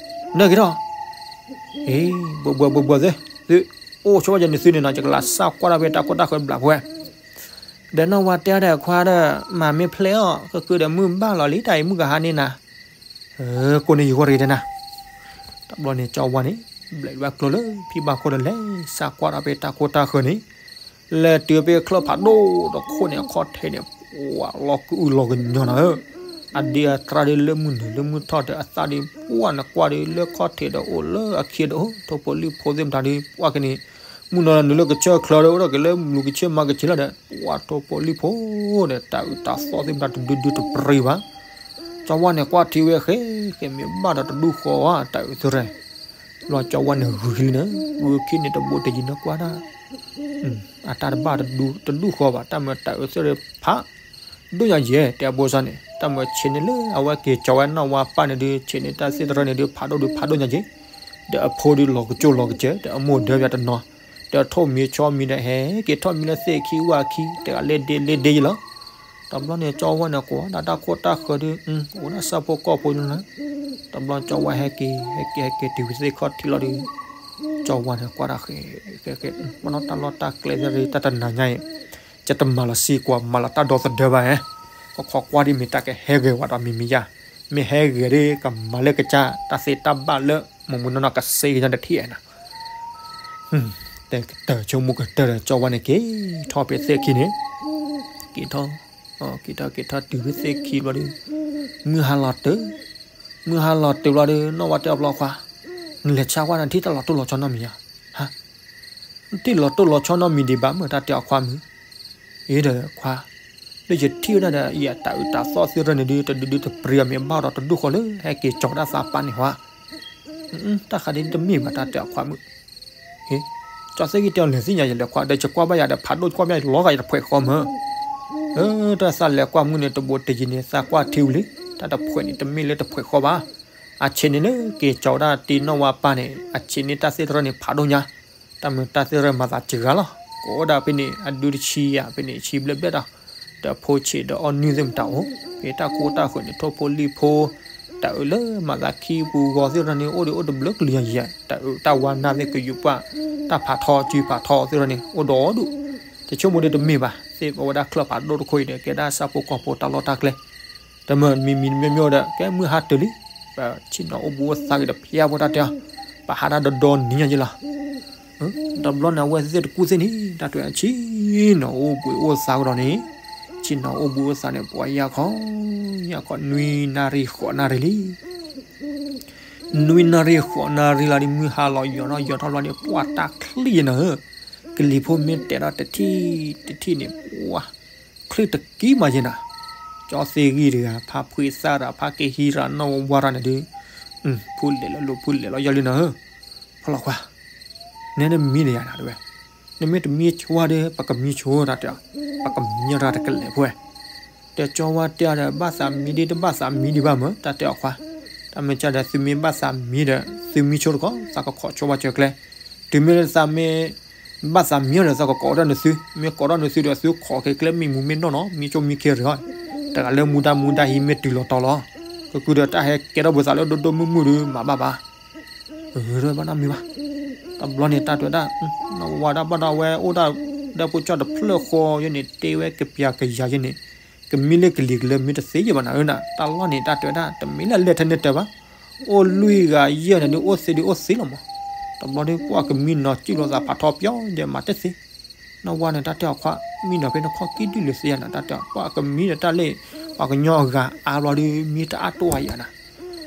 နၢ်က့ၤထီၣ် ဟ့ၣ် ဘှဲဘှဲဘှဲဘှဲသ့ၣ်, သုအိၣ်ဆိဝဲယၤန့ၣ်သုန့ၣ်နီၤ ယကလးစၢ်ကွၢ်တၢ်ဖဲတၢ်ခိၣ်တၢ်ဃၢၤဘျးဖဲ, ဒီးနီၢ်ဝါတဲအီၤဒီးခွါဒီး မၤမ့ၢ်ဖျဲးအီၤ ကကုဒီးမုၢ်ဘၣ်လီၤလံ တၢ်အံၤမုၢ်ကဟါန့ၣ်နၤ, ကိးန့ၣ်ယဂီၢ်တဂ့ၤတဲနၤ, တဘျီန့ၣ် ကၠီဝါန့ၣ် ဘျဲးဘၣ်ကျိလၢဖံဘၣ်ခိၣ်ဒီးလဲၤစၢ်ကွၢ်တၢ်ဖဲတၢ်ခိၣ်တၢ်ဃၢၤန့ၣ် လဲၤတုၤဖဲချၢဖးဒိၣ်တခိၣ်န့ၣ် အခီၣ်ထံးန့ၣ် ပှၤလီၤကအုၣ်လီၤကညီနၤဧၢ, အဒ့အတြၢ်ဒီးလၢမုၢ်နုာ်လၢမုၢ်ထီၣ်ဒီးအသၣ်ဒီး ပှၢ်နကွၢ်ဒီးလၢခီၣ်ထံးဒီးအိၣ်လၢအခံဒီး ထိၣ်ဖိလံၣ်ဖိသ့ၣ်မတၤဒီး ပှၢ်က့ၤန့ၣ် မုၢ်နီၤနုာ်လၢကစၢၢ်ချၢဒီး အိၣ်ဒီးက့ၤလၢလူၤကဆ့မၤကဆ့လီၤဒီး ပှၢ်ထိၣ်ဖိလံၣ်ဖိဒီး တၢ်အုၣ်တၢ်သီၣ်သ့ၣ်မတၤတဒုဒုတပရံဘၣ် ကၠီဝါန့ၣ် ကွၢ်ထံဝဲဃဲ ဃဲမ့ၢ်ဘၣ်ဒီးတဒူၣ်ဃီဧါ တၢ်အုၣ်သရၣ်, ဘျီကၠီဝါန့ၣ်ဂုာ်ခံလံန့ၣ်, ဂုာ်ခံန့ၣ်တဘိးတယံၤန့ၣ်ကွၢ်ဒၣ်, အတၢ်တဘၣ်တဒူၣ်ဃီဘၣ်, တၢ်မၤတၢ်အၢသ့ၣ်ဖးဒိၣ်ညါယဲၢ်, တဲအဘိစၢ်န့ၣ် တၢ်မၤဆဲးန့ၣ်လၢအဝဲက့ၤကၠီဝဲနီၢ်ဝါပၢ်န့ၣ်ဒုး ဆဲးန့ၣ်တၢ်သ့ၣ်တဖၣ်န့ၣ်ဒုး ဖးဒိၣ်ဒုးဖးဒိၣ်ညါယဲၢ်, ဒီးအဖိဒုးလီၤကကၠိလီၤကစၢၢ် ဒီးအမိၢ်ဒၢပၠးတနီၤ, ဒီးထိၣ်မံၤဆီမံၤဒီး ဟဲက့ၤထီၣ်မံၤလၢသ့ၣ်ခံဝၣ်ခံ တဂၤလၢဒ့လၢဒ့ယဲၢ်လီၤ. တဘျီန့ၣ် ကၠီဝါန့ၣ် ကွၢ်ဒၣ်တၢ်ခိၣ်တၢ်ဃၢၤဒုး အိၣ်ဒၣ်ဆၣ်ဖိကီၢ်ဖိန့ၣ်လီၤ. တဘျီကၠီဝါဟဲက့ၤ ဟဲက့ၤ ဟဲက့ၤတုၤဝဲသ့ၣ်ခီၣ်ထံးလီၤဒုး, ကၠီဝါန့ၣ်ကွၢ်ဒၣ်ဃဲ ဃဲ ဃဲ ပနီၣ်တၢ်လီၢ်တၢ်ကျဲသ့ၣ်တၢ်တနၤညါအံၤ, ယတမၤလီၤစ့ကွၢ် မၤလီၤတၢ်ဒီသဒၢဘၣ်ဧါ, ကခီကွၢ်ဒ်မ့ၢ် တၢ်ကဟဲဂဲၤဝဲဒီးမံၤမံၤယါ, မ့ၢ်ဟဲဂဲၤဒ်ကမၤလၢကစၢ် တၢ်သ့တၢ်ဘၣ်လၢ မုၢ်မုၢ်နီၢ်နီၢ်ကစ့ကညါတထံၣ်နၤ တဲကတၢၢ်ဆိကမိၣ်ကတၢၢ်ဒီး ကၠီဝါန့ၣ် က့ၤထီၣ်ဖဲသ့ၣ်ခံန့ၣ်, က့ၤထီၣ်, က့ၤထီၣ်က့ၤထီၣ်တုၤဖဲသ့ၣ်ခံဘျီဒီး, မုၢ်ဟါလီၤတုၤ, မုၢ်ဟါလီၤတုၤဘျီဒီး နီၢ်ဝါတဲအီၤဘျီခွါ, နလဲၤဆါကွၢ်နထံၣ်တၢ်လီၤတိၢ်လီၤဆီနီတမံၤဧါ, ဟါ, နထံၣ်လီၤတိၢ်လီၤဆီနီတမံၤဒံးဘၣ် မုၢ်တၢ်တဲအီၤခွါမုၢ် အ့ဒီးခွါ, လၢယထံၣ်ဝဲဒၣ်ဒီး ယတၢ်အုးတၢ်သီၣ်သ့ၣ်တဖၣ်န့ၣ်ဒုး တဒုဒုတပြံၤအီၤမ့ၢ်ဘၣ်ဒီး တဒူၣ်ဃီလၢဟဲက့ၤကၠီတၢ်သးပာ်န့ၣ်ဟါ, တၢ်ဃးဒ်တမ့ၢ်ဘၣ် တၢ်တဲအီၤခွါမုၢ်, ကၠီသ့ၣ်ဂံၢ်တဲအီၤ လဲၤသ့ၣ်ညါယလဲၤခွါ ဒီးယကွၢ်ဘၣ်ယၤဒီး ဖးဒိၣ်ကွၢ်ဘၣ်ယၤလီၤဂာ်ယတဖှဲးဃီမၢ်, တၢ်သးလဲၤကွၢ်မုၢ်န့ၣ် တဘိးတယံၤန့ၣ် သးကွၢ်ထံဝံၤလံ, တၢ်တဖှဲးန့ၣ် တမ့ၢ်လၢတဖှဲးဃီဘၣ်, အဆဲးန့ၣ်လၢက့ၤကၠီဝဲဒၣ်တ့ၢ်နီၢ်ဝါပၢ်န့ၣ် အဆဲးန့ၣ်တၢ်သ့ၣ်တဖၣ်န့ၣ် ဖးဒိၣ်ညါ တၢ်မုာ်တၢ်သ့ၣ်တဖၣ်မၤသးစှၤဂၤလီၤ. ကအိၣ်ဒၣ်ဖဲန့ၣ် အဒုတဆံယၤဖဲန့ၣ် ဆံဘျဲၣ်ဘျဲၣ်ဒီး, ဒီးဖိဆံးဒီးအီၣ်နုၢ်သ့ၣ်မတၤအိၣ်, ဖဲတၢ်ကိၢ်တၢ်ဃၢၤန့ၣ် ထိၣ်ဖိလံၣ်ဖိ, တၢ်အုးလၢမၤသးခံပူၤဂီၤသ့ၣ်တဖၣ်န့ၣ် အိၣ်ဒံးအိၣ်တဘျုးကလုာ်ယၤယၤ, တၢ်အုးတၢ်ဝါနၢ်သ့ၣ်ကယူးပှၢ်, တၢ်ဖးထီစုဖးထီသ့ၣ်တဖၣ်န့ၣ် အိၣ်ဒီးဒူၣ်, တဆိကမိၣ်ဒ်တမ့ၢ်ဘၣ်, သ့ၣ်အဝဲဒၣ်ချၢၣ်ဖးဒိၣ်တခိၣ်အံၤဒီး ကဲဒၣ်ဆၣ်ဖိကီၢ်ဖိတၢ်လီၢ်တၢ်ကျဲ တမ့ၢ်မံၤမံၤမ့ၢ်မ့ၢ်ဒီး ကဲမုၢ်ဟါတုၤလံ, ပဆ့ၣ်နီၤအိၣ်ဘှံးအိၣ်သါက့ၤဒီး ဖျါဖိတၢ်တဲအီၤ, ပဟးဒၣ်ဒီဒီနံၤညါယ့လီၤ. တဘျီန့ၣ် အဝဲသ့ၣ်တကူၣ်သ့ၣ်န့ၣ် တၢ်တဲအီၤ ဆ့ၣ်နီၤအိၣ်ဘှံးအိၣ်သါကဒီးန့ၣ်, ဆ့ၣ်နီၤအိၣ်ဘှံးအိၣ်သါန့ၣ် ပှၤယၢ်ခီ, ယၢ်ခီ နွံနၣ်ရံၣ်ဃိးနၣ်ရံၣ်လံ နွံနၣ်ရံၣ်ဃိးနၣ်ရံၣ်လီၤဒီး မုၢ်ဟါလီၤယိာ်ထီၣ်ယိာ်ထီၣ်လီၤဒီး ပှၤတၢ်ချံၣ်ယဲနၤဧၢ, ကလံၤဖိမ့ၢ်တဲာ်ဒီးတထံၣ်တထံၣ်န့ၣ် ပှၤချံၣ်တကံမးယဲနၤ, ကၠီသ့ဂံၢ်တဂၤ ဖးဖှံသၣ်ဒီး ဖးက့ၤဟံးရၤနီၢ်ဝါရၤန့ၣ်ဒီး, ဖူလဲၣ်လီၤလိာ် ဖူလဲၣ်လီၤယီၢ်လံနၤဧၢ, ဖီလီၤခွါ နဲနမံဒီးယၤနၤတဝဲ, နမ့ၢ်တမံဆိဝဲဒီး ပကမံဆိတၢ်တဲအီၤ, ပကမံရၤတကလဲာ်ဖိဝဲ, တဲကၠီဝါတဲအီၤဒီး ဘၣ်သးမံဒ်တဘၣ်သးမံဒံးဘၣ်မၢ် တၢ်တဲအီၤခွါ, တၢ်မ့ၢ်ကၢ်ဒီး သုမ့ၢ်ဘၣ်သးမံဒီး သုမံဆိတခီ သးကခိးဆိဘၣ်စၢၤကျဲ, တုၤမ့ၢ်လၢသးမ့ၢ် ဘၣ်သးမံအီၤဒီး သးကကိးထီၣ်နသု, မ့ၢ်ကိးထီၣ်နသုဒီး သုခိးက့ၤကျဲမ့ၢ်မူမ့ၢ်နီၢ်နီၢ် မ့ၢ်ကၠိမ့ၢ်ခ့ရၢ, တဂၤလၢမူဒါမူဒါဟံးမ့ၢ်တုၤလီၤတီၤလီၤ, ကကုဒီးတၢ်ဟဲကဲထီၣ်ပသးလၢဒိၣ်ဒိၣ်မုၢ်မုၢ်ဒီး မၤဘၣ်ဘၣ် အၢ ဘၣ်နီတမံၤဘၣ်. တဘျီန့ၣ် တၢ်တဲဝဲဒၣ် နဝၤဒၣ်ဘၣ်ဒီး အဝဲအိၣ်ဒၣ်ဒီးဖိကၠီတဖျၢၣ်ဃီယဲန့ၣ် တဲဝဲကပျၤကယၤယဲန့ၣ် ကမံလၢကလံၤကလၢမ့ၢ်တသ့ယဲဘၣ်နၤဧၢနၤ, တၢ်လီၢ်န့ၣ် တၢ်တဲဝဲဒၣ် တမ့ၢ်လၢအလဲၢ်ထဲန့ၣ်တၢၤဘၣ်. အိၣ်လွံၢ်ဂၤယဲၢ်န့ၣ်ဒုး အိၣ်သ့ဒုးအိၣ်သ့လီၤမး. တဘျီဒုး ပှၤကမံနီၤ စုၣ်လိာ်သးဖးထီပျီယဲ မၤတသ့ နဝၤန့ၣ် တၢ်တဲအီၤခွါ မံနီၤဖဲနခီၣ်ကံၢ်ဒုၣ်လၢသ့ယၤနၤ, တၢ်တဲအီၤ ပှၤကမံဒီးတၢ်လၢ ပှၤကညီအဂၤအါဘျီဒုး မံတအါတိၢ်ဝဲယၤနၤ.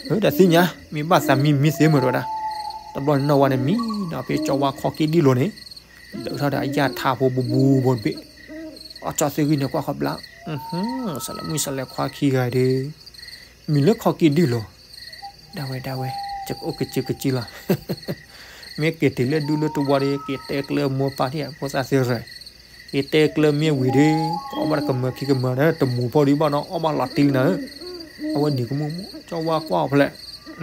အၢ ဒီးသ့ၣ်ညါ မ့ၢ်ဘၣ်သးမံမံသ့မုာ်တဝဲဒၣ်. တဘျီန့ၣ် နဝၤန့ၣ် မံနီၤဖဲကၠီဝါခီၣ်ကံၢ်ဒုၣ်လီၤန့ၣ် ဒုးထီၣ်ဒီးအယၢ်ထါဖိဘူးဘူးဖိတဘ့ၣ်. အကၠီသ့ဂံၢ်န့ၣ် ကွၢ်ခီပျါ စးလဲၤမုၢ်စးလဲၤခွါခံဂၤဒီး မံလၢခီၣ်ကံၢ်ဒုၣ်လီၤ. ဒၣ်ဝဲဒၣ်ဝဲ ယကအိၣ်ကစုကစုလီၤ. မ့ၢ်က့ၤတုၤလၢဒူလၢတဝီဒီး က့ၤတဲကျၢမိၢ်ပၢ်ဒံး ဖိသၣ်သ့ၣ်ရၢၢ်, က့ၤတဲကျၢမ့ၢ်ဝံၤဒီး ကအီၣ်ဘၣ်တကမၢခံကမၢဒီး တမူၤဖိဒံးဘၣ်နီၤ အီၣ်ဘၣ်လီၤတံၢ်လံနၤဧၢ. အဝဲနံၤကမူၣ်မူၣ် ကၠီဝါကွၢ်အီၤဖဲလဲၣ်,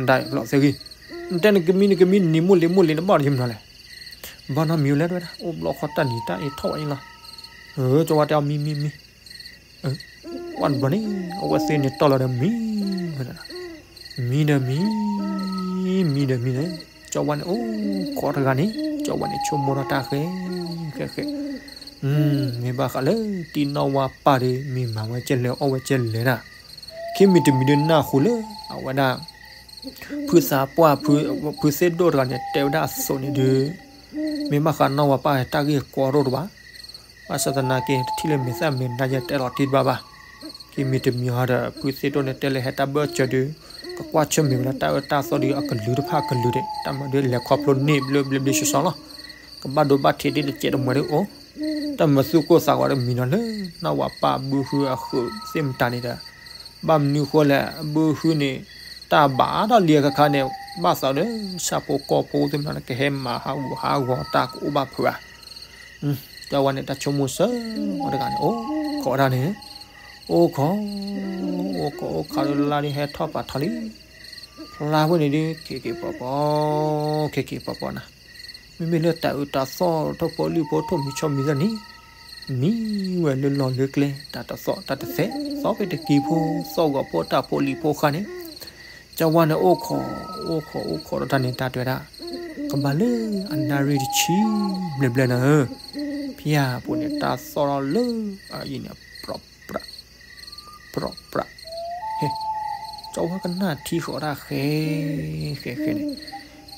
ဒၣ်ဖျီသ့ဂံၢ်, နတဲနကမံနကမံ နံၤမိၢ်လံၤမိၢ်လံၤ နဘၣ်ဒီးယမနုၤလဲၣ်. ဘၣ်နီတမံၤလဲၣ်တဝဲဒၣ် အိၣ်ဘျီခီတၢ်နံၤတၢ်အ့ထီၣ်ဝဲအံၤလီၤ. ကၠီဝါတဲအီၤ မံမံမံ ကွၢ်တဘျီန့ၣ် အဝဲသ့ၣ်န့ၣ်တီၢ်လီၤဒီးမံ, မံဒီးမံ, မံဒီးမံန့ၣ် ကၠီဝါန့ၣ်အိၣ်ခိးတဂၤန့ၣ် ကၠီဝါန့ၣ်ဆိကမိၣ်ထီၣ်တၢ်ဃဲ ဃဲဃဲ, မ့ၢ်ဘၣ်ဃးလၢတံၢ်နီၢ်ဝါပၢ်ဒီး မ့ၢ်မၤဝဲကဲလဲၣ်အီၣ်ဝဲကဲလဲၣ်ဒၣ်, ခံမံၤတမံၤဒုးနၢ်ဟူလၢ အဝဲဒၣ် ဖုသးပှၢ် ဖုသ့ၣ်ဒိၣ်တဂၤန့ၣ် တဲဝဲဒၣ်အသိးန့ၣ်ဒီး မ့ၢ်ဘၣ်ဃးနီၢ်ဝါပၢ်တၢ်ဂ့ၢ်ကီတအိၣ်တဘၣ်. ဘၣ်ဆၣ်သနာ်က့ တထံၣ်လၢမဲာ်သၣ်မဲာ်နါယဲတဲလီၤတံၢ်တဘၣ်ဘၣ်. ခံမံၤတမံၤဟီဒီး ဖုသ့ၣ်ဒိၣ်န့ၣ်တဲလၢဟဲတၢ်ဘၢၣ်စၢၤဒီး ကကွၢ်ဆၢၣ်မဲာ်ဝဲဒၣ်တၢ်အၢတၢ်သီဒီးအကလုာ်တဖၣ်ကလုာ်ဒဲး တၢ်မၤဒုးလဲၤခီဖျိန့ၢ်ဘျၢဘျၢဘျၢဆှီဆှီလီၤ. ကဘၣ်ဒိဘၣ်ထံးဒ်တစဲးတမှဲၤဒ်အိၣ် တၢ်မၤသူၣ်ကိၢ်သးဂီၤဒီးမံနီၤလၢ နီၢ်ဝါပၢ်ဘုဟုအဃုာ်သ့ၣ်မတၤန့ၣ်ဒီး ဘၣ်မနုၤဃိလဲၣ် အဘုဟုန့ၣ် တၢ်ဘၣ်ဒီးလံအခါခါန့ၣ် ဘၣ်သးဒီး ဆၣ်ဖိကီၢ်ဖိသ့ၣ်မနုၤန့ၣ် ကဟဲမၤဟးဂူာ်ဟးဂီၤတၢ်ကအိၣ်ဘၣ်ဖုးဧါ. ကၠီဝါန့ၣ် တၢ်ဆိကမိၣ်စၢၤဝဲတဂၤန့ၣ် အိၣ်ခိးတၢ်န့ၣ် အိၣ်ခိး အိၣ်ခိးအိၣ်ခိးဒီးလါဒ်ဟဲထီၣ်ပာ်ထီၣ်လံ ဖျါဝဲန့ၣ်ဒ် ခ့ခ့ပီၤပီၤ ခ့ခ့ပီၤပီၤနၤ, မ့မ့ၢ်လၢတၢ်အုးတၢ်သီၣ်ထိၣ်ဖိလံၣ်ဖိထိၣ်မံၤဆီမံၤသၢ်န့ၣ် မံဝဲလၢလီၢ်လၢကျဲ တၢ်တသီၣ်တၢ်တသဲး သီၣ်ဖဲတကံဖိ သီၣ်ဂီၤဖိတၢ်ဖိလံၤဖိဃါန့ၣ်, ကၠီဝါန့ၣ်အိၣ်ခိး အိၣ်ခိးအိၣ်ခိးဒီးတၢ်န့ၣ် တၢ်တဲဝဲဒၣ် ကဘၣ်လၢအနၣ်ရံၣ်တဆံဘျဲၣ်ဘျဲၣ်နၤဧၢ, ဖဲအပူၤန့ၣ် တၢ်သီၣ်ထီၣ်လၢအအံၤန့ၣ် ပြးပြး ပြးပြး, ဟဲ, ကၠီဝါကနၣ်ထံဃီၤတၢ်ဃဲ ဃဲဃဲန့ၣ်,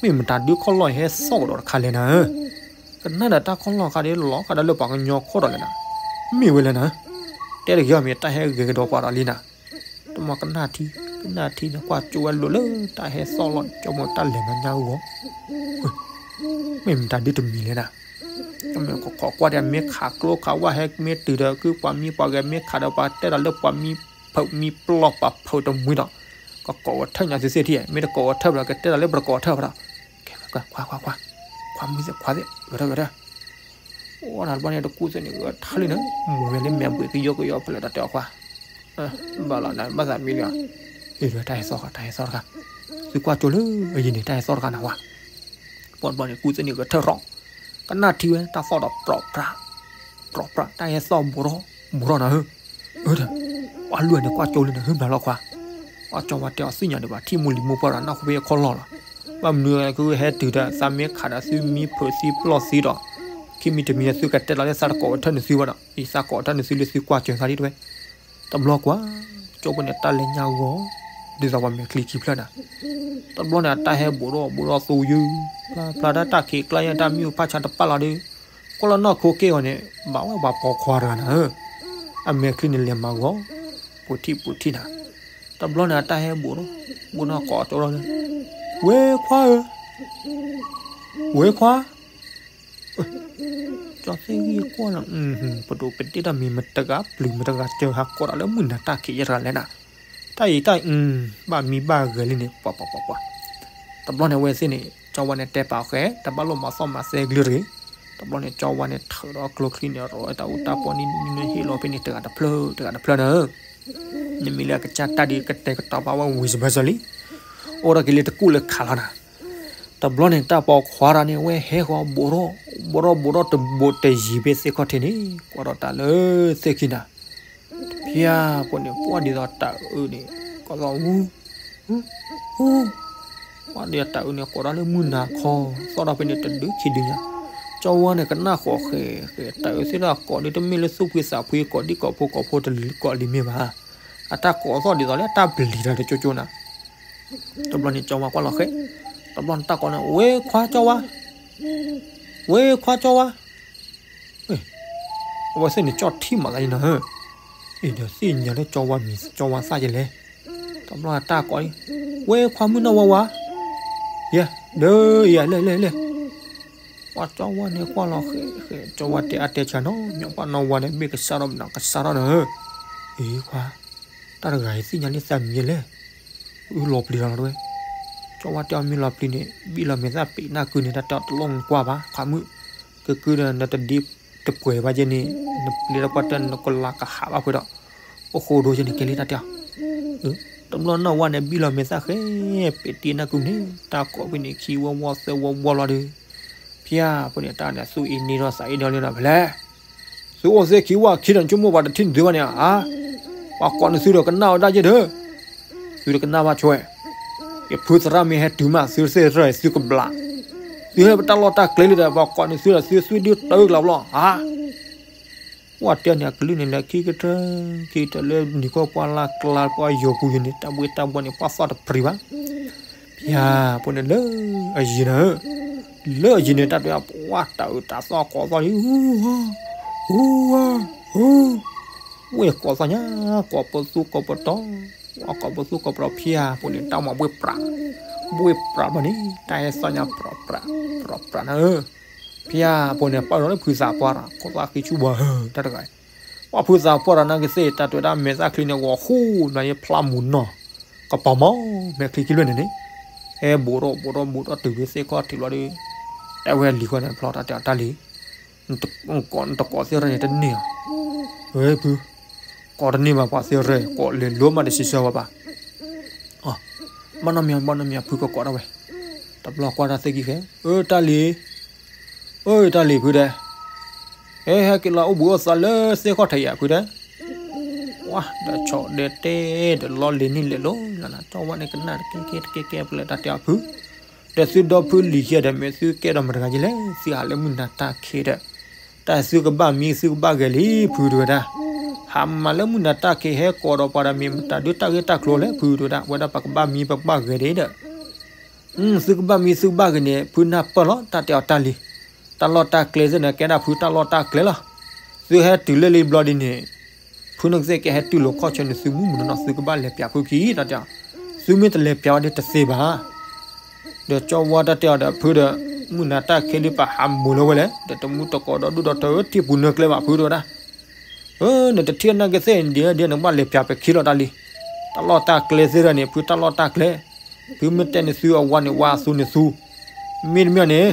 မ့ၢ်မတၤဒုးခီၣ်လီၢ်ဟဲသီၣ်ကဒီးတခါလဲၣ်နၤဧၢ, ကနၣ်ဒီးတၢ်ခီၣ်လီၢ်ခါဒီးလီၤခါဒီးလၢပှၤကညီခိၣ်ဒီးလဲၣ်နၤ, မ့ၢ်ဝဲလဲၣ်နၤ, တဲတဂ့ၤအီၤမ့ၢ်တၢ်ဟဲဂဲၤကဒီးပှၤဒီးလံနၤ, တမ့ၢ်ကနၣ်ထံ ကနၣ်ထံန့ၣ် ကွၢ်ကၠိဝဲလိာ်လၢတၢ်ဟဲသီၣ်လီၢ် ကၠီမိၢ်တၢ်လဲၤမၤညါဂီၤ, မ့ၢ်မတၤဒုးတမံၤလဲၣ်နၤ ကမ့ၢ်ခီခီကွၢ်ဒီး မ့ၢ်ခးကျိခးဝၣ် ဟဲမ့ၢ်တုၤဒီးကုပှၤမံပှၤဂဲၤ မ့ၢ်ခးဒီးပှၤတဲတၢ်လၢပှၤမံဖုးမံပျီၢ်ပှၤဖုးတမှံဒီး ကကိးဝဲထၢၣ်ညါသ့သ့ၣ်ထံၣ်, မ့ၢ်တကိးဝဲထၢၣ်ဘၣ်ဒီး ကတဲတၢ်လၢပတကိးဝဲထၢၣ်ဘၣ်ဒီး, ကဲ ခွါ ခွါ ခွါ ခွါ, ခွါမုၣ်သ့ၣ်ခွါသ့ၣ် ဂဲၤထၢၣ်ဂဲၤထၢၣ်, အိၣ်တဘျီန့ၣ် တကူၣ်သ့ၣ်န့ၣ် ဂဲၤထၢၣ်လံန့ၣ် မူၤဝဲလၢမဲာ်ဘှံးကယီကယီဖဲလဲၣ်တၢ်တဲအီၤခွါ ဘၣ်လီၤနၤ ဘၣ်သးမံလံဧါ, အ့ၣ်တၢ်ဟဲသီၣ်တခါ တၢ်ဟဲသီၣ်တခါ, သုကွၢ်ကၠိလၢအယံၤန့ၣ် တၢ်ဟဲသီၣ်တခါနၤဝါ, ပှၤတဘျီန့ၣ် ကူၣ်သ့ၣ်န့ၣ်ဂဲၤထၢၣ်ထီၣ်, ကနၣ်ထံဝဲ တၢ်သီၣ်ဒီး ပြးပြး ပြးပြး တၢ်ဟဲသီၣ်ဘူးထီၣ် ဘူးထီၣ်နၤဧၢ, အၢ ပှၤလွံၢ်ဂၤန့ၣ် ကွၢ်ကၠိလံန့ၣ် ဟုဘျါလီၤခွါ, ပှၤကၠီဝါတဲအီၤ သ့ၣ်ညါဒံးဘၣ် ထံၣ်မိၢ်လံၤမိၢ်ပှၢ်ဒီး နၢ်ဟူဖဲယခီၣ်လီၢ်လီၤ, ဘၣ်မနုၤကဟဲတုၤဒီး သးမ့ၢ်ခးဒီးသုမံဖုးသံပျီၢ်သံဒီး, ခံမံၤတမံၤန့ၣ် သုကတဲလီၤလၢသးတကိးဝဲထၢၣ်န့ၣ်သုဘၣ်ဒီး အံၤသးကိးထၢၣ်န့ၣ်သုလၢသုကွၢ်စၢၤသးဒ်တဝဲ, တဘျီကွၢ်, ကၠီဖိန့ၣ် တၢ်လဲၤညါဂီၤ, ဒ်သိးပှၤမဲာ်ချံခံဖျၢၣ်နၤ, တဘျီန့ၣ် အတၢ်ဟဲဘူးထီၣ်ဘူးထီၣ်သူယုၢ်, ဖျါဖျါတၢ်တၢ်ခံးကျါယဲ တၢ်မံအိၣ်ဖးဆါတပာ်လီၤဒီး, ကွၢ်လီၤနီၢ်ခိက့ၢ်ဂီၤန့ၣ် ဘၣ်ဝဲပှၤပိာ်ခွါတဂၤနၤဧၢ, အမဲာ်ချံန့ၣ်လဲၤမၤဂီၤ, ပူၤထံၣ်ပူၤထံၣ်နၤ, တဘျီန့ၣ် အတၢ်ဟဲဘူးထီၣ်, ဘူးထီၣ်ကိးကၠီလီၤ, ဝဲခွါဧၢ, ဝဲခွါ ကၠီသ့ၣ်ဂံၢ်ကွၢ်လီၤ, ပဒိၣ်ပဒ့ၣ်တၢ်မံၤမတဂၤ ပျုၤမတဂၤ စၢၤဟးကိးတၢ်လၢမုၢ်နၤတၢ်ခံးယဲတဂၤလဲၣ်နၤ, တၢ်အံၤတၢ်အံၤ ဘၣ်မံဘၣ်ဂဲၤလံန့ၣ် ပှၤပှၤပှၤပှၤ, တဘျီန့ၣ်ဝဲသ့ၣ်န့ၣ် ကၠီဝါန့ၣ်တဲပာ်ဃဲ တဘၣ်လိၣ်မၤသီၣ်မၤသဲကလုၢ်တဂ့ၤ, တဘျီန့ၣ် ကၠီဝါန့ၣ်ထၢဒီးကျိချံန့ၣ် ရိးတၢ်အူတၢ်ပီန့ၣ်နံၤနံၤဟ့ၣ်လီၤဖဲန့ၣ်တဂၤတဖျၢၣ်တဂၤတဖျၢၣ်နၤဧၢ, နမ့ၢ်လၢအကစၢ်တၢ်ဒ်ကတဲာ်ကတီၤပာ်ဝဲဝံၤစဘၢၣ်စၢၢ်လံ, အိၣ်ဒီးက့ၤလၢတကူၣ်လၢခးလီၤနၤ တဘျီန့ၣ် တၢ်ပိာ်ခွါတဂၤန့ၣ် ဝဲဟဲဃီၤဘူးထီၣ် ဘူးထီၣ်ဘူးထီၣ်တဘူးတယံၤဖဲသ့ၣ်ခီၣ်ထံးန့ၣ် ကွၢ်ဒီးတၢ်လၢသ့ၣ်ခံနၤ, ဖၠါဖိန့ၣ် ပှၢ်ဒ်သိးတၢ်အုးန့ၣ် ကိးသီၣ်ဝူ ဝူ ဝူ ပှၢ်ဒ်တၢ်အုးန့ၣ် ကိးဒီးလၢမုၢ်နၤခီ သီၣ်ဒီးဖဲန့ၣ်တဒုခံဒုညါ, ကၠီဝါန့ၣ် ကနၣ်ဃီၤဃဲၤဃဲၤ တၢ်အုးသ့ၣ်တၢ်ကိးဒ်တမ့ၢ်လၢသူၣ်ဖှံသးဖှံ ကိးဒ်ကိးဖိကိးဖိတလံၤကိးလံၤမ့ၢ်ဘၣ်, အတၢ်ကိးသီၣ်ဒ်သိးလၢအတၢ်ပျံၤတၢ်တကၠိကၠိနၤ တဘျီန့ၣ် ကၠီဝါကွၢ်လီၤဃဲ, တဘျီန့ၣ်တၢ်ကိးန့ၣ် ဝဲခွါကၠီဝါ, ဝဲခွါကၠီဝါ, အဝဲသ့ၣ်န့ၣ် ကၠီထံၣ်မးသးန့ၣ်နၤ, အ့ၣ်ဒီးသ့ၣ်ညါလၢကၠီဝါမံၤ ကၠီဝါသၣ်ယဲလဲၣ်, တဘျီတၢ်ကိးန့ၣ် ဝဲခွါမုၣ်နီၢ်ဝါဝါ, ယဲ, ဒီးယဲလဲၣ်လဲၣ်လဲၣ် ပှၤကၠီဝါန့ၣ်ကွၢ်လီၤဃဲၤဃဲၤ ကၠီဝါတဲအါတဲဆါနီၤ ညီပှၢ်နီၢ်ဝါန့ၣ် မ့ၢ်ကစၢ်ထီၣ်မနုၤကစၢ်ထီၣ်နၤဧၢ, အ့ၣ်ခွါ, တၢ်တဂၤအံၤသ့ၣ်ညါလံသးမံၤယဲလဲၣ်, အုလီၤပျံၤလီၤလီၤတဝဲ, ကၠီဝါတဲအီၤမ့ၢ်လီၤပျံၤန့ၣ် ဘံၣ်လီၤမဲာ်သၣ်ပ့ၤနၢ်ကုန့ၣ် တၢ်တဲအီၤတလီၢ်ကွၢ်ဘၣ် ခွါမုၣ်, ကကုဒီးနတဒ့တပှဲၤဘၣ်ယဲန့ၣ် နပျံၤတၢ်ပှၢ်တၢၢ်နကလၤကဟးဘၣ်ဖဲဒီး, အိၣ်ဃိဒိယဲန့ၣ် ကဲလံတၢ်တဲအီၤ တဘျီနီၢ်ဝါန့ၣ် ဘံၣ်လီၤမဲာ်သၣ်ဃဲ ပ့ၤတံၢ်နၢ်ကုန့ၣ် တၢ်ကိးဖဲန့ၣ် ခံဝီဝီသၢဝီဝီလီၤဒီး, ဖၠါဖိန့ၣ် တၢ်န့ၣ် သူၣ်အ့န့ၢ်ဒီးသးအ့န့ၢ်လံနီၤ ဖဲလဲၣ်, သုအိၣ်သ့ခံဝီခံဒီး နဆိကမိၣ်ပှၤတထံၣ်နသုဘၣ်န့ၣ်ဧါ, ပှၤကိးနသုဒီးကနၣ်ဝဲဒၣ်ယဲဒီး သုတကနၣ်ဘၣ်ဆိဝဲ, ယဖုသရၣ်မ့ၢ်ဟဲတုၤမး သုသ့ၣ်ရၢၢ် သုကဘျး, သုဟဲပတၢ်လီၢ်တၢ်ကျဲလံဒီး ပှၤကိးနသုဒီး သုသွံၣ်ဒုတၢ်အုၣ်ကလးဘျီဧါ, ပှၤတဲန့ၣ် အကလုၢ်န့ၣ် လဲၤခံကတၢၢ် ခံကတၢၢ်လၢနံၤကီၢ်ပှၢ်လၢ်ကျါ ပှၤယီၤပူၤယဲန့ၣ် တၢ်ဘှ့တၢ်ဘှီန့ၣ် ပှၤသီၣ်တပြံၤဘၣ် ဖၠါဖိန့ၣ်လၢအယံၤနၤဧၢ, လၢအယံၤန့ၣ် တၢ်တဲပှၤတၢ်အုးတၢ်သီၣ်ကိးသီၣ်လံ, ဟူဧါ, ဟူဧါ, ဟူ, ဝဲၢ်ကိးသီၣ်ညါ ကိးပသူကိးပတီၢ်, ဝဲၢ်ကိးပသူကိးပတီၢ် ဖၠါဖိန့ၣ် တၢ်မၤဘှ့ပြး, ဘှ့ပြးဘျီန့ၣ် တၢ်ဟဲသီၣ်ညါပြးပြး, ပြးပြးနၤဧၢ, ဖၠါဖိန့ၣ် ပာ်လီၤလၢဖုသးပှၢ်ဒီး ခိၣ်သၣ်ဃံဆူၣ်ဘၣ်ဧၢ တၢ်တဂၤ, ပှၤဖုသးပှၢ်ဒီး နာ်က့သ့ၣ် တၢ်တဲဝဲဒၣ်မဲာ်သၣ်ချံန့ၣ် ဂီၤဃူ နၤယဖျါမူၤနီၢ်, က ကပီၤမီၢ် မဲာ်ချံခံလွဲၢ်န့ၣ်န့ၣ်, ဟဲဘူးထီၣ်ဘူးထီၣ်ဘူးထီၣ်တုၤဖဲသ့ၣ်ခီၣ်ထံးဘျီဒီး, တဲဝဲလံၤဃီန့ၣ် ဖျီတၢ်တဲအီၤ တၢ်လံၤ, နကိးတန့ၢ်အီၤ, ဝဲဖု, ကိးတန့ၢ်ဘၣ်ပှၤသ့ၣ်ရဲၣ် ကိးလဲၤလိမးတစံးဆၢဝဲဘၣ်, ဘၣ်နီတမံၤ ဘၣ်နီတမံၤ ဖုကကိးဒၣ်ဝဲ, တဘျီကွၢ်တၢ်သ့ၣ်ခံဃဲ, အၢ တၢ်လံၤ အၢ တၢ်လံၤဖုဒဲး, ဟဲ ဟဲက့ၤလီၤအိၣ်ဘှံးအိၣ်သါလၢသ့ၣ်ခီၣ်ထံးယၤဖုဒဲး, ဝါ ဒီးဆီၣ်ဒဲးတဲဒီးလီလ့ၤန့ၣ်လဲၤလိၤလီၤနၤ ကၠီဝါန့ၣ်ကနၣ်တကဲကဲတကဲကဲဖဲလဲၣ်တၢ်တဲအီၤဖု, ဒီးသုဒီဖုလံၤခံဂၤဒီး မ့ၢ်သုကဲဒီးမတၤဂၤယလဲၣ် သုဟးလၢမုၢ်နၤတၢ်ခံးဒီး, တၢ်သုကဘၣ်မံသုကဘၣ်ဂဲၤလံဖုတဲဝဲဒၣ်, ဟးမၤလၢမုၢ်နၤတၢ်ခံးဟဲကိးဒီးပှၤဒီးမ့ၢ်မတၤဒုးတၢ်ဂ့ၢ်တၢ်ကျိၤလဲၣ်ဖုတဲဝဲဒၣ်, ဝဲဒၣ်ပကဘၣ်မံပကဘၣ်ဂဲၤဒၣ်ဒီး သုကဘၣ်မံသုကဘၣ်ဂဲၤန့ၣ် ဖုနၢ်ပၢၢ်လီၤ တၢ်တဲအီၤတၢ်လံၤ, တၢ်လီၢ်တၢ်ကျဲသ့ၣ်န့ၣ် ကဲဒၣ်ဖုတၢ်လီၢ်တၢ်ကျဲလီၤ, သုဟဲတုၤလၢလံဘျီဒ်န့ၣ်, ဖုနကသ့ၣ်ကဟဲတုၤလီၤခီၣ်ဆၢန့ၣ် သုမုၢ်မုၢ်နီၢ်နီၢ် သုကဘၣ်လဲၤပျးဖုခံ တၢ်တဲအီၤ, သုမ့ၢ်တလဲၤပျးဝဲဒၣ်တသ့ဘၣ် ဒီးကၠီဝါတၢ်တဲအီၤဒီးဖုဒီး, မုၢ်နၤတၢ်ခံးဒုးပဟးမုာ်လၢၤဝဲလဲၣ် ဒီးတမူတကိးဒီးဒိၣ်ဒီးထၢထံၣ်ပူၤနၢကျဲဘၣ်ဖုတဲဝဲဒၣ်, နတထံၣ်နကသ့ၣ်ဒ်ဒ်နကဘၣ်လဲၤပျးပခံလီၤတၢ်လံၤ, တၢ်လီၢ်တၢ်ကျဲသ့ၣ်ဒီးန့ၣ် ဖုတၢ်လီၢ်တၢ်ကျဲ, ဖုမ့ၢ်တဲန့ၢ်သုအဝၤန့ၣ်ဝၤ အသူန့ၣ်သူ, မ့တမ့ၢ်န့ၣ်,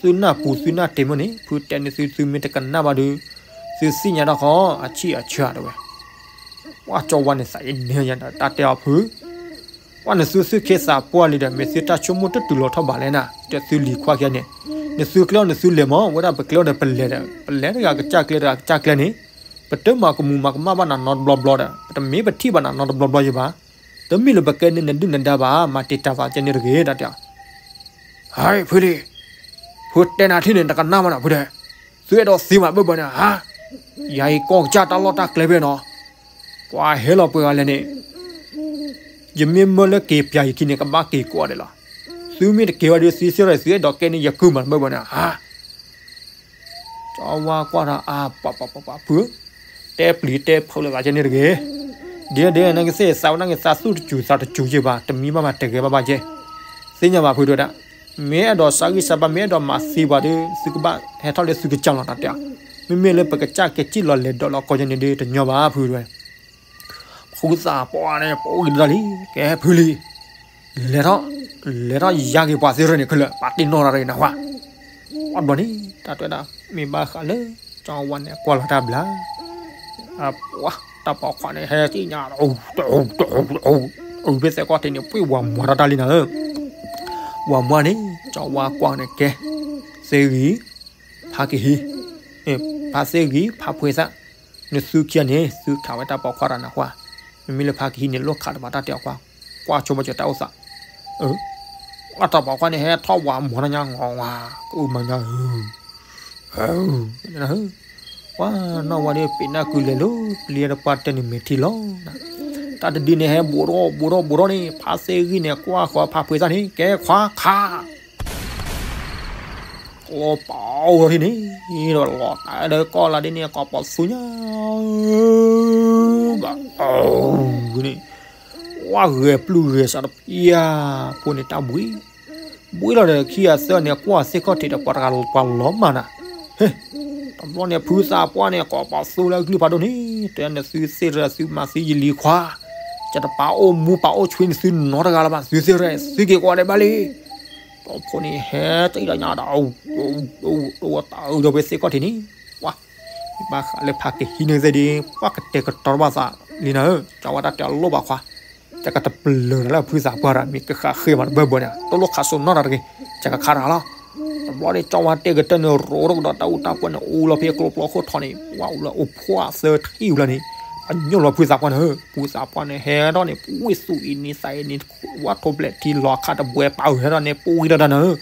သုနၢ်ပူၤသုနၢ်တ့ၢ်မ့ၢ်န့ၣ် ဖုတဲန့ၢ်သု သုမ့ၢ်တကနၣ်ဘၣ်ဒီး, သုသ့ၣ်ညါတၢ်ဃီ အဆံၣ်အဆၢတဲဝဲ ပှၤကၠီဝါန့ၣ်သးအံၤန့ၣ်ယတၢ်တဲအီၤဖု, ပှၤန့ၣ်သုသုခ့သးပှၢ်လံဒီး မ့ၢ်သုတၢ်ဆိကမိၣ်တတုၤလီၤထီၣ်ဘၣ်လဲၣ်နၤ ဒီးသုလံၤခွါခံဂၤန့ၣ်, နသုကျဲအီၤန့ၣ်သုလဲၤမး ဝဲဒၣ်ပကျဲအီၤဒီးပလဲၤဒီး ပလဲၤတဂၤကစၢ်ကျဲတဂၤကစၢ်ကျဲန့ၣ်, ပတမၤကမူၤမၤကမၣ်ဘၣ်နၤနီတဘျီဘျီဒီး ပတမ့ၢ်ပထံၣ်ဘၣ်နၤနီတဘျီဘျီယဘၣ်, တမ့ၢ်လၢပကဲန့ၣ်နဒုၣ်နဒါဘၣ် မၤတံာ်တာ်သးကဲန့ၣ်တဂ့ၤ တၢ်တဲအီၤ ဟဲ ဖုလံၤ, ဖုတဲနၤထံၣ်န့ၣ် တကနၣ်ဘၣ်နၤဖုဒဲး, သုအဲၣ်ဒိးသ့မးဘၢၣ်ဘၢၣ်န့ၣ်ဧါ, ယၤအံၤကီၢ်ကစၢ်တၢ်လီၢ်တၢ်ကျဲဖဲနီၤ, ပှၤဟဲလီၤပှဲၤဂၤလဲၣ်န့ၣ်, ယမ့ၢ်မၢလၢက့ၤပျးယခံန့ၣ် ကဘၣ်က့ၤကိးဂၤဒဲးလီၤ, သုမ့ၢ်တက့ၤဝဲဒီးသံစ့ၢ်ကီး သုအဲၣ်ဒိးကဲန့ၣ်ယကုၢ်မးဘၢၣ်ဘၢၣ်န့ၣ်ဧါ ကၠီဝါကွၢ်ဒီးအါ ပှၤပှၤပှၤပှၤဖု, တဲပျံၤတဲဖုးလိာ်သးကဲန့ၣ်တဂ့ၤ, ဒ်ဒ်နကသ့ၣ်သးဝဲနကသးသူၣ်တစူၤသးတစူၤယဲၢ်ဘၣ် တမံဘၣ်မးတဂဲၤဘၣ်ဘၣ်ယဲၢ်, သ့ၣ်ညါဘၣ်ဖုတဲဝဲဒၣ်, မ့ၢ်အဲၣ်ဒိးစးဂံၢ်စးဘါ မ့ၢ်အဲၣ်ဒိးမၤသံပှၤဒီး သုကဘၣ်ဟဲထီၣ်လၢသုကစၢ်လီၤတၢ်တဲ, မ့မ့ၢ်လၢပကစၢ်ကဲစံၣ်လီၤလဲၤဒီးလီၤကီၢ်ယဲၢ်န့ၣ်ဒီးတညီဘၣ်ဖုတဲဝဲ ဖုသးပှၢ်န့ၣ် ပအိၣ်ဂံၢ်တၢ်လံ, ကဲဖုလံၤ, လဲၤထီၣ်, လဲၤထီၣ်ယါက့ၤပှၤသ့ၣ်ရဲၣ်န့ၣ်ခဲလၢာ် ပာ်တ့ၢ်နီၣ်တၢ်တဂ့ၤနၢ်ဟူဧါ, ပှၤဘျီန့ၣ် တၢ်တဲဝဲဒၣ်, မ့ၢ်ဘၣ်ဃးလၢ ကၠီဝါန့ၣ် ကွၢ်လီၤတၢ်ဘျါ, ပှၤတၢ်ပိာ်ခွါန့ၣ် ဟဲက့ၤညါ, အုၣ်ဖဲသဲးကီၢ်ထံးန့ၣ် ပှ့ၤဝၤမွၤထီၣ်တၢ်လံနၤဧၢ, ဝၤမွၤန့ၣ် ကၠီဝါကွၢ်န့ၣ် ကဲ, သ့ဂံၢ်, ဖါကဟံး, ဖါသ့ဂံၢ် ဖါဖှ့သၣ်, နသုခံဂၤန့ၣ် သုခးဝဲတၢ်ပိာ်ခွါတၢ်နၢ်ဟူဧါ, မ့မ့ၢ်လၢဖါကဟံးန့ၣ် လိၣ်ခးတဘၣ်တၢ်တဲအီၤကွၢ်, ကွၢ်ဆိဘၣ်စၢၤတၢ်အိၣ်သး, အတၢ်ပိာ်ခွါန့ၣ် ဟဲထီၣ်ဝၤမွၤထီၣ်ညါ ငီၤဝါ, ကအုမၤညါဧၢ, ပှၤနီၢ်ဝါဒီးပ့ၤနၢ်ကုလဲၤလၢ ပျံၤတပှၢ်တဲန့ၣ်မဲာ်ထံလီၤ, တၢ်တဒုန့ၣ် ဟဲဘူးထီၣ်ဘူးထီၣ်ဘူးထီၣ်န့ၣ် ဖါသ့ဂံၢ်န့ၣ် ကွၢ်ဃီဖါဖှ့သၣ်န့ၣ် ကဲခွါခး ကျီပာ်အိၣ်ထီၣ်ဒ်န့ၣ်, ဒီးလီၤတၢ်ဒီးကီၢ်လၢဒ်န့ၣ် ကိးပသူညါ, ဘၣ်, န့ၣ်, ဝါဂဲၤပျုၢ်ဂဲၤစးတပျၢ်, ဖိန့ၣ်တၢ်ဘှံး, ဘှံးလီၤဒီးခံဂၤသၢဂၤန့ၣ် ကွၢ်သ့ၣ်ခီၣ်ထံးဒီးပှၤတဂၤပှၤလီၤမၢ်နၤ, ဟ့ၣ်, တဘျီန့ၣ် ဖုသးပှၢ်န့ၣ် ကိးပသူလၢအကလုၢ်ဖးဒိၣ်န့ၣ် တဲနသုသ့ၣ်ရဲၣ်သုမၤသံယလံၤခွါ, ကတပာ်အိၣ်မူပာ်အိၣ်ဆွ့န့ၣ်သုနီတဂၤလၢၤဘၣ် သုသ့ၣ်ရဲၣ် သုက့ၤကိးဂၤဒဲးဘၣ်လံ ဒီးဖိန့ၣ်ဟဲတအံၣ်ဒီးညါဒီး, တဝဲတအုးဒီးဖဲသ့ၣ်ခီၣ်ထံးန့ၣ်, ပှၤ, ဘၣ်ဃးလၢဖါကဟံးန့ၢ်သ့ၣ်ဒီး ပှၤကတဲာ်ကတီၤဘၣ်သးလံနၤဧၢ, ကၠီဝါတၢ်တဲအီၤလိၣ်ဘၣ်ခွါ, ကတပလၢၤတၢ်လၢဖုသးပှၢ်ဒီး မ့ၢ်ကဃးဃ့မးတဘၢၣ်ဘၢၣ်န့ၣ် တလိၣ်ခးစိနီတၢ်တဂ့ၤ, ကကခးတၢ်လီၤ, တဘျီန့ၣ် ကၠီဝါတဲကတၢၢ်န့ၣ် ရိးထီၣ်ကဒီးတၢ်အူတၢ်ပှဲၤန့ၣ် အူလီၤဖဲကျိပျီခိၣ်ထီန့ၣ် ပှၤအိၣ်လၢအိၣ်ဖှီၣ်အသၢထံၣ်ဝံၤလီၤန့ၣ်, ပညိၣ်လီၤဖုသးပှၢ်န့ၣ်ဧၢ, ဖုသးပှၢ်န့ၣ် ဟဲထီၣ်န့ၣ် ပှ့ၤသူၣ်အံၤန့ၣ်သးအံၤန့ၣ် ဝဲထိးဘျဲးထံလီၤခးတဘှဲပာ်အုၣ်ဟဲထီၣ်န့ၣ် ပှ့ၤဒီးတၢ်နၤဧၢ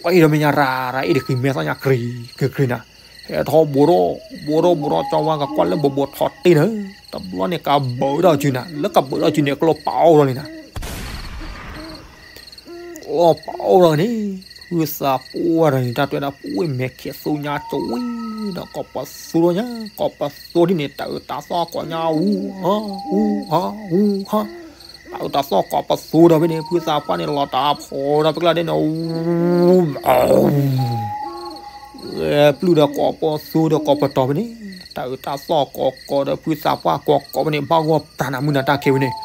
ပှၤအံၤဒီးမ့ၢ်ညါရၤရၤအံၤတဃံၤမဲာ်သၣ်ညါကြ့ၤကြ့ၤကြ့ၤနၤ, ဟဲထီၣ်ဘူးထီၣ်, ဘူးထီၣ်ဘူးထီၣ် ကၠီဝါကကွၢ်လၢဘူးဘူးထီၣ်တ့ၢ်နၤဧၢ, တဘျီန့ၣ် ကဘၢထီၣ်စုနၤ, လၢကဘၢထီၣ်စုန့ၣ် ကျိပာ်အိၣ်ထီၣ်န့ၣ်နၤ ကျိပာ်အိၣ်ထီၣ်န့ၣ်, ဖုသးပှၢ်ဒီးန့ၣ် တၢ်တဲဝဲဒၣ် ပှ့ၤမဲာ်ခံးသူညါကဝံၤဒီး ကိးပသူထီၣ်ညါ, ကိးပသူဒ်န့ၣ် တၢ်အုးတၢ်သီၣ်ကိးညါ အူဟါ, အူဟါ, အူဟါ, တၢ်အုးတၢ်သီၣ်ကိးပသူဒီးဖဲန့ၣ် ဖုသးပှၢ်န့ၣ် လီၤတၢ်ဖီဒီးဖဲကျါဒ်န့ၣ် အူ, ဂဲၤပျုၢ်ဒီးကိးပသူဒီးကိးပတီၤဖဲန့ၣ်, တၢ်အုးတၢ်သီၣ်ကိးကိးဒီးဖုသးပှၢ်ကိးကိးဖဲန့ၣ် ဘၣ်ဂီၢ်ပြးနၤမုၢ်နၤတၢ်ခံးဖဲန့ၣ်,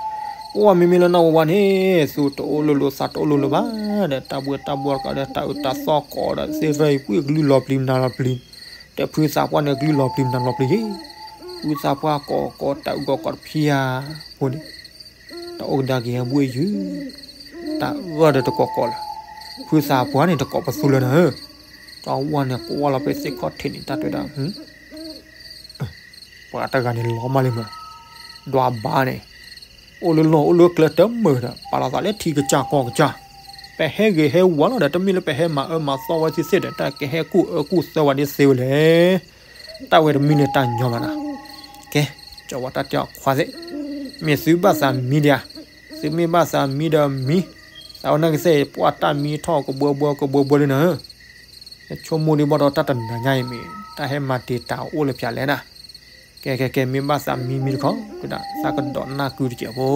ပှၢ်မ့မ့ၢ်လၢနီၢ်ဝါဝါန့ၣ် သူၣ်တအိၣ်လိၤလိၤ သးတအိၣ်လိၤလိၤဘၣ်ဒီး တၢ်ဘှ့တၢ်ဘှီတကးဒီး တၢ်အုးတၢ်သီၣ်ကိးဒီး သ့ၣ်ရၢၢ်အံၤ ပှံၢ်ကလုၢ်လီၤပျံၤမနၤလီၤပျံၤ, တဲဖုသးပှၢ်န့ၣ် ကလုၢ်လီၤပျံၤမနၤလီၤပျံၤယ့ၣ်, ဖုသးပှၢ်ကိးကိးတၢ်အုးကိးကိးတဖံဧါ, အဃိန့ၣ် တၢ်အိၣ်ကဒါက့ၤဟဲဘှ့ၣ်ယုၢ်, တၢ်အၢၣ်ဒီးတကိးကိးလၢၤ, ဖုသးပှၢ်န့ၣ် တကိးပသူလၢၤနၤဧၢ, ကၠီဝါန့ၣ် ကွၢ်လီၤဖဲသ့ၣ်ခီၣ်ထံးန့ၣ် တၢ်တဲဒၣ် ပှၤတဂၤန့ၣ်လီၤမးလံမး, ဒွးဘါန့ၣ်, အိၣ်လၢလီၢ်အိၣ်လၢကျဲတမုာ်ဒီး ပာ်လီၤသးလၢထံကစၢ်ကီၢ်ကစၢ်, ပဟဲဂ့ၤဟဲဝါလီၤဒီး တမ့ၢ်လၢပဟဲမၤအၢမၤသီဝဲသ့ၣ်သ့ၣ်ဒီး တၢ်ကဟဲကူၣ်အၢကူၣ်သၢဝဲဒ်သ့ဝဲလဲၣ်, တၢ်ဝဲတမံၤန့ၣ်တၢ်ညီဘၣ်နၤ, ကဲ, ကၠီဝါတၢ်တဲအီၤခွါသ့ၣ်, မ့ၢ်သုဘၣ်သးမံဒံးဧါ, သုမ့ၢ်ဘၣ်သးမံဒီးမံ, သးဝဲနာ်က့ၤသ့ၣ် ပှၢ်တၢ်မံထီၣ်ကဘှီဘှီကဘှီဘှီလံနၤဧၢ ဆိကမိၣ်ဒံးဘၣ်ဒီးတၢ်တနၤညါအံၤမ့ၢ် တၢ်ဟဲမၤတ့ၢ်တၢ်အိၣ်လၢဖျါလဲၣ်နၤ, ကဲကဲကဲ မ့ၢ်ဘၣ်သးမံမံတခီ ဒုဒၣ်သးကဒီးနၢ်ကုတစဲးဖိ,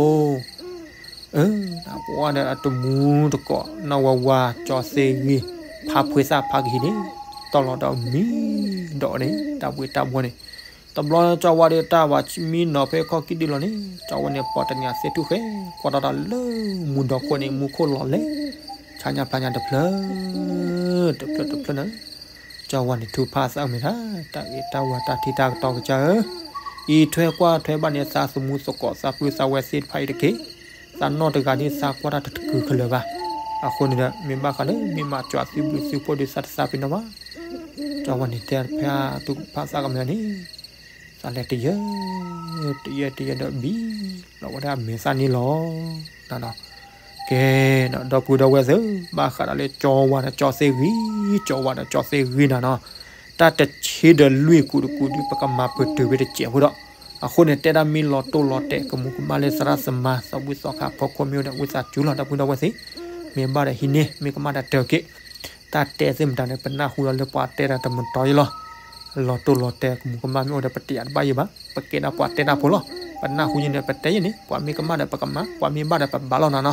အၢ, ပှၢ်ဒီးအတမူတကိး နီၢ်ဝါဝါ ကၠီသ့ဂံၢ် ဖးဖှ့သၣ်ဖးကဟံးန့ၣ်, တီၢ်လီၤဒီးမံဒီးအီၤန့ၣ် တၢ်ဘှ့တၢ်ဘှီန့ၣ်, တဘျီကၠီဝါဒီးတၢ်ဘၣ်မံနီၤဖဲခီၣ်ကံၣ်ဒုလီၤန့ၣ် ကၠီဝါန့ၣ် ပိာ်တနံၤသ့ၣ်ထူၣ်ဃဲ ကွၢ်ထီၣ်တၢ်လၢမူဒီခိၣ်န့ၣ် မူခိၣ်လီၤလဲၣ် ဆါညါဖျါညါတဖျၢၣ် တဖျၢၣ်တဖျၢၣ်န့ၣ်, ကၠီဝါန့ၣ်ထူၣ်ဖးသးအမဲာ်ထါ တၢ်ဂ့ၤတၢ်ဝါတၢ်ထံတၢ်ကတီၤကစၢ်ဧၢ, အံးထွဲကွၢ်ထွဲဘၣ်န့ၣ် သးသမူသကိးသးပုၢ်သးဝဲသ့ၣ်တဖၣ်အံၤတက့ၢ်, သးနီၢ်တဂၤဒ်သးကွၢ်တၢ်တကုာ်ခဲလၢာ်ဘၣ်, အဃိန့ၣ်ဒီး မ့ၢ်ဘၣ်ဃးလၢ မ့ၢ်မးကၠီသုဘျုးသုဖှိၣ်ဒီးသးတသးပ့ၤနီၣ်ဘၣ်, ကၠီဝါန့ၣ်တဲဖဲထူၣ်ဖးသးကမဲာ်ထါန့ၣ် သးလဲၤတယၢၢ်, တယၢၢ်တယၢၢ်ဒီးဘံၣ်လီၤဝဲဒၣ်အမဲာ်သၣ်န့ၣ်လီၤ. ကဲ, ဒီပုၢ်ဒီဝဲၢ်သ့ၣ်, ဘၣ်ဃးဒီးလၢကၠီဝါဒီးကၠီသ့ဂံၢ်, ကၠီဝါဒီးကၠီသ့ဂံၢ်နၤနီၤ, တၢ်တဆံဒီးလွံၢ်ကူာ်တကူာ်ဒုး ပကမၤပတုာ်ဝဲတစဲးဖိဒီး, အဃိန့ၣ် တဲဒၣ်မ့ၢ်လီၤတိၢ်လီၤတဲာ် ကမူးကမၣ်လၢသရၣ်သမါ သးဝံၣ်သီခါ ဖီခိၣ်မ့ၢ်အိၣ်ဒီး ဝံသးစူၤလီၤ ဒီပုၢ်ဒီဝဲၢ်သ့ၣ်, မ့ၢ်ဘၣ်ဒီးဟံးန့ၢ် မ့ၢ်ကမၣ်ဒီးတၢ်က့ၢ် တၢ်တဲသ့ၣ်မတၤန့ၣ် ပနၢ်ဟူလီၤလၢပှၤတဲတၢ်တမတီၤယ့လီၤ. လီၤတိၢ်လီၤတဲာ် ကမူးကမၣ်မ့ၢ်အိၣ်ဒီး ပတဲယၤတဘၣ်ယံၤဘၣ်, ပကဲဒၣ်ပှၤတဲတၢ်ဖိလီၤ. ပနၢ်ဟူယံၤန့ၣ် ပတဲယံၤန့ၣ် ပှၤမ့ၢ်ကမၣ်ဒီးပကမၣ်, ပှၤမ့ၢ်ဘၣ်ဒီးပဘၣ်လီၤနၤနီၤ.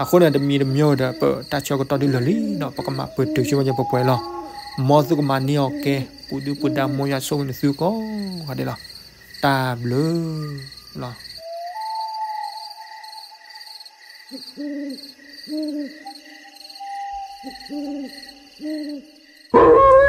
အဃိန့ၣ် တမံၤတမံၤဒီး ပတၢ်ဆၢကတီၢ်ဒုးလၢာ်လံနီၤ ပကမၤပတုာ်ဆိဝဲညါပှဲၤပှဲၤလီၤ. မ်သုကမၤန့ၢ်အီၤကဲ ပူၤဒုပူၤဒါ မ်ယွၤဆိၣ်ဂ့ၤနသုကိးဂၤဒဲးလီၤ. တၢ်ဘျုးလီၤ.